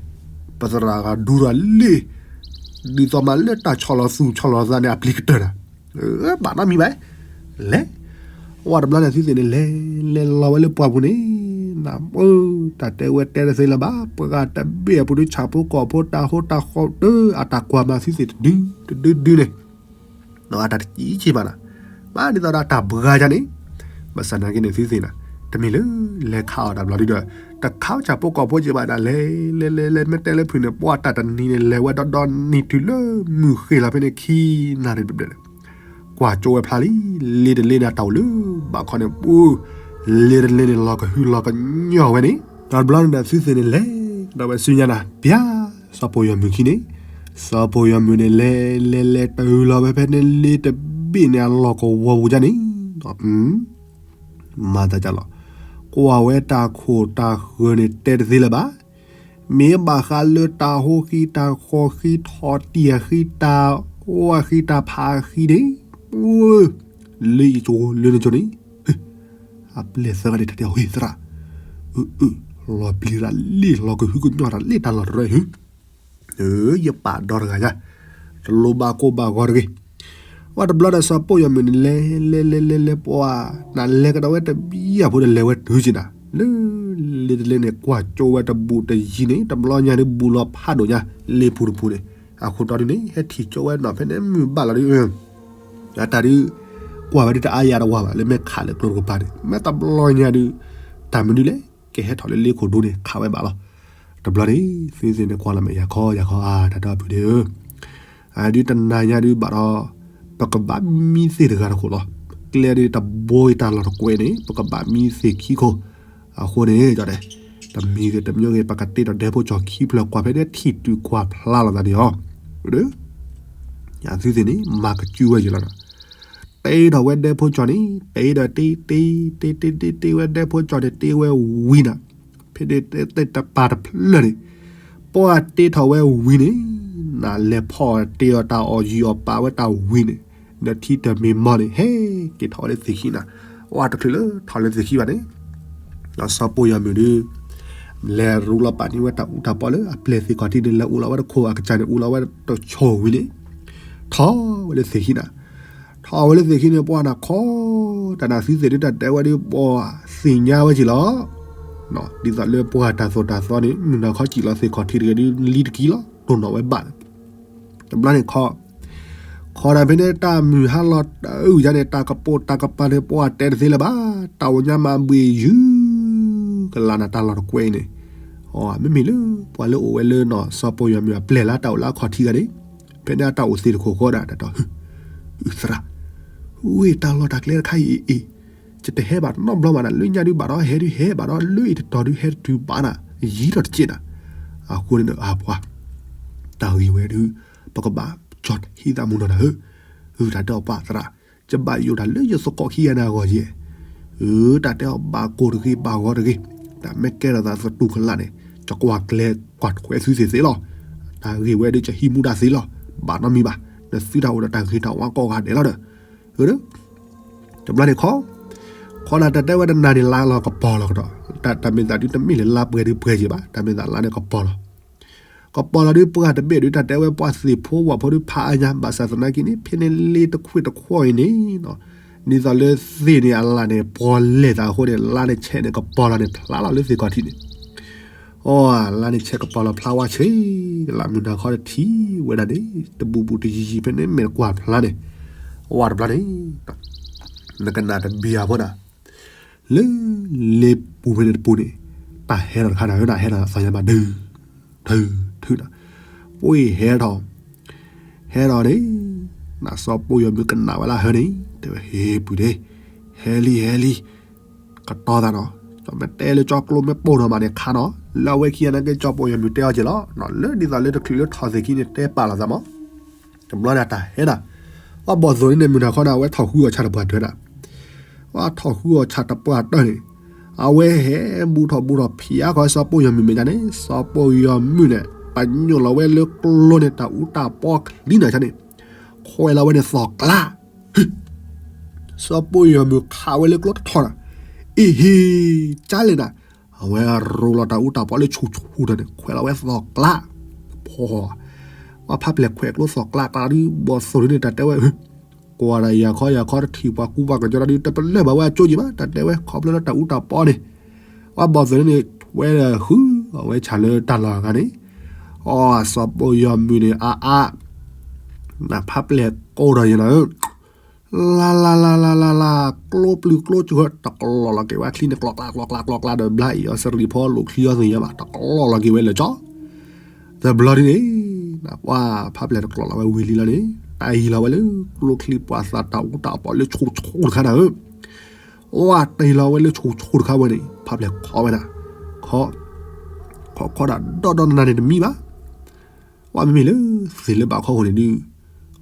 ပသရၣ်ဂၤဒူဒီးလ့ၣ်, ဒ်သိးမးလၢတၢ်ဆီၣ်လီၤသူၣ်ဆီၣ်လီၤသးန့ၣ် အပျံၤကတၢၢ်နၤ, ဘၣ်နီတမံၤဘၣ်, လဲၤ အဝဲတဘျီန့ၣ် သုသ့ၣ်န့ၣ် လဲၤလဲၤလီၤဝဲလၢပှၢ်ပူၤန့ၣ်, နၢ်ပၢၢ် တၢ်တဲဝဲတဲတသ့လၢၤဘၣ်, ပှၤဂၤတဘ့ၣ်အပူၤဒုး ဆၣ်ဖိကီၢ်ဖိ တၢ်ဟိတၢ်ဃီတၢ် အတၢ်ကွၢ်မၤသုသ့ၣ်တဒု တဒုဒုန့ၣ်, အတၢ်တကံက့ဘၣ်နၤ, ဘၣ်ဒ်သိးဒီးတၢ်ဘှါယါန့ၣ်, ဘၣ်ဆၣ်နာ်က့န့ၣ်သုသ့ၣ်နၤ, တမ့ၢ်လၢ လဲၤခးအီၣ်တၢ်ဘျီဒုဒီး, တခးဆၣ်ဖိကီၢ်ဖိက့ဘၣ်ဒၣ် လဲၤလဲၤလဲၤလဲၤ မ့ၢ်တဲလၢဖုၣ်န့ၣ် ပှၤတၢ်တနံၤန့ၣ် လဲၤဝဲဒီဒီနံၤတုၤလၢမုၢ်ဃ့ၢ်လီၤဖဲန့ၣ် ခံနၣ်ရံၣ်ဘျဲၣ်ဘျဲၣ်န့ၣ် ကွၢ်ကၠိဝဲဖျါလံ, လ့တလ့န့ၣ် တၢ်အိၣ်လၢဘၣ်ခီန့ၣ် ပူၤ, လ့တလ့န့ၣ်လီၤကဟုလီၤကညီဝဲန့ၣ်, တဘျီန့ၣ်ဒီးသုသ့ၣ်န့ၣ်လဲၤ, ဒီးဝဲဆူညါနၤ ပျၢ်, စီၤပိၢ်ယီၤမုၢ်ခံန့ၣ်, စီၤပိၢ်ယီၤမုၢ်န့ၣ် လဲၤလဲၤလဲၤတုၤလီၤဝဲဖဲန့ၣ်လ့တဘ့ၣ်န့ၣ် အလီၢ်ကဝီၤပူၤဒၣ်န့ၣ် မၤသးဒ်လီၤ, ကွၢ်ဝဲတၢ်ခိၣ်တၢ်ဃၢၤန့ၣ် တဲတသ့လၢၤဘၣ်, မ့ၢ်ဘၣ်ဃးလၢတၢ်ဟိဃံတၢ်ဃီဃံထီၣ်တံၢ်ဃံတၢ်အိၣ်ဃံတၢ်ဖးဃံန့ၣ်, လၢအံၤကၠိလၢနကၠိန့ၣ်, အပျဲၢ်သၢဂၤန့ၣ် တၢ်တဲအီၤ ဟ့ၣ်သရၣ်, အၢ အၢ လီၤပျံၤတၢ်လံၣ်လီၤကဟုကညီၢ်တၢ်လံၣ်တၢ်လီၢ်တရၢဟ့ၣ်, ယပာ်ဒီတဂၤညါ, တလိၣ်ဘၣ်ကိၢ်ဘၣ်ဂီၤတဂ့ၤ ဝဲတဘျီဒီးစီၤပိၢ်ယီၤမုၣ်န့ၣ် လဲၤလဲၤလဲၤလဲၤလဲၤပှၤ, နလဲၤကဒီးဝဲတဘျီအဖိဒီးလဲၤဝဲတုၤက့ၤနၤ, လၢ လ့တလ့န့ၣ် ကွၢ်ကၠိဝဲတဘူးတယံၤန့ၣ် တဘျီညါဒုးဘူးလီၤဖးဒိၣ်ညါ လ့ပူၤတပူၤန့ၣ်, အဃိတီဒုးန့ၣ် ဟဲထံၣ်ကၠိဝဲနီၤ ဖဲန့ၣ်မုၢ်ဘၣ်လီၤဒုး, အတၢ်ဒုး ကွၢ်ဝဲဒုးတအါယၤတဝၤဘၣ် လၢမ့ၢ်ခးလၢကျိတကပၤန့ၣ် မ့ၢ်တဘျီညါဒုး, တၢ်မနုၤလဲၣ် ကဟဲထီၣ်လၢလ့ခိၣ်ဒိန့ၣ် ခးဝဲဘၣ်လီၤ. တဘျီန့ၣ် သုသ့ၣ်န့ၣ်ကွၢ်လီၤမ့ၢ်ယၤခီယၤခီဧါ တၢ်ဒီပုၢ်ဒီး အဒုးတနၤညါဒုးဘၣ်ဒီး ပကဘၣ်မံသ့ၣ်တဂၤတခိၣ်လီၤ. ကျဲဒုးတဘိအံၤတၢ်လီၢ်တကွဲးန့ၣ် ပကဘၣ်မံသ့ၣ်ခံခိၣ်, အဃိန့ၣ် ကီဒဲး တမံၤဂ့ၤတမံၤဂ့ၤ ပကတ့ထီၣ်ဒဲဖိကၠီၤခံဖျၢၣ်ကွၢ်ဖဲန့ၣ်ထံၣ်တုၤကွၢ်ဖျါလီၤသးန့ၣ်အီၤ, ဒီး ယသုသ့ၣ်န့ၣ် မၤကစုဝဲယလီၤဒီး တ့ထီၣ်ဝဲဒဲဖိကၠီၤန့ၣ် တ့ဒီးတ့တ့တ့တ့တ့တ့ဝဲဒဲဖိကၠီၤန့ၣ် တ့ဝဲဝံၤနၤ, ဖဲန့ၣ်တပၤတဖျၢၣ်န့ၣ် ပှၤတ့ထီၣ်ဝဲဝံၤန့ၣ် နလဲၤဖီၣ်တ့အီၤတၢ်အီၣ်ယံၤအီၣ်ပာ်ဝဲတၢ်ဝံၤန့ၣ် ဒီးထံတမံၤမီၢ်န့ၣ် ဟဲက့ၤထီၣ်ဝဲလၢသ့ၣ်ခံနၤ, ဝဲတချုးလၢထီၣ်လၢသ့ၣ်ခံဘၣ်န့ၣ် ဒီးစီၤပိၢ်ယီၤမုၣ်ဒုး လဲၤရူလီၤပာ်န့ၢ်ဝဲတၢ်အူတၢ်ပီလၢအပျဲၢ်သ့ၣ်ခီၣ်ထံးန့ၣ် လဲၤအိၣ်လီၤဝဲတခိၣ်အကစၢ်န့ၣ် အိၣ်လီၤဝဲတဆိၣ်ဝံၤန့ၣ် ထီၣ်ဝဲလၢသ့ၣ်ခံနၤ, ထီၣ်ဝဲလၢသ့ၣ်ခံန့ၣ် ပှၤနၤခီ တၢ်နၤသုသ့ၣ်ဒုးတၢ်တဲဝဲဒုး ပှၤသ့ၣ်ညါဝဲက့ၤလီၤ, ဒ်သိးလၢပှၤတၢ်သိၣ်တၢ်သီန့ၣ် မုၢ်နၤခီစံၣ်လီၤသ့ၣ်ခီၣ်ထံးတဂ့ၤဒုး လံတကံလီၤ တိၢ်နီၣ်ဝဲဘၣ် တဘျီန့ၣ်ခီ ခီဒၣ်ဖဲန့ၣ် တၢ်မုၢ်ဟါလီၤတၢ်အုၣ်ယါန့ၣ် တၢ်ကပိာ်တၢ်ကပၤန့ၣ် ပှၤတဲတသ့လၢၤဘၣ်, တၢ်အိၣ်ညါမၤဘှ့ၣ်ယုၢ်ကလးနၤတၢ်လီၢ်တကွဲးအံၤန့ၣ်, မ့မ့ၢ်လၢ ပှၤလၢအိၣ်ဝဲလၢနီၢ်စီၤပိၢ်ယီၤမုၣ်အပျဲၢ်လၢတၢ်အိၣ်လၢအခီၣ်ထံးဂၤန့ၣ်, ဖဲန့ၣ်အတၢ်အိၣ်သ့တခိၣ်ဃီဒၣ် တၢ်တီ အုၣ်သရၣ်, ဝ့ၢ်တၢ်လီၢ်တၢ်ကျဲတခါအံၤအံၤ ယတဟဲဘၣ်နီတဘျီဘၣ်နၤ, လၢညါဒုးဘၣ်ဒီးဟဲဒုးဟဲဘၣ်ဒီး လၢအံၤတတီၤဒုးဟဲတတုၤဘၣ်နၤ, ယံၤထီၣ်တစဲးနၤ, အဃိန့ၣ်ဒီးအပှၤ တၢ်ဂ့ၢ်ဝဲဒုး ပကဘၣ်ကၠီၣ်ဟံးသးမုၢ်နီၢ်နၤဧၢ, အုၣ်တၢ်တဲအီၤပှၤသရၣ်, ယဘၣ်ယိၣ်တၢ်လၢယသကိးခံဂၤန့ၣ်အဂီၢ်ယဲၢ်, အုၣ်တၢ်တဲအီၤဘၣ်ကိၢ်တဂ့ၤဘၣ်ဂီၤတဂ့ၤ, တၢ်မ့ၢ်ကဲထီၣ်သးသတူၢ်ကလာ်န့ၣ် ယကွၢ်ကျဲကွၢ်ထွဲသုသ့ၣ်သ့လီၤ, တၢ်ဂ့ၢ်ဝဲဒုးယဟံးမူဒါသ့လီၤ, ဘၣ်နီတမံၤဘၣ်, နသုတၢ်အိၣ်ဒီးတၢ်ဂ့ၤတၢ်ဝါကိးဂၤဒဲးလီၤဒီး တဘျီန့ၣ်ခီ, ခီနၤတၢ်တဲဝဲတနၤန့ၣ် လါလီၤကပီၤလီၤကဒီး, တၢ်မ့ၢ်သးဒုးတမ့ၢ်လၢလါပှဲၤဒုးပှဲၤက့ၤဘၣ်, တၢ်မ့ၢ်သးလါန့ၣ်ကပီၤလီၤ, ကပီၤလီၤဒုးပှၤတဘ့ၣ်ဒုး တၢ်တဲဝဲပှၤသ့ၣ်ဖိဝၣ်ဖိဒုးဖးအါညါ ဘၣ်ဆၣ်သနာ်က့န့ၣ် ဖဲန့ၣ်လ့တခွ့ၣ်တခွီၣ်အံၤန့ၣ်, ဒ်သိးလၢသ့ၣ်န့ၣ်အလၣ်န့ၣ် ပီၤလဲၢ်သးအဃိန့ၣ် လါန့ၣ်ဆဲးန့ၣ်ကပီၤလီၤန့ၣ် ဖျါလီၤလၢသ့ၣ်ခီၣ်ထံးန့ၣ် အီ လါန့ၣ်ဆဲးကပီၤလီၤဖျါဝဲဆ့, လၢမုၢ်နၤခီတထံၣ်ဝဲဒၣ်န့ၣ် တဘူးဘူးတယံၤယံၤဖဲန့ၣ်မ့ၢ်တကွၢ်ဖျါန့ၣ်, အဝဲတဘျီန့ၣ် နကနၣ်တဘံၤအဖိနၤ, လၢ လ့ပူၤဖဲန့ၣ်တပူၤန့ၣ် တၢ်ဟဲထီၣ်တခါနၤဧၢ တၢ်ဟဲထီၣ်သးညါမးဒုး ထုးထုးနၤ, ပှ့ၤဟဲထီၣ် ဟဲထီၣ်န့ၣ် နစီၤပိၢ်ယီၤမုၣ်ကနၣ်ဝဲလၢဟၢန့ၣ် တဲဝဲ ဟ့ၣ်ပုၢ်န့ၣ် ဟဲလံ ဟဲလံ ကတီၤသးနီၤ, မ့ၢ်တဲလၢကၠီကျိမ့ၢ်ပိၢ်နီၤမးန့ၣ်ခါနီၤ, လၢအဝဲခံဂၤနာ်က့ ကၠီပိၢ်ယီၤမုၣ်တဲအီၤက့ၤလီၤ, လၢဒ်သိးလၢတချုးလၢထီၣ်သ့ၣ်ခံန့ၣ် တဲပာ်လီၤသးမး, တဘျီန့ၣ်တၢ်ဟဲဒၣ်, အဘီၣ်သိၣ်န့ၣ် မုၢ်နၤခီန့ၣ် အဝဲထီၣ်ဃုအီၣ်ဆၣ်တပှၢ်ထွဲဒၣ်, အထီၣ်ဃုအီၣ်ဆၣ်တပှၢ်တၢၢ်န့ၣ်, အဝဲဟဲဘူးထီၣ်ဘူးထီၣ်ဖံးအါခီစီၤပိၢ်ယီၤမုၣ်မဲာ်ညါန့ၣ် စီၤပိၢ်ယီၤမုၣ်န့ၣ် ပညိၣ်လီၤဝဲလၢကျိန့ၣ် တၢ်အူတၢ်ပီချံနၤဆါန့ၣ်, ခွဲးလီၤဝဲန့ၣ်သီၣ်ကျါ စီၤပိၢ်ယီၤမုၣ်ခးဝဲလၢကျိတထီၣ်နၤ, အ့ဟ့ ကၢ်လဲၣ်နၤ, အဝဲရိလီၤတၢ်အူတၢ်ပီလၢဆူၣ်ဆူၣ်ဒီးန့ၣ် ခွဲးလီၤဝဲသီၣ်ကျါ, ဖီ, ပှၤဖးပျဲၢ်ခွဲးကျိသီၣ်ကျါကျါဒုး ဘီၣ်သိၣ်ဒုးန့ၣ် တၢ်တဲဝဲ, ကွၢ်ဒၣ်ယၤခီယၤခီတထံၣ်ပှၤကူပှၤကညီဒုး တပလၢၢ်ဘၣ်ဝဲအကၠိက့ၤဘၣ် တၢ်တဲဝဲ ခီဖျိလၢတၢ်အူတၢ်ပီန့ၣ်, ပှၤဘီၣ်သိၣ်ဒုးန့ၣ် ဝဲဒီးဃုအဝဲဆၣ်လၢတၢ်လီၢ်အဂၤန့ၣ်, အီ စီၤပိၢ်ယီၤမုၣ်န့ၣ် အါအါ နဖးပျဲၢ်ကိးဒီးယၤနၤဧၢ, လါလါလါလါလါလါ, ကျိပျုၤကျိစှၤ တကျီၢ်လီၤက့ၤဝဲချံန့ၣ် ကျီကျါကျီကျါကျီကျါဒီး ဘျါအံၤအီစရံဖီလိာ်ချံအီသ့ၣ်ညါဘၣ် တကျီၢ်လီၤက့ၤဝဲလၢာ်ကၠီ, တဘျီဒ်န့ၣ်, ပှၤဖးပျဲၢ်တကျီၢ်လီၤဝဲဝံၤလံလီၤန့ၣ် တၢ်ယံၤလီၤဝဲလၢကျိချံပှၤသးတၢ်အူတၢ်ပီလၢဆူၣ်ဆူၣ်တခါနၤဧၢ, ဝဲတ့ၢ်လီၤဝဲလၢဆူၣ်ဆူၣ်တခါဝဲန့ၣ် ဖးပျဲၢ်ခီဝဲနၤ, ခီ, ခီခီဒၣ်ဒီဒီနၤန့ၣ်တမံၤဘၣ် ဝဲမ့မ့ၢ်လၢသ့ၣ်လၢဘၣ်ခီဃိန့ၣ်ဒုး,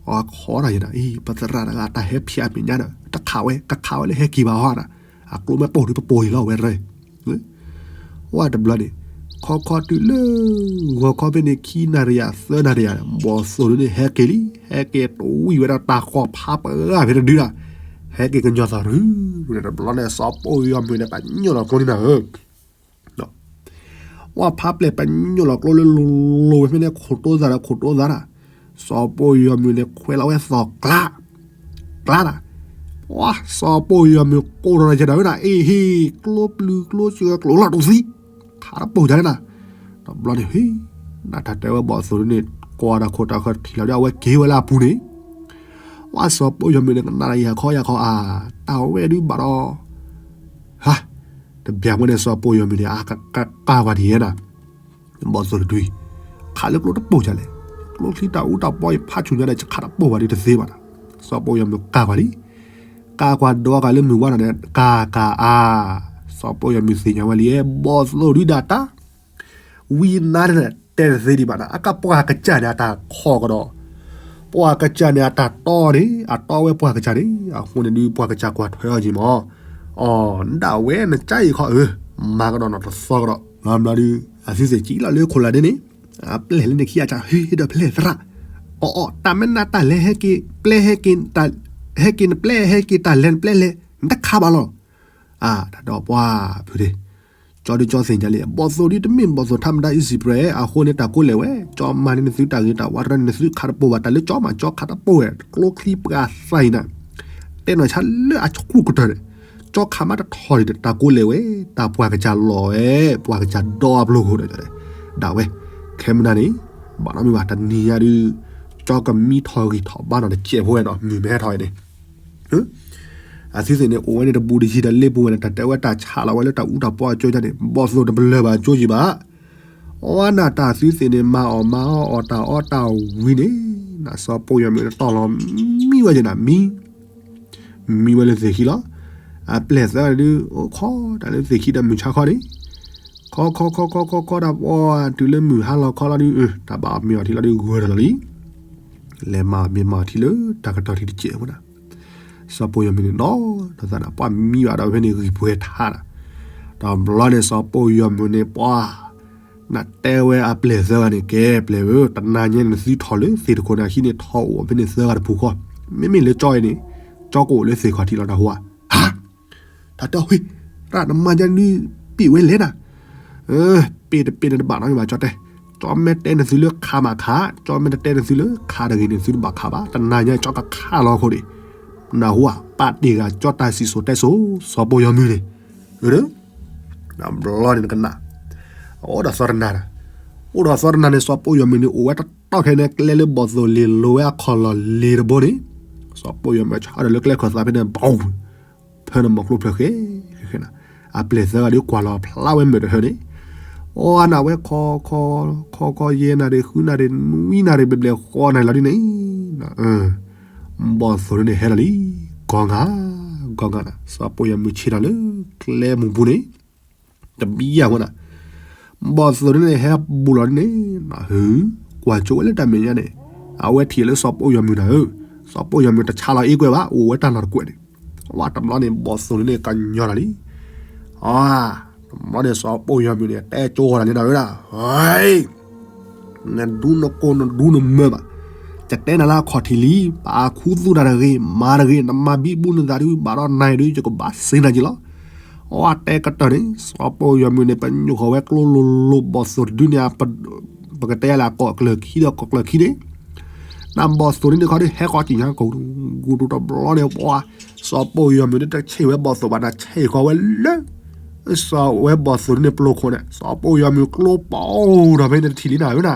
အီခီဒၣ်ယဲဒၣ် အံၤ ပသရၣ်တဂၤတၢ်ဟဲဖျါမဲာ်ညါဒီး တခးဝဲ ကခးဝဲလၢဟဲက့ၤဘၣ်ဟီဒၣ်, အကျိမ့ၢ်ပိၢ်ဒုးပပိၢ်အံၤလီၤဝဲရဲ, ဝဲတဘျီန့ၣ်, ခီခီတုၤလၢ ဂီၤခီဖဲန့ၣ် ခံနၣ်ရံၣ်ယၤ သၢနၣ်ရံၣ်ယၤန့ၣ် ဘီၣ်သိၣ်ဒုန့ၣ် ဟဲက့ၤလံ, ဟဲက့ၤတဝံၣ်ဝဲဒၣ်တၢ်ဃီၤဖးပှဲၤဂၤဖဲတဒုဒၣ်, ဟဲက့ၤကညီၤသးရူၢ်န့ၣ် တဘျီန့ၣ် စီၤပိၢ်ယီၤမုၢ်န့ၣ် ပညိၣ်လီၤကျိန့ၣ်နၤဧၢ ဝဲဖးပျဲၢ်ပညိၣ်လီၤကျိလၢလိၤလိၤဝဲဖဲန့ၣ် ခိၣ်တိသးဒီးခိၣ်တိသးဒၣ်, စီၤပိၢ်ယီၤမုၢ်န့ၣ် ခွဲးလီၤဝဲသီၣ်ကျါ, ကျါဒၣ်, ပှၤ စီၤပိၢ်ယီၤမုၢ်ကိးထီၣ်တၢ်ကဲဒၣ်ဝဲဒၣ် အ့ဟ့ၣ် ကျိပျုၤကျိစှၤကျိလီၤတူာ်သံ, ခးတပိၢ်တၢ်န့ၣ်နၤ, တဘျီန့ၣ် ဟ့ၣ် နတၢ်တဲဝဲဘီၣ်သိၣ်ဒုန့ၣ် ကွၢ်တၢ်ခိၣ်တၢ်ဃၢၤထံၣ်လီၤဒ်အဝဲက့ၤဝဲလၢအပူၤန့ၣ် ပှၤ စီၤပိၢ်ယီၤမုၢ်န့ၣ် ကနၣ်တၢ်ယၤခီယၤခီအါ, တၢ်ဝဲဒုဘၣ်ဒီး ဟါ, တဘျီဝဲန့ၣ် စီၤပိၢ်ယီၤမုၢ်န့ၣ် အကကးပှၤဒ်ယဲနၤ, ဘီၣ်သိၣ်တဒုအံၤ, ခးလၢကျိတပိၢ်ဒ်လဲၣ်, ကျိချံတၢ်အူတၢ်ပီအံၤဖးဆူၣ်ညါဒီး ယခးတပိၢ်ဘၣ်ဒုတသ့ဘၣ်နၤ, စီၤပိၢ်ယီၤမုၢ်ကးပှၤလံ, ကးပှၤဒီးကးလၢမုၢ်ဝါထီၣ်န့ၣ် ကးကးအါ, စီၤပိၢ်ယီၤမုၢ်သ့ၣ်ညါဝဲလံ ဘီၣ်သိၣ်ဒုဒၣ်တၢ် ဝံနါန့ၣ် တဲတသ့ဒံးဘၣ်နၤ, အကပှၤကစၢ်န့ၣ် အတၢ်ခီၣ်ကဒီး, ပှၤကစၢ်န့ၣ် အတၢ်တီန့ၣ် အတီဝဲပှၤကစၢ်န့ၣ်, အဃိန့ၣ်ဒုး ပှၤကစၢ်ကွၢ်ထွဲအီၤက့ၤမး, အီၤ ဒၣ်ဝဲနကါအံၤခီအၢ, မၤကဒီးနီၢ်တသီကဒီး, ဘျီဒုး အသုသ့ၣ်ကံလီၤလၢခိၣ်လာ်ဒ်န့ၣ်, အပျဲၢ်လၢနခံအကစၢ် ဟ့ၣ်ဒီးဖဲလဲၣ်သရၣ်, အီၤအီၤ တၢ်မ့ၢ်နတၢ်လဲၤဟဲက့ၤ ပျဲဟဲက့ၤ ဟဲက့ၤနပျဲ ဟဲက့ၤတၢ်လဲၤနပျဲလဲၣ် နတခးဘၣ်လီၤ အါ တၢ်ဒီးပှၤဖုးဒ့, ကၠီဒုကၠီသ့ၣ်ညါလံ ဘီၣ်သိၣ်ဒုတမ့ၢ်ဘီၣ်သိၣ်ထါမတၤအံၤစံးပြဲး အဃိန့ၣ် တၢ်ကိးလဲၣ်ဝဲ, ကၠီမၤန့ၢ်နသုတၢ်ဂ့ၤတၢ်ဝါတရၢန့ၣ် နသုခးတပိၢ်ဘၣ် တၢ်လၢကၠီမၤကၠီခးတပိၢ်ဝဲ ကျိချံပှၤသးအံၤနၤ, တဲနီၢ်ဆါလၢအဆူၣ်ကတၢၢ်န့ၣ်, ကၠီခးမးတထီၣ်ဒံး တၢ်ကိးလဲၣ်ဝဲ, တၢ်ပှၤကစၢ်လီၤဝဲ, ပှၤကစၢ်ဒီအပျိၢ်ခိၣ်ဒီး ဒၣ်ဝဲ, ခဲမုၢ်နၤန့ၣ်, ဘၣ်နီတမံၤဘၣ် တနံၤညါဒုး, ကၠီကမံထီၣ်ဂံၢ်ထီၣ်ဘါနီၢ်တစဲးဖိဝဲနီၤ မုၢ်မ့ၢ်ဟဲထီၣ်အံၤန့ၣ် အသုသ့ၣ်န့ၣ် အိၣ်ဝဲန့ၣ်တဘူးတယံၤတလ့ပူၤဝဲန့ၣ် တၢ်တဲဝဲတၢ်ဆးလီၤဝဲလၢတၢ်အူတၢ်ပီအကၠိညါန့ၣ် ဘီၣ်သိၣ်တပလၢၢ်ဘၣ်ကၠိယံၤဘၣ်. အဝဲနၤတၢ်သုသ့ၣ်န့ၣ် မၤအီၣ်မၤအီအီၣ်တၢ်အီၣ်တၢ်ဝံၤန့ၣ်, နစီၤပိၢ်ယီၤမုၢ်န့ၣ်တီၢ်လီၤမံဝဲယဲနၤမံ မံဝဲလၢသ့ၣ်ခံလီၤ. အပျဲၢ်သၢဂၤဒုး အိၣ်ခိးတၢ်လၢသ့ၣ်ခံဒီးမုၢ်ဆါခီန့ၣ်, ခီခီခီခီခီခီတၢ်ပီ တုၤလၢမုၢ်ဟါလီၤခီလီၤဒုး, တၢ်ဘၣ်အီၣ်မ့ၤအီထံလီၤဒုး ဂၢၢ်တၢ်လီၤလံ. လဲၤမၤအီၣ်မ့ၤမၤအီထံလၢတၢ်ကတီၢ်ထံတစဲးဖိနၤ, စီၤပိၢ်ယီၤမုၢ်န့ၣ်နီၤ, ဒီးသးနၤ ပှၤမံဘၣ်ဒီးဖဲန့ၣ်ဂံၢ်ပှဲၤထါနၤ, တဘျီန့ၣ် စီၤပိၢ်ယီၤမုၢ်န့ၣ် ပှၤ နတဲဝဲအပျဲၢ်သၢဂၤန့ၣ် ကဲပျဲၢ်ဧၢ, တနၤညါန့ၣ် နသုထီၣ်လၢသ့ၣ်တခိၣ်န့ၣ် ဟံးန့ၣ်ထီၣ်အိၣ်ဖဲန့ၣ်သၢဂၤတပူၤဃီ, မ့မ့ၢ်လၢကၠီအံၤန့ၣ်, ကၠီကအိၣ်လၢသ့ၣ်ခီၣ်ထံးလီၤနၢ်ဟူဧါ. ဟါ, တၢ်တဲအီၤ ဟ့ၣ်, ရၣ်နမါယါနုပ့ၢ်ဝဲလဲၣ်နၤ, ပ့ၢ်တပ့ၢ်န့ၣ်တဘၣ်နီတမံၤဘၣ် ကၠီတဲ, ကၠီမ့ၢ်တဲနသုလၢခးမးခး, ကၠီမ့ၢ်တတဲနသုလၢခးတဂ့ၤန့ၣ် သုတဘၣ်ခးဘၣ်, တနၤညါကၠီကခးလီၤအဃိန့ၣ်, နၢ်ဟူဧါ, ပာ်တ့ၢ်ဂၤကၠီတၢ်စံၣ်စိၤတဲစိၤ စီၤပိၢ်ယီၤမုၢ်န့ၣ်, တဘျီန့ၣ်နကနၣ်, အိၣ်ဒီးသီတနၤဒီး, အိၣ်ဒီးသီတနၤန့ၣ် စီၤပိၢ်ယီၤမုၢ်န့ၣ် အိၣ်ဝဲတတီၢ်ခဲန့ၣ် ကျဲလၢဘီၣ်သိၣ်လ့ၤလိၤဝဲအခီၣ်လီၢ်လ့ၤတဘိန့ၣ်, စီၤပိၢ်ယီၤမုၢ်ဆါဒီးလၢကျဲခီၣ်သးဖဲန့ၣ် ဘီ ဖၢနမီၤကျိဖျၢၣ်ဃဲ, ဃဲနၤ, အပျဲၢ်သၢဂၤဒုးကွၢ်လီၤဖျါဝဲမုာ်တဟၢန့ၣ်, အီနၤဝဲခီခီ, ခီခီယဲနၤရ့ ဃုနၤရ့ နွံနၤရ့ ဘျဲၣ်ဘျဲၣ်ဃီနၤလီၤဒ်န့ၣ်, ဘီၣ်သိၣ်ဒုန့ၣ်ဟဲလီၤလံ, ဂီၤငါ, ဂီၤငါနၤ, စီၤပိၢ်ယီၤမုၢ်ဆ့ၣ်ထီၣ်လၢကျဲမုၢ်ပူၤန့ၣ်, တဘံယၤဖိနၤ, ဘီၣ်သိၣ်ဒုန့ၣ်ဟဲဘူးလီၤဒ်န့ၣ်, ဟု, ကွၢ်ကၠိဝဲလၢတၢ်မဲာ်ညါန့ၣ်, အဝဲထံၣ်လၢစီၤပိၢ်ယီၤမုၢ်နၤဧၢ, စီၤပိၢ်ယီၤမုၢ်တဆါလီၤအ့ကွဲၢ်ဘၣ် အိၣ်ဝဲတၢ်လီၢ်တကွဲၢ်န့ၣ်, ဝဲတဘျီန့ၣ် ဘီၣ်သိၣ်ဒုန့ၣ်ကညီၤလီၤလံ, အါ, တဘျီန့ၣ် စီၤပိၢ်ယီၤမုၢ်န့ၣ် တဲကၠိဃီၤလီၤန့ၣ်နၤဧၢဒၣ်, နဒူနကိၢ်နဒူနမၢဘၣ်, ယတဲနၤလၢအခီၣ်ထံးလံ, ပာ်ခူသူၣ်နၤတဂ့ၤ, မၤတဂ့ၤ, နမၤဘံဘူနသးဒုး ဘၣ်ဒီးနၤဒုး ယကဘၣ်စ့နၤက့ၤလီၤ. အဝဲတဲကတၢၢ်န့ၣ် စီၤပိၢ်ယီၤမုၢ်န့ၣ် ပညိၣ်ဃီၤဝဲကျိလိၤလိၤ ဘီၣ်သိၣ်တဒုန့ၣ်, ပကတဲယၤလၢအကိးကျၢၢ်ခံဒီးကိးကျၢၢ်ခံန့ၣ်, နဘီၣ်သိၣ်ဒုန့ၣ်ခီဒုး ဟဲဃီၤကံၣ်ညါကိာ်, ဂူၤတူတဘျီန့ၣ် ပှၤ စီၤပိၢ်ယီၤမုၢ်န့ၣ်တဆံးဝဲဘီၣ်သိၣ်ဘၣ်နၤ ဆံးဃီၤဝဲလၢ စီၤဝဲဘီၣ်သိၣ်ဒုန့ၣ်ပျိၢ်ခိၣ်န့ၣ် စီၤပိၢ်ယီၤမုၢ်ကျိပီၤဒီးဖဲန့ၣ်တထံၣ်လံနၤဧၢ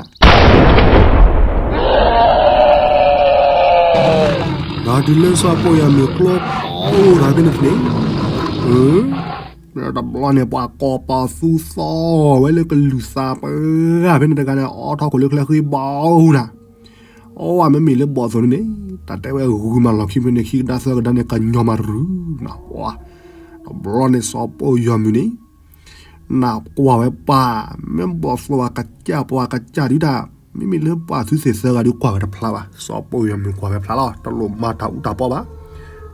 နၤ ဒီးတုၤလၢစီၤပိၢ်ယီၤမုၢ်ကျိပီၤအိၣ်ဒီးဖဲန့ၣ်န့ၣ်, တဘျီန့ၣ် ပှၤကိးပသူသီဝဲလၢကလုၢ်သးပှဲၤဂၤဖဲန့ၣ်တဂၤန့ၣ် အိးထီၣ်ခိၣ်လၢချၢဃ့ဘီၤအိၣ်နၤ, အိၣ်ဝဲမ့မ့ၢ်လၢဘီၣ်သိၣ်န့ၣ်န့ၣ် တၢ်တဲဝဲဂုၤမးလီၢ်ခံဖဲန့ၣ် ခံကဒါသၢကဒါန့ၣ် ကညီၤမးတရူးနၤ, တဘျီန့ၣ် စီၤပိၢ်ယီၤမုၢ်န့ၣ် နကွၢ်ဝဲပှၤ မ့ၢ်ဘီၣ်သိၣ်ပှၤကစၢ်ပှၤကစၢ်ဒုးတၢ် မ့မ့ၢ်လၢပှၤသုသ့ၣ်သၢဂၤဒုးကွၢ်ဝဲတဖျါဘၣ်. စီၤပိၢ်ယီၤမုၢ်ကွၢ်ဝဲဖျါလီၤ တလိၣ်မၤတၢ်အူတၢ်ပီဘၣ်.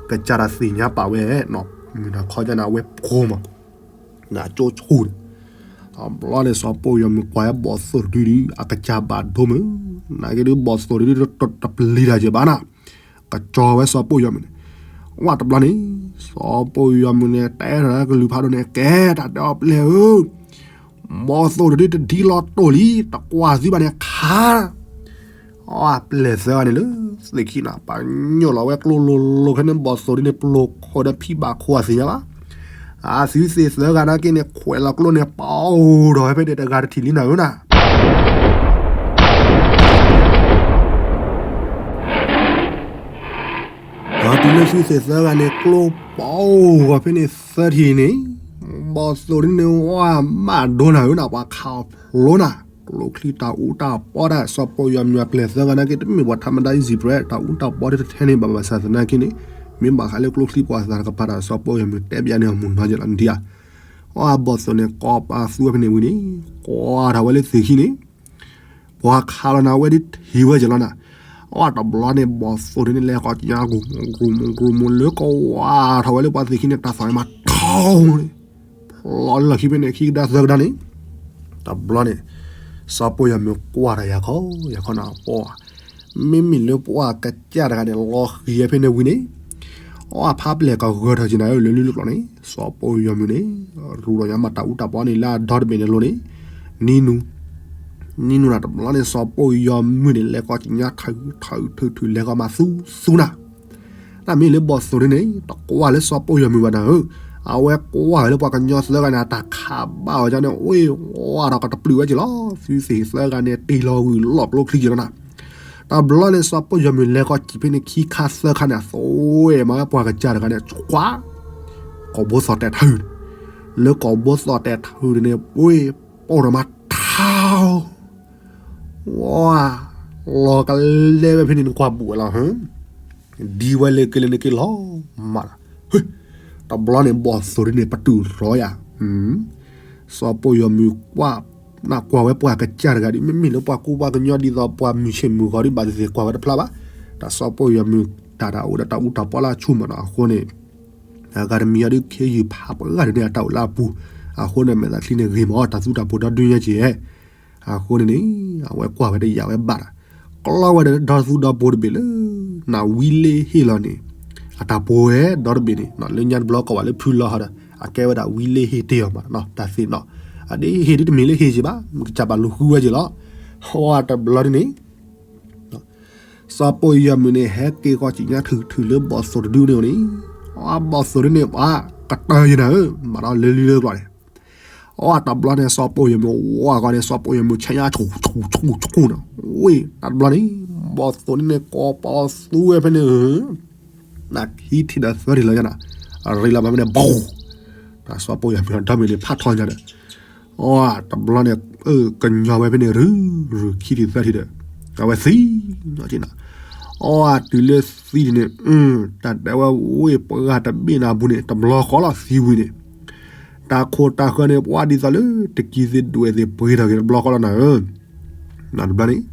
ကစၢ်တၢ်သ့ၣ်ညါပာ်ဝဲနီၤ မုၢ်နၤခီကနၣ်ဝဲဖိမး နကၠိဆူၣ်န့ၣ် တဘျီန့ၣ် စီၤပိၢ်ယီၤမုၣ်ကွၢ်ဝဲဘီၣ်သိၣ်တဒုဒု အကစၢ်ဘၣ်ဒိမုၢ်, နာ်က့ဒုးဘီၣ်သိၣ်တဒုတပျံၤတၢ်က့ၤဘၣ်နၤ, ကစီၤဝဲစီၤပိၢ်ယီၤမုၣ်န့ၣ်, ဝဲတဘျီန့ၣ် စီၤပိၢ်ယီၤမုၣ်န့ၣ် တဲထီၣ်ကလုၢ်ဖးဒိၣ်န့ၣ် ကဲတၢ်တဲအီၤပျဲၢ်ဧၢ, ဘီၣ်သိၣ်တဒုတဒံလီၤတိၢ်လံ တကွၢ်သုဘၣ်န့ၣ်ခါ အပျဲၢ်သၢဂၤန့ၣ်လၢ သ့ၣ်ခံနၤ ပာ်ညိၣ်လီၤဝဲကျိလိၤလိၤခဲန့ၣ် ဘီၣ်သိၣ်ဒ်န့ၣ် ပျိၢ်ခိၣ်ဒီးဖံဘၣ်ခိၣ်အသ့ၣ်ညါဘၣ်. အသုသ့ၣ်သၢဂၤနာ်က့န့ၣ် ခွဲးလီၤကျိန့ၣ် ပီၢ်ဒီးဝဲဖဲန့ၣ်တဂၤတထံၣ်လံနၤဧၢနၤ ဒီးတုၤလၢသုသ့ၣ်သၢဂၤန့ၣ် ကျိပီၢ်ဂီၤဖဲန့ၣ်သၢထံၣ်န့ၣ်, ဘီၣ်သိၣ်ဒ်န့ၣ်ဝဲမးဒိနၤဧၢနၤ ပှၤခးအီၤဖျိနၤ, ကျိချံတၢ်အူတၢ်ပီတၢ် စီၤပိၢ်ယီၤမုၣ်အပျဲၢ်သၢဂၤနာ်က့ တမ့ၢ်ပှၤထးမဒါ easy bread တၢ်အူတၢ်ပီတထဲန့ၣ် ဘၣ်ဘၣ်ဆၣ်သနာ်က့န့ၣ် မ့ၢ်ဘၣ်ဃးလၢကျိချံပှၤသးတကပၤဒီး စီၤပိၢ်ယီၤမုၣ်တဲဘၣ်န့ၣ်အမုၢ်နီၤက့လီၤ နဒံဧါ. အီဘီၣ်သိၣ်န့ၣ် ကိးပသူဝဲဖဲန့ၣ်ဝံၤန့ၣ်, ကွၢ်ထီၣ်ဝဲလၢသ့ၣ်ခံန့ၣ် ပှၤခးလီၤနၤဝဲဒ်ထံၣ်ဝဲက့လီၤနၤ. အီတဘျီန့ၣ် ဘီၣ်သိၣ်ဒ်န့ၣ် လဲၤဃီၤကညါ ဂူာ်မူဂူာ်မူလၢကဝါထီၣ်ဝဲလၢပှၤသ့ၣ်ခံန့ၣ် တၢ်သီၣ်န့ၣ်မးထီန့ၣ် ဖျိလီၤလၢလီၢ်ခံဖဲန့ၣ် ခံကဒါသၢကဒါန့ၣ်, တဘျီန့ၣ် စီၤပိၢ်ယီၤမုၣ်ကွၢ်တၢ်ယၤခီ ယၤခီနၤ ပှၤ မ့မ့ၢ်လၢပှၤကစၢ်တဂၤန့ၣ် လီၤဃံၤဝဲဖဲန့ၣ်ဝံၤန့ၣ်, အီဖးပျဲၢ်ကဂၢၢ်ထီၣ်က့နၤဧၢ လၢလံလၢကျိၤန့ၣ် စီၤပိၢ်ယီၤမုၣ်န့ၣ် ရူးဒီးညါမၤတၢ်အူတၢ်ပီန့ၣ်လၢအဒီတဘ့ၣ်န့ၣ်လိၤန့ၣ်, နံၤနူၤ နံၤနူၤနၤတဘျီန့ၣ် စီၤပိၢ်ယီၤမုၣ်န့ၣ် လဲၤဃီၤကညါထုးထုးထုးထုး လဲၤဃီၤမၤသူသူနၤ တၢ်မ့ၢ်လၢဘီၣ်သိၣ်ဒ်န့ၣ် တကွၢ်လၢစီၤပိၢ်ယီၤမုၣ်ဘၣ်နၤဧၢ, အဝဲကွၢ်ဝဲလၢပှၤကညီသၢဂၤန့ၣ် အတၢ်ခးဘၣ်ဝဲဒ်န့ၣ် အိၣ်ဝဲဒီးကတပျုာ်ဝဲက့လီၤ. သုသ့ၣ်သၢဂၤန့ၣ် တ့ၢ်လီၤဂုာ်လီၢ်ကျိချံက့လီၤနၤ. တဘျီန့ၣ် စီၤပိၢ်ယီၤမုၣ်လဲၤဃီၤစံၣ်ဖဲန့ၣ် ခံခါသၢခါန့ၣ် အသိဝဲမၤဝဲပှၤကစၢ်တဂၤန့ၣ် ကွၢ် ကိာ်ဘိသီၣ်တဲာ်ထုး, လၢကိာ်ဘိသီၣ်တဲာ်ထုးန့ၣ် ပှ့ၤပိၢ်ဒီးမၤထါ ဝါ လီၤကလဲဝဲဖဲန့ၣ် နကွၢ်ဘူးဝဲလီၤ, ဒ်ဝဲလၢကလၢနက့လီၤမးလီၤ. တဘျီန့ၣ် ဘီၣ်သိၣ်ဒ်န့ၣ် ပတုာ်ရီယၤ, စီၤပိၢ်ယီၤမုၣ်ကွၢ် နကွၢ်ဝဲပှၤကစၢ်တဂၤဒ် မ့မ့ၢ်လၢပှၤကူပှၤကညီဒ်သိးပှၤမုၢ်ဆ့ၣ်မုၢ်ဂီၤဒ်ဘၣ်သ့ၣ်သ့ၣ်ကွၢ်ဝဲတဖျါဘၣ်, တၢ်စီၤပိၢ်ယီၤမုၣ်တၢ်တၢ်အိၣ်ဒီးတၢ်အူတၢ်ပီလၢအဆူၣ်မးနီၤ အဃိန့ၣ် အဂၤတမံၤအံၤဒ်ခ့ယုၢ်ဖးပှၤဂၤဒ်န့ၣ် အတၢ်အိၣ်လၢအပူၤ, အဃိန့ၣ် မဲာ်သးချံန့ၣ်ဂ့ၤမး တၢ်သူတၢ်ပိၤဒီဒုညါက့ၤ, အဃိန့ၣ်န့ၣ် အဝဲကွၢ်ဝဲတယာ်ဝဲဘၣ်ဒီး ကျီဝဲဒီးဒီသူဒီပိၤတဘ့ၣ်လၢ နဝံလ့ဟ့ၣ်လီၤန့ၣ် အတၢ်ပိၤဝဲဒီတဘ့ၣ်န့ၣ် လၢညါတဘျီကိးဘၣ်လၢဖုလီၤဟီဒီး အကဲဝဲဒၣ်ဝံလ့ဟ့ၣ်တ့ၢ်အီၤမးနီၤ တၢ်သ့ၣ်နီၤ, အဒ်ဟ့ၣ်ဒ်တမ့ၢ်လၢဟ့ၣ်က့ၤဘၣ် မ့ၢ်ကစၢ်ဘၣ်လူၤဃုဝဲက့ၤလီၤ, ဟီတဘျီဒ်န့ၣ် စီၤပိၢ်ယီၤမုၣ်န့ၣ် ဟဲက့ၤဃီၤစံၣ်ညါထုးထုးလၢဘီၣ်သိၣ်တဒုန့ၣ်န့ၣ်, အဘီၣ်သိၣ်ဒုန့ၣ် ပှၤကတၢၢ်ယံၤနၤဧၢ, မၤဒီးလၢလံလၢကျီၢ်န့ၣ်, အတဘျီန့ၣ် စီၤပိၢ်ယီၤမုၣ်ဝါဂီၤန့ၣ် စီၤပိၢ်ယီၤမုၣ်ဆါညါဆူၣ်ဆူၣ်ဆူၣ်ဆူၣ်နီၤ, ဝ့ၢ် တဘျီန့ၣ် ဘီၣ်သိၣ်ဒုန့ၣ် ကိးပသူဝဲဖဲန့ၣ် နခံထံၣ်ဒီးသၢထံၣ်လီၤညါနီၤ, အရ့လီၤဘၣ်ဖဲန့ၣ် ဘီၣ်, တၢ်စီၤပိၢ်ယီၤမုၣ်ဒီမ့ၢ်လံဖးထီညါဒီး အတဘျီန့ၣ် ကညီဝဲဖဲန့ၣ် ရုရုခံထံၣ်သၢထံၣ်ဒီး အဝဲသံနီၤက့နီၤ, အတုၤလၢသံန့ၣ် တၢ်တဲဝဲဝ့ၢ်ပှၤတဘ့ၣ်နၤပူၤန့ၣ် တဘျီဃီလီၤသံဝံၤန့ၣ်, တၢ်ခိၣ်တၢ်ဃၢၤန့ၣ် ပှၤဒ်သိးလၢ တကံသ့ၣ်ဒွဲၣ်သ့ၣ်ပှ့ၤထီၣ်က့ၤတဘျီဃီလီၤနၤဧၢ နတဘျီန့ၣ်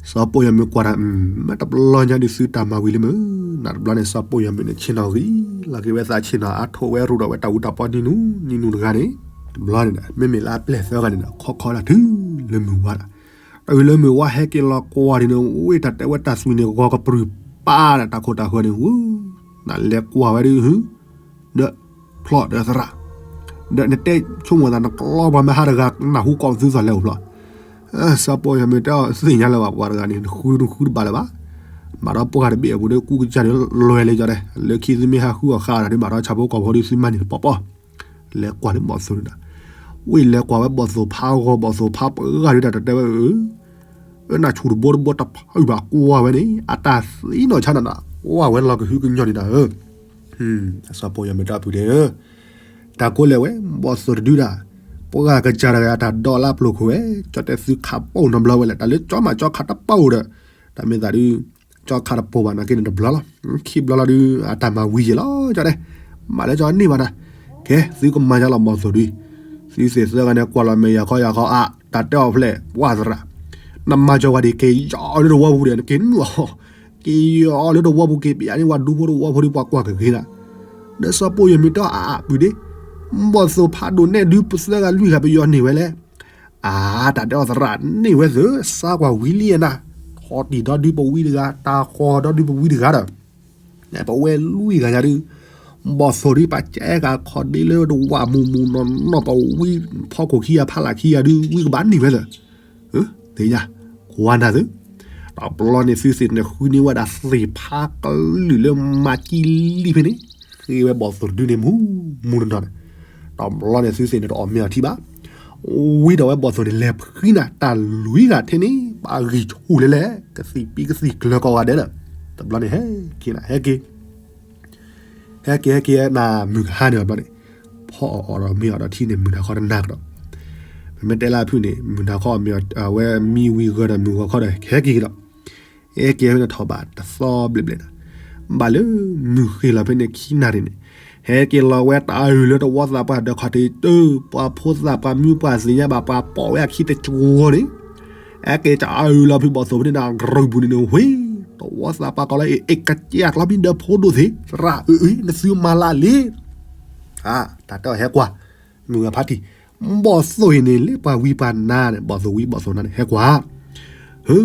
စီၤပိၢ်ယီၤမုၣ်ကွၢ်တၢ် မ့ၢ်တဘျီညါဒုးသုတၢ်မၤဝံၤလံမုၢ်, နတဘျီန့ၣ် စီၤပိၢ်ယီၤမုၣ်န့ၣ် ဆ့ၣ်နီၤဂံၢ်လီၤက့ၤဝဲသးဆ့ၣ်နီၤအါထိးဝဲရူးဒီးဝဲတၢ်အူတၢ်ပီနံၤနူၤနံၤနူၤတဂၤန့ၣ်, တဘျီန့ၣ် မ့မ့ၢ်လၢအပျဲၢ်သၢဂၤန့ၣ်ဒီး ခီခီဒၣ်တုၤလၢမုၢ်ဝါဒီး, တုၤလၢမုၢ်ဝါဟဲက့ၤလီၤကွၢ်ဒ်န့ၣ် ဝ့ၢ်တၢ်တဲဝဲတၢ်သွံၣ်န့ၣ် ဂီၤကပြုၢ်ပာ်ဒီးတၢ်ခိၣ်တၢ်ဃၢၤန့ၣ် ဝူ နလဲၤကွၢ်ဝဲဒုး ဒီးဖျီၣ်ဒီးသရၣ်, ဒီးနတဲဆိကမိၣ်သးနကျီပှၤမ့ၢ်ဟးတဂၤ နၢ်ဟူကိးပသူသိးလဲၤအိၣ်ဖျီၣ်, စီၤပိၢ်ယီၤမုၣ်တဲအီၤသ့ၣ်ညါလၢၤဘၣ် ပှၤတဂၤန့ၣ် နဃုနဃုတဘၣ်လၢၤဘၣ်, မၤဒီးပှၤတဘ့ၣ်အပူၤဒီး ကူကစၢ်န့ၣ်လွဲၢ်လၢကီးဒဲး လၢခံသုမ့ၢ်ဟးဃုအီၤဃာ်ဒီး မၤဒီးဆၣ်ဖိကီၢ်ဖိဒီးသုမၤန့ၢ်တပီၤပီၤ, လဲၤကွၢ်လၢဘီၣ်သိၣ်န့ၣ်ဒီး, ဝ့ၢ်လဲၤကွၢ်ဝဲဘီၣ်သိၣ်ဖးဂီၤဘီၣ်သိၣ်ဖးပှၤဂၤဒုးတၢ်တဲဝဲအၢ နၢ်ဆူၣ်တဘိတဘိတဖုဘၣ်ကွၢ်ဝဲန့ၣ် အတၢ်သံနီၢ်ဆါနၤနၤ ကွၢ်ဝဲလီၤကဟုကညီၢ်န့ၣ်နၤဧၢ, စီၤပိၢ်ယီၤမုၣ်တဲအီၤဖုတဲဧၢ, တၢ်ကိးလဲၣ်ဝဲ ဘီၣ်သိၣ်တဒုဒၣ်, ပှၤဂၤကစၢ်တဂၤအတၢ်ဒိးလၢအပျိၢ်ခိၣ်ဝဲ, ကၠီတဲသုခးပိာ်နီတဘျီဝဲလဲၣ်, တၢ်လၢကၠီမးကၠီခးတပိာ်ဒီး, တၢ်မ့ၢ်သးဒုး, ကၠီခးတပိာ်ဘၣ်နာ်က့န့ၣ်တဘျီလီၤ, ခံဘျီလီၤဒုး အတၢ်မၤဝံၤယဲၢ်လီၤ ကၠီတဲ, မၤလၢကၠီန့ၢ်ဘၣ်နၤ, ကဲ သုကမၤယါလီၤဘီၣ်သိၣ်ဒု, သုသ့ၣ်သၢဂၤန့ၣ်ကွၢ်လီၤမဲာ်ယၤခီယၤခီအါ, တၢ်တဲအီၤဖျဲၣ် ပှၤသရၣ်, နမၤကၠီဝဲဒ် က့ၤယီၤလၢတဝီပူၤဒီး နက့ၤနုာ်အီၤ, က့ၤယီၤလၢတဝီပူၤက့ၤ ပယၤန့ၣ်ဝဲဒူဖိတဝီဖိဒီးပှၤကွၢ်ကဂ့ၤနၤ, ဒီးစီၤပိၢ်ယီၤမုၣ်တဲအီၤအါအါပုၢ်ဒ့, မ ဘီၣ်သိၣ်ဖးဒိၣ်နဲၣ်ဒုးပသၢဂၤလွံၢ်ဂၤပယီၤန့ၢ်ဝဲလဲၣ်. အါ တၢ်တဲအီၤသရၣ်န့ၢ်ဝဲသ့ၣ် စါကွၢ်ဝံၤလံနၤ, ထီၣ်တံၢ်ဒီဒုပဝံတဂၤ တၢ်ဃီၤဒီဒုပဝံတဂၤဒီး ပဝဲလွံၢ်ဂၤညါဒုး ဘီၣ်သိၣ်ဒုး ပကဲကၤခီၣ်ဒ့လၢတဝၣ်မူးမူးနီၢ်နီၢ် ပဝံဖီခိၣ်ခံဂၤဖးလၢ်ခံဂၤဒုး ဝံကဘၣ်န့ၢ်ဝဲသ့ၣ် သ့ၣ်ညါ ကွၢ်နၤသု, တဘျီန့ၣ်သုသ့ၣ်န့ၣ်ဃုန့ၢ်ဝဲဒၣ်သ့ၣ်ဖးကလုာ်လၢမၤကံလံဖဲန့ၣ် ဃ့ဝဲဘီၣ်သိၣ်တဒုန့ၣ်မူးမူးနီၢ်နီၢ်န့ၣ်, တဘျီန့ၣ်သုသ့ၣ်န့ၣ်တအီၣ်မ့ၤအီထံဘၣ်, ဝံၤဒီးဝဲဘီၣ်သိၣ်န့ၣ် လဲၤဖှံနၤတၢ်လွံၢ်ဂၤထဲန့ၣ် ပှၤဂံၢ်ဆူၣ်လဲၤလဲၤ ကသံၣ်ပံကသံၣ်ကျၢၤကိးဂၤဒဲးဒီး, တဘျီန့ၣ်ဟဲက့ၤနၤ ဟဲက့ၤ ဟဲက့ၤဟဲက့ၤနၤ မုၢ်ကဟါန့ၣ်အဘျီန့ၣ်, ဖီအီၣ်အီၣ်ဒီးမ့ၤအီၣ်ဒီးထံန့ၣ် မုၢ်နၤခီတနၤကဒီး, ပမ့ၢ်တဲလၢအဖုၣ်န့ၣ် မုၢ်နၤခီအမ့ၤအီၣ်ဝဲမံဝံၤဂၢၤဒီးမုၢ်ဂီၤခီဒီး ကဟဲက့ၤကဒီး, ဟဲက့ၤဖဲန့ၣ်ထီၣ်ဘၣ်တသီဘျဲၣ်ဘျဲၣ်ဒီး, ဘၣ်လၢမုၢ်ဃ့ၢ်လီၤဖဲန့ၣ်ခံနၣ်ရံၣ်န့ၣ်, ဟဲက့ၤလီၤဝဲတၢ်အုၣ်လၢတဝီသးပှၢ်ဒီးခီၣ်ထံးတၢ် ပှၤဖိသၣ်ပှၤမုၢ်ပှၢ်သ့ၣ်ညါဘၣ် ပှၤပိာ်ဝဲအခံတကဝီၤန့ၣ် ဟဲက့ၤတၢ်အုၣ်လီၤဖုၣ်ဘီၣ်သိၣ်ဖဲန့ၣ်ဒီး ကရူၢ်ပူၤန့ၣ်န့ၣ် ဝ့ၢ် တဝီသးပှၢ်ကီလၢ အ့ၣ် ကစၢ်ကျီမံဒီးဖိဒိၣ်သ့ၣ် သရၣ်အုၣ်အုၣ် နသုမၤလၢလံ တၢ်တဲအီၤဟဲကွၢ်, မုၢ်ဂၤဖးထံၣ်, ဘီၣ်သိၣ်အံၤန့ၣ် လၢပှၤဝံပှၤနါန့ၣ် ဘီၣ်သိၣ်ဝံဘီၣ်သိၣ်နါန့ၣ် ဟဲကွၢ်, ဟု,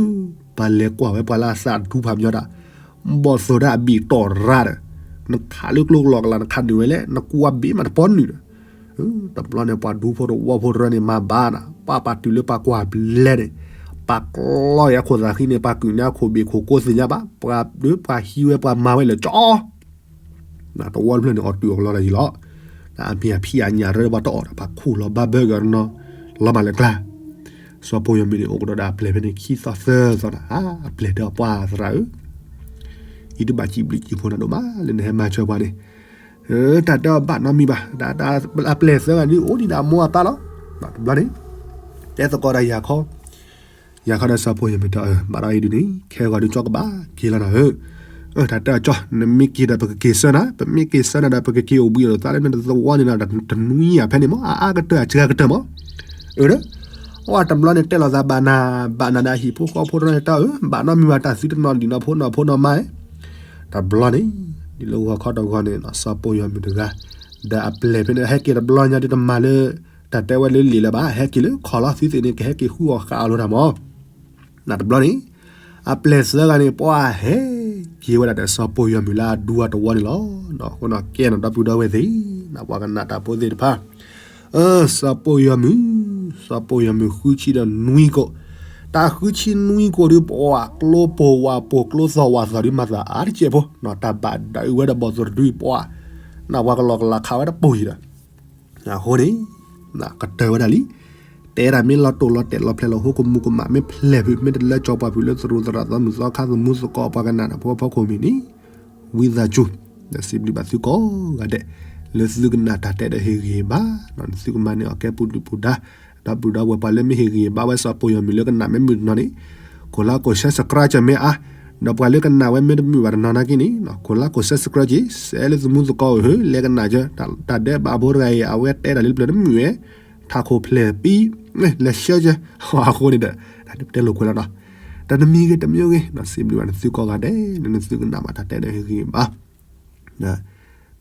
ပှၤလဲၤကွၢ်ဝဲပှၤလၢအသးဒူဖးမညီတၢ်, ဘီၣ်သိၣ်ဒၣ်အဘံၣ်တီၢ်ရၢ်ဒီး, နခးလၢကျိကလီကလး နခးနုာ်ဝဲလဲၣ် နကွၢ်ဘ့ၣ်မးတပီနုာ်ဒီး, တဘျီန့ၣ် ပှၤဒူဖိတဝီဖိတရၢန့ၣ် မၤဘၣ်နၤ ပှၤပာ်တုၤလၢပှၤကွၢ်ဘျဲန့ၣ်, ပှၤကျီအခိၣ်သးဃံန့ၣ် ပှၤကုၢ်န့ၢ်အခိၣ်ဘ့ၣ်ခိၣ်ကိးသ့ၣ်ညါဘၣ် ပှၤဒုး ပှၤဟံးဝဲပှၤမၤဝဲလၢကၠီ တဝီတဖျၢၣ်န့ၣ် အီၣ်တုၤအီၣ်ကလီလၢယံၤလီၤ, အမ့ၢ်အဖံးအညၣ်ရၢပှၤတအီၣ်ဒီး ပှၤခူၣ်လီၤဘၣ်ဘၢကနီၤ, လီၤမၢ်လၢကျါ, စီၤပိၢ်ယီၤမုၢ်န့ၣ် အိၣ်ကဒီးဒီးအပျဲၢ်ဖဲန့ၣ် ခံသီသၢသီနၤ, အပျဲၢ်တဲအီၤပှၤသရၣ်ဧၢ, ယတဘၣ်စံးဘျုးစံးဖှိၣ်နၤဒိၣ်မးလၢနဟဲမၤစၢၤပှၤန့ၣ်, တၢ်တဲအီၤဘၣ်နီတမံၤဘၣ်, အပျဲၢ်သၢဂၤဒုးအိၣ်ဒံးဒီးအမိၢ်အပၢ်လီၤ, တဘျီန့ၣ်, တဲသကိးဒီးယၤခီ ယၤခီဒီးစီၤပိၢ်ယီၤမုၢ်တဲအီၤ ဘၣ်ဒီးအံၤဒုးန့ၣ် ခဲဂီၤဒုးကၠီကဘၣ်က့ၤလီၤနၤဧၢ, တၢ်တဲအီၤကၠီ နမ့ၢ်က့ၤဒီးပကက့ၤဆၢနၤ, ပမ့ၢ်က့ၤဆၢနၤဒီး ပကက့ၤအိၣ်ဘှံးအိၣ်သါလၢနတသဝီန့ၣ်ဒီး တနွံယၤဖဲန့ၣ်မး အအါကတၢၢ်အစှၤကတၢၢ်မး, အၢဒီး, အဝဲတဘျီန့ၣ်တဲလိာ်သးဘၣ်နၤ, ဘၣ်နၤဒီးအဟံၣ်ဖိဃီဖိတရၢန့ၣ်တဲအီၤ ဘၣ်နီတမံၤဘၣ် တၢ်သုတနီၤဒံးနီၤဖိနီၤဖိနီၤမါ, တဘျီန့ၣ်, ဒ်လၢဂီၤခီတဂီၤန့ၣ် စီၤပိၢ်ယီၤမုၢ်တဂၤ ဒီးအပျဲၢ်ဖဲန့ၣ် ဟဲက့ၤတဘျီညါဒုးတမၤလၢ တၢ်တဲဝဲလၢလံာ်လၢၤဘၣ် ဟဲက့ၤလၢခီၣ်လီၤ သုသ့ၣ်န့ၣ် ကဟဲက့ၤဃုအီၣ်ဃာ်အီၤလိာ်တၢ်မး, နတဘျီန့ၣ်, အပျဲၢ်သၢဂၤန့ၣ် ပှၤဟဲက့ၤဝဲဒၣ်ဒီးစီၤပိၢ်ယီၤမုၢ်လၢအဒူအတဝီန့ၣ်လီၤ, အဃိန့ၣ်ကဲနၤဒီပုၢ်ဒီဝဲၢ်သ့ၣ်, ပှၤကနၣ်တၢ်ဖိသ့ၣ်တဖၣ်, စီၤပိၢ်ယီၤမုၢ်, စီၤပိၢ်ယီၤမုၢ်ဃုဆံဒီးနွံကိၣ်, တၢ်ဃုဆံနွံကိၣ်ဒုး ပှၤကျိပိာ်ဝးပိာ်ကျိသီၣ်ဝးသီၣ်ဒုးမၤသးအါတကဲးဖိ, တၢ်ဘၣ်ဒၣ်အုးဝဲဒီးဘီၣ်သိၣ်တဒုအံၤပှၤ, နပှၤကလီကလီခးဝဲတပိာ်အံၤဒီး အဃိန့ၣ်, ကတၢၢ်ဝဲဒၣ်လံ, တဲဒၣ်မ့ၢ်လီၤတိာ်လီၤတဲာ်လီၤဖျဲးလီၤဟိ ကမူၤကမၣ်မ့ၢ်ဖျဲးဖုး မ့ၢ်တလၢကၠီၤပှၤဖုးလၢသရူးသရၣ်သီမုၢ်သီခါသမူသကိး ပှၤကနၣ်တၢ်ဖိအဖီခိၣ်မ့ၢ်န့ၣ်, ဝံသးစူၤ, ဒီးစံးဘျုးဘၣ်သုကိးဂၤဒဲး, လၢသုကနၣ်တၢ်တဲဒီးဟ့ၣ်ဂံၢ်ဘါ, နသုကမၤန့ၢ်အီၣ်ကဲပူၤဒုၣ်ပူၤဒါ, ဒီပုၢ်ဒီဝဲၢ်ပှၤလၢမ့ၢ်ဟ့ၣ်ဂံၢ်ဘါဝဲစီၤပိၢ်ယီၤမုၢ်လၢကနၣ်မ့ၢ်မုာ်တနီၤန့ၣ်, ခိၣ်လါခိၣ် subscribe မ့ၢ်အါ, ဒီးပှၤလၢကနၣ်ဝဲမ့ၢ်တမုာ်ဘၣ်တနီၤနာ်က့န့ၣ်, ခိၣ်လါခိၣ် subscribe က့ၤ စဲးလၢသမူသကိးဧၢ လဲၤကနၣ်ကၢ တၢ်ဒဲးဘးဖိတဂၤအံၤ အဝဲတဲတၢ်လၢပျၢၤတမုာ်ဝဲ, ထးခိၣ်ဖျဲးပံ, လဲၤဆှၢကၢ, အဃိန့ၣ်ဒီး, တဲလိာ်ကွဲလီၤနီၤ, တနမံၤဂ့ၤတမံၤဂ့ၤ, စံးဘျုးဘၣ်နသုကိးဂၤဒဲး လၢနသုကနၣ်ဘၣ်တၢ်တဲဒီးဟ့ၣ်ဂံၢ်ဘါ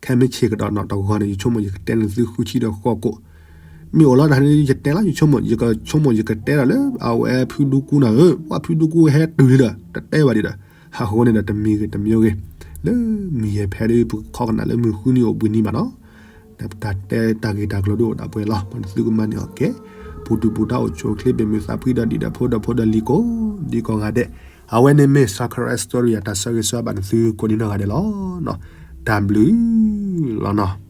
ခဲမုၢ်ဆ့ၣ်ကဒီးနီၢ်တဂီၤန့ၣ် ယဆိကမိၣ်ယကတဲနသုဃုဆံဒီးဃိးကိး, မ့ၢ်အိၣ်လီၤတၢ်န့ၣ် ယတဲလီၤ ယဆိကမိၣ် ယကဆိကမိၣ်ယကတဲဒီးလၢ အဝဲဖုဒူကူနၤဧၢ, ပှၤဖုဒူကူဟဲတုၤလံဒီး တတဲဘၣ်ဒံးဒီး, အဃိန့ၣ်ဒီးတမံၤဂ့ၤတမံၤဂ့ၤ, လၢမုၢ်ယဲၢ်ဖဲဒ်ပကခီကနၣ်လၢမုၢ်ဃုနံၤအိၣ်ဘှံးနံၤဘၣ်နီၤ, တၢ်တဲတၢ်ဂ့ၢ်တၢ်ကျိၤဒုးအိၣ်ဒၣ်ပှဲၤလီၤ, ပှၤနသုကမၤန့ၢ်အီၣ်ကဲ, ပူၤဒုၣ်ပူၤဒါအိၣ်ဆိးချ့ ဘၣ်မုာ်သးဖှံဒီးဒံးဒီးဖိဒီးဖိဒီးလံၤကိး, ဒ်ကိးဂၤဒဲး, အဝဲန့ၣ်မ့ၢ် Sakura Story အတၢ်ဆၢဂ့ၤဆၢဝါဘၣ်နသုကိးဒ်နီၢ်ဂၤဒဲးလီၤ. တၢ်ဘျုးလီၤနီၤ.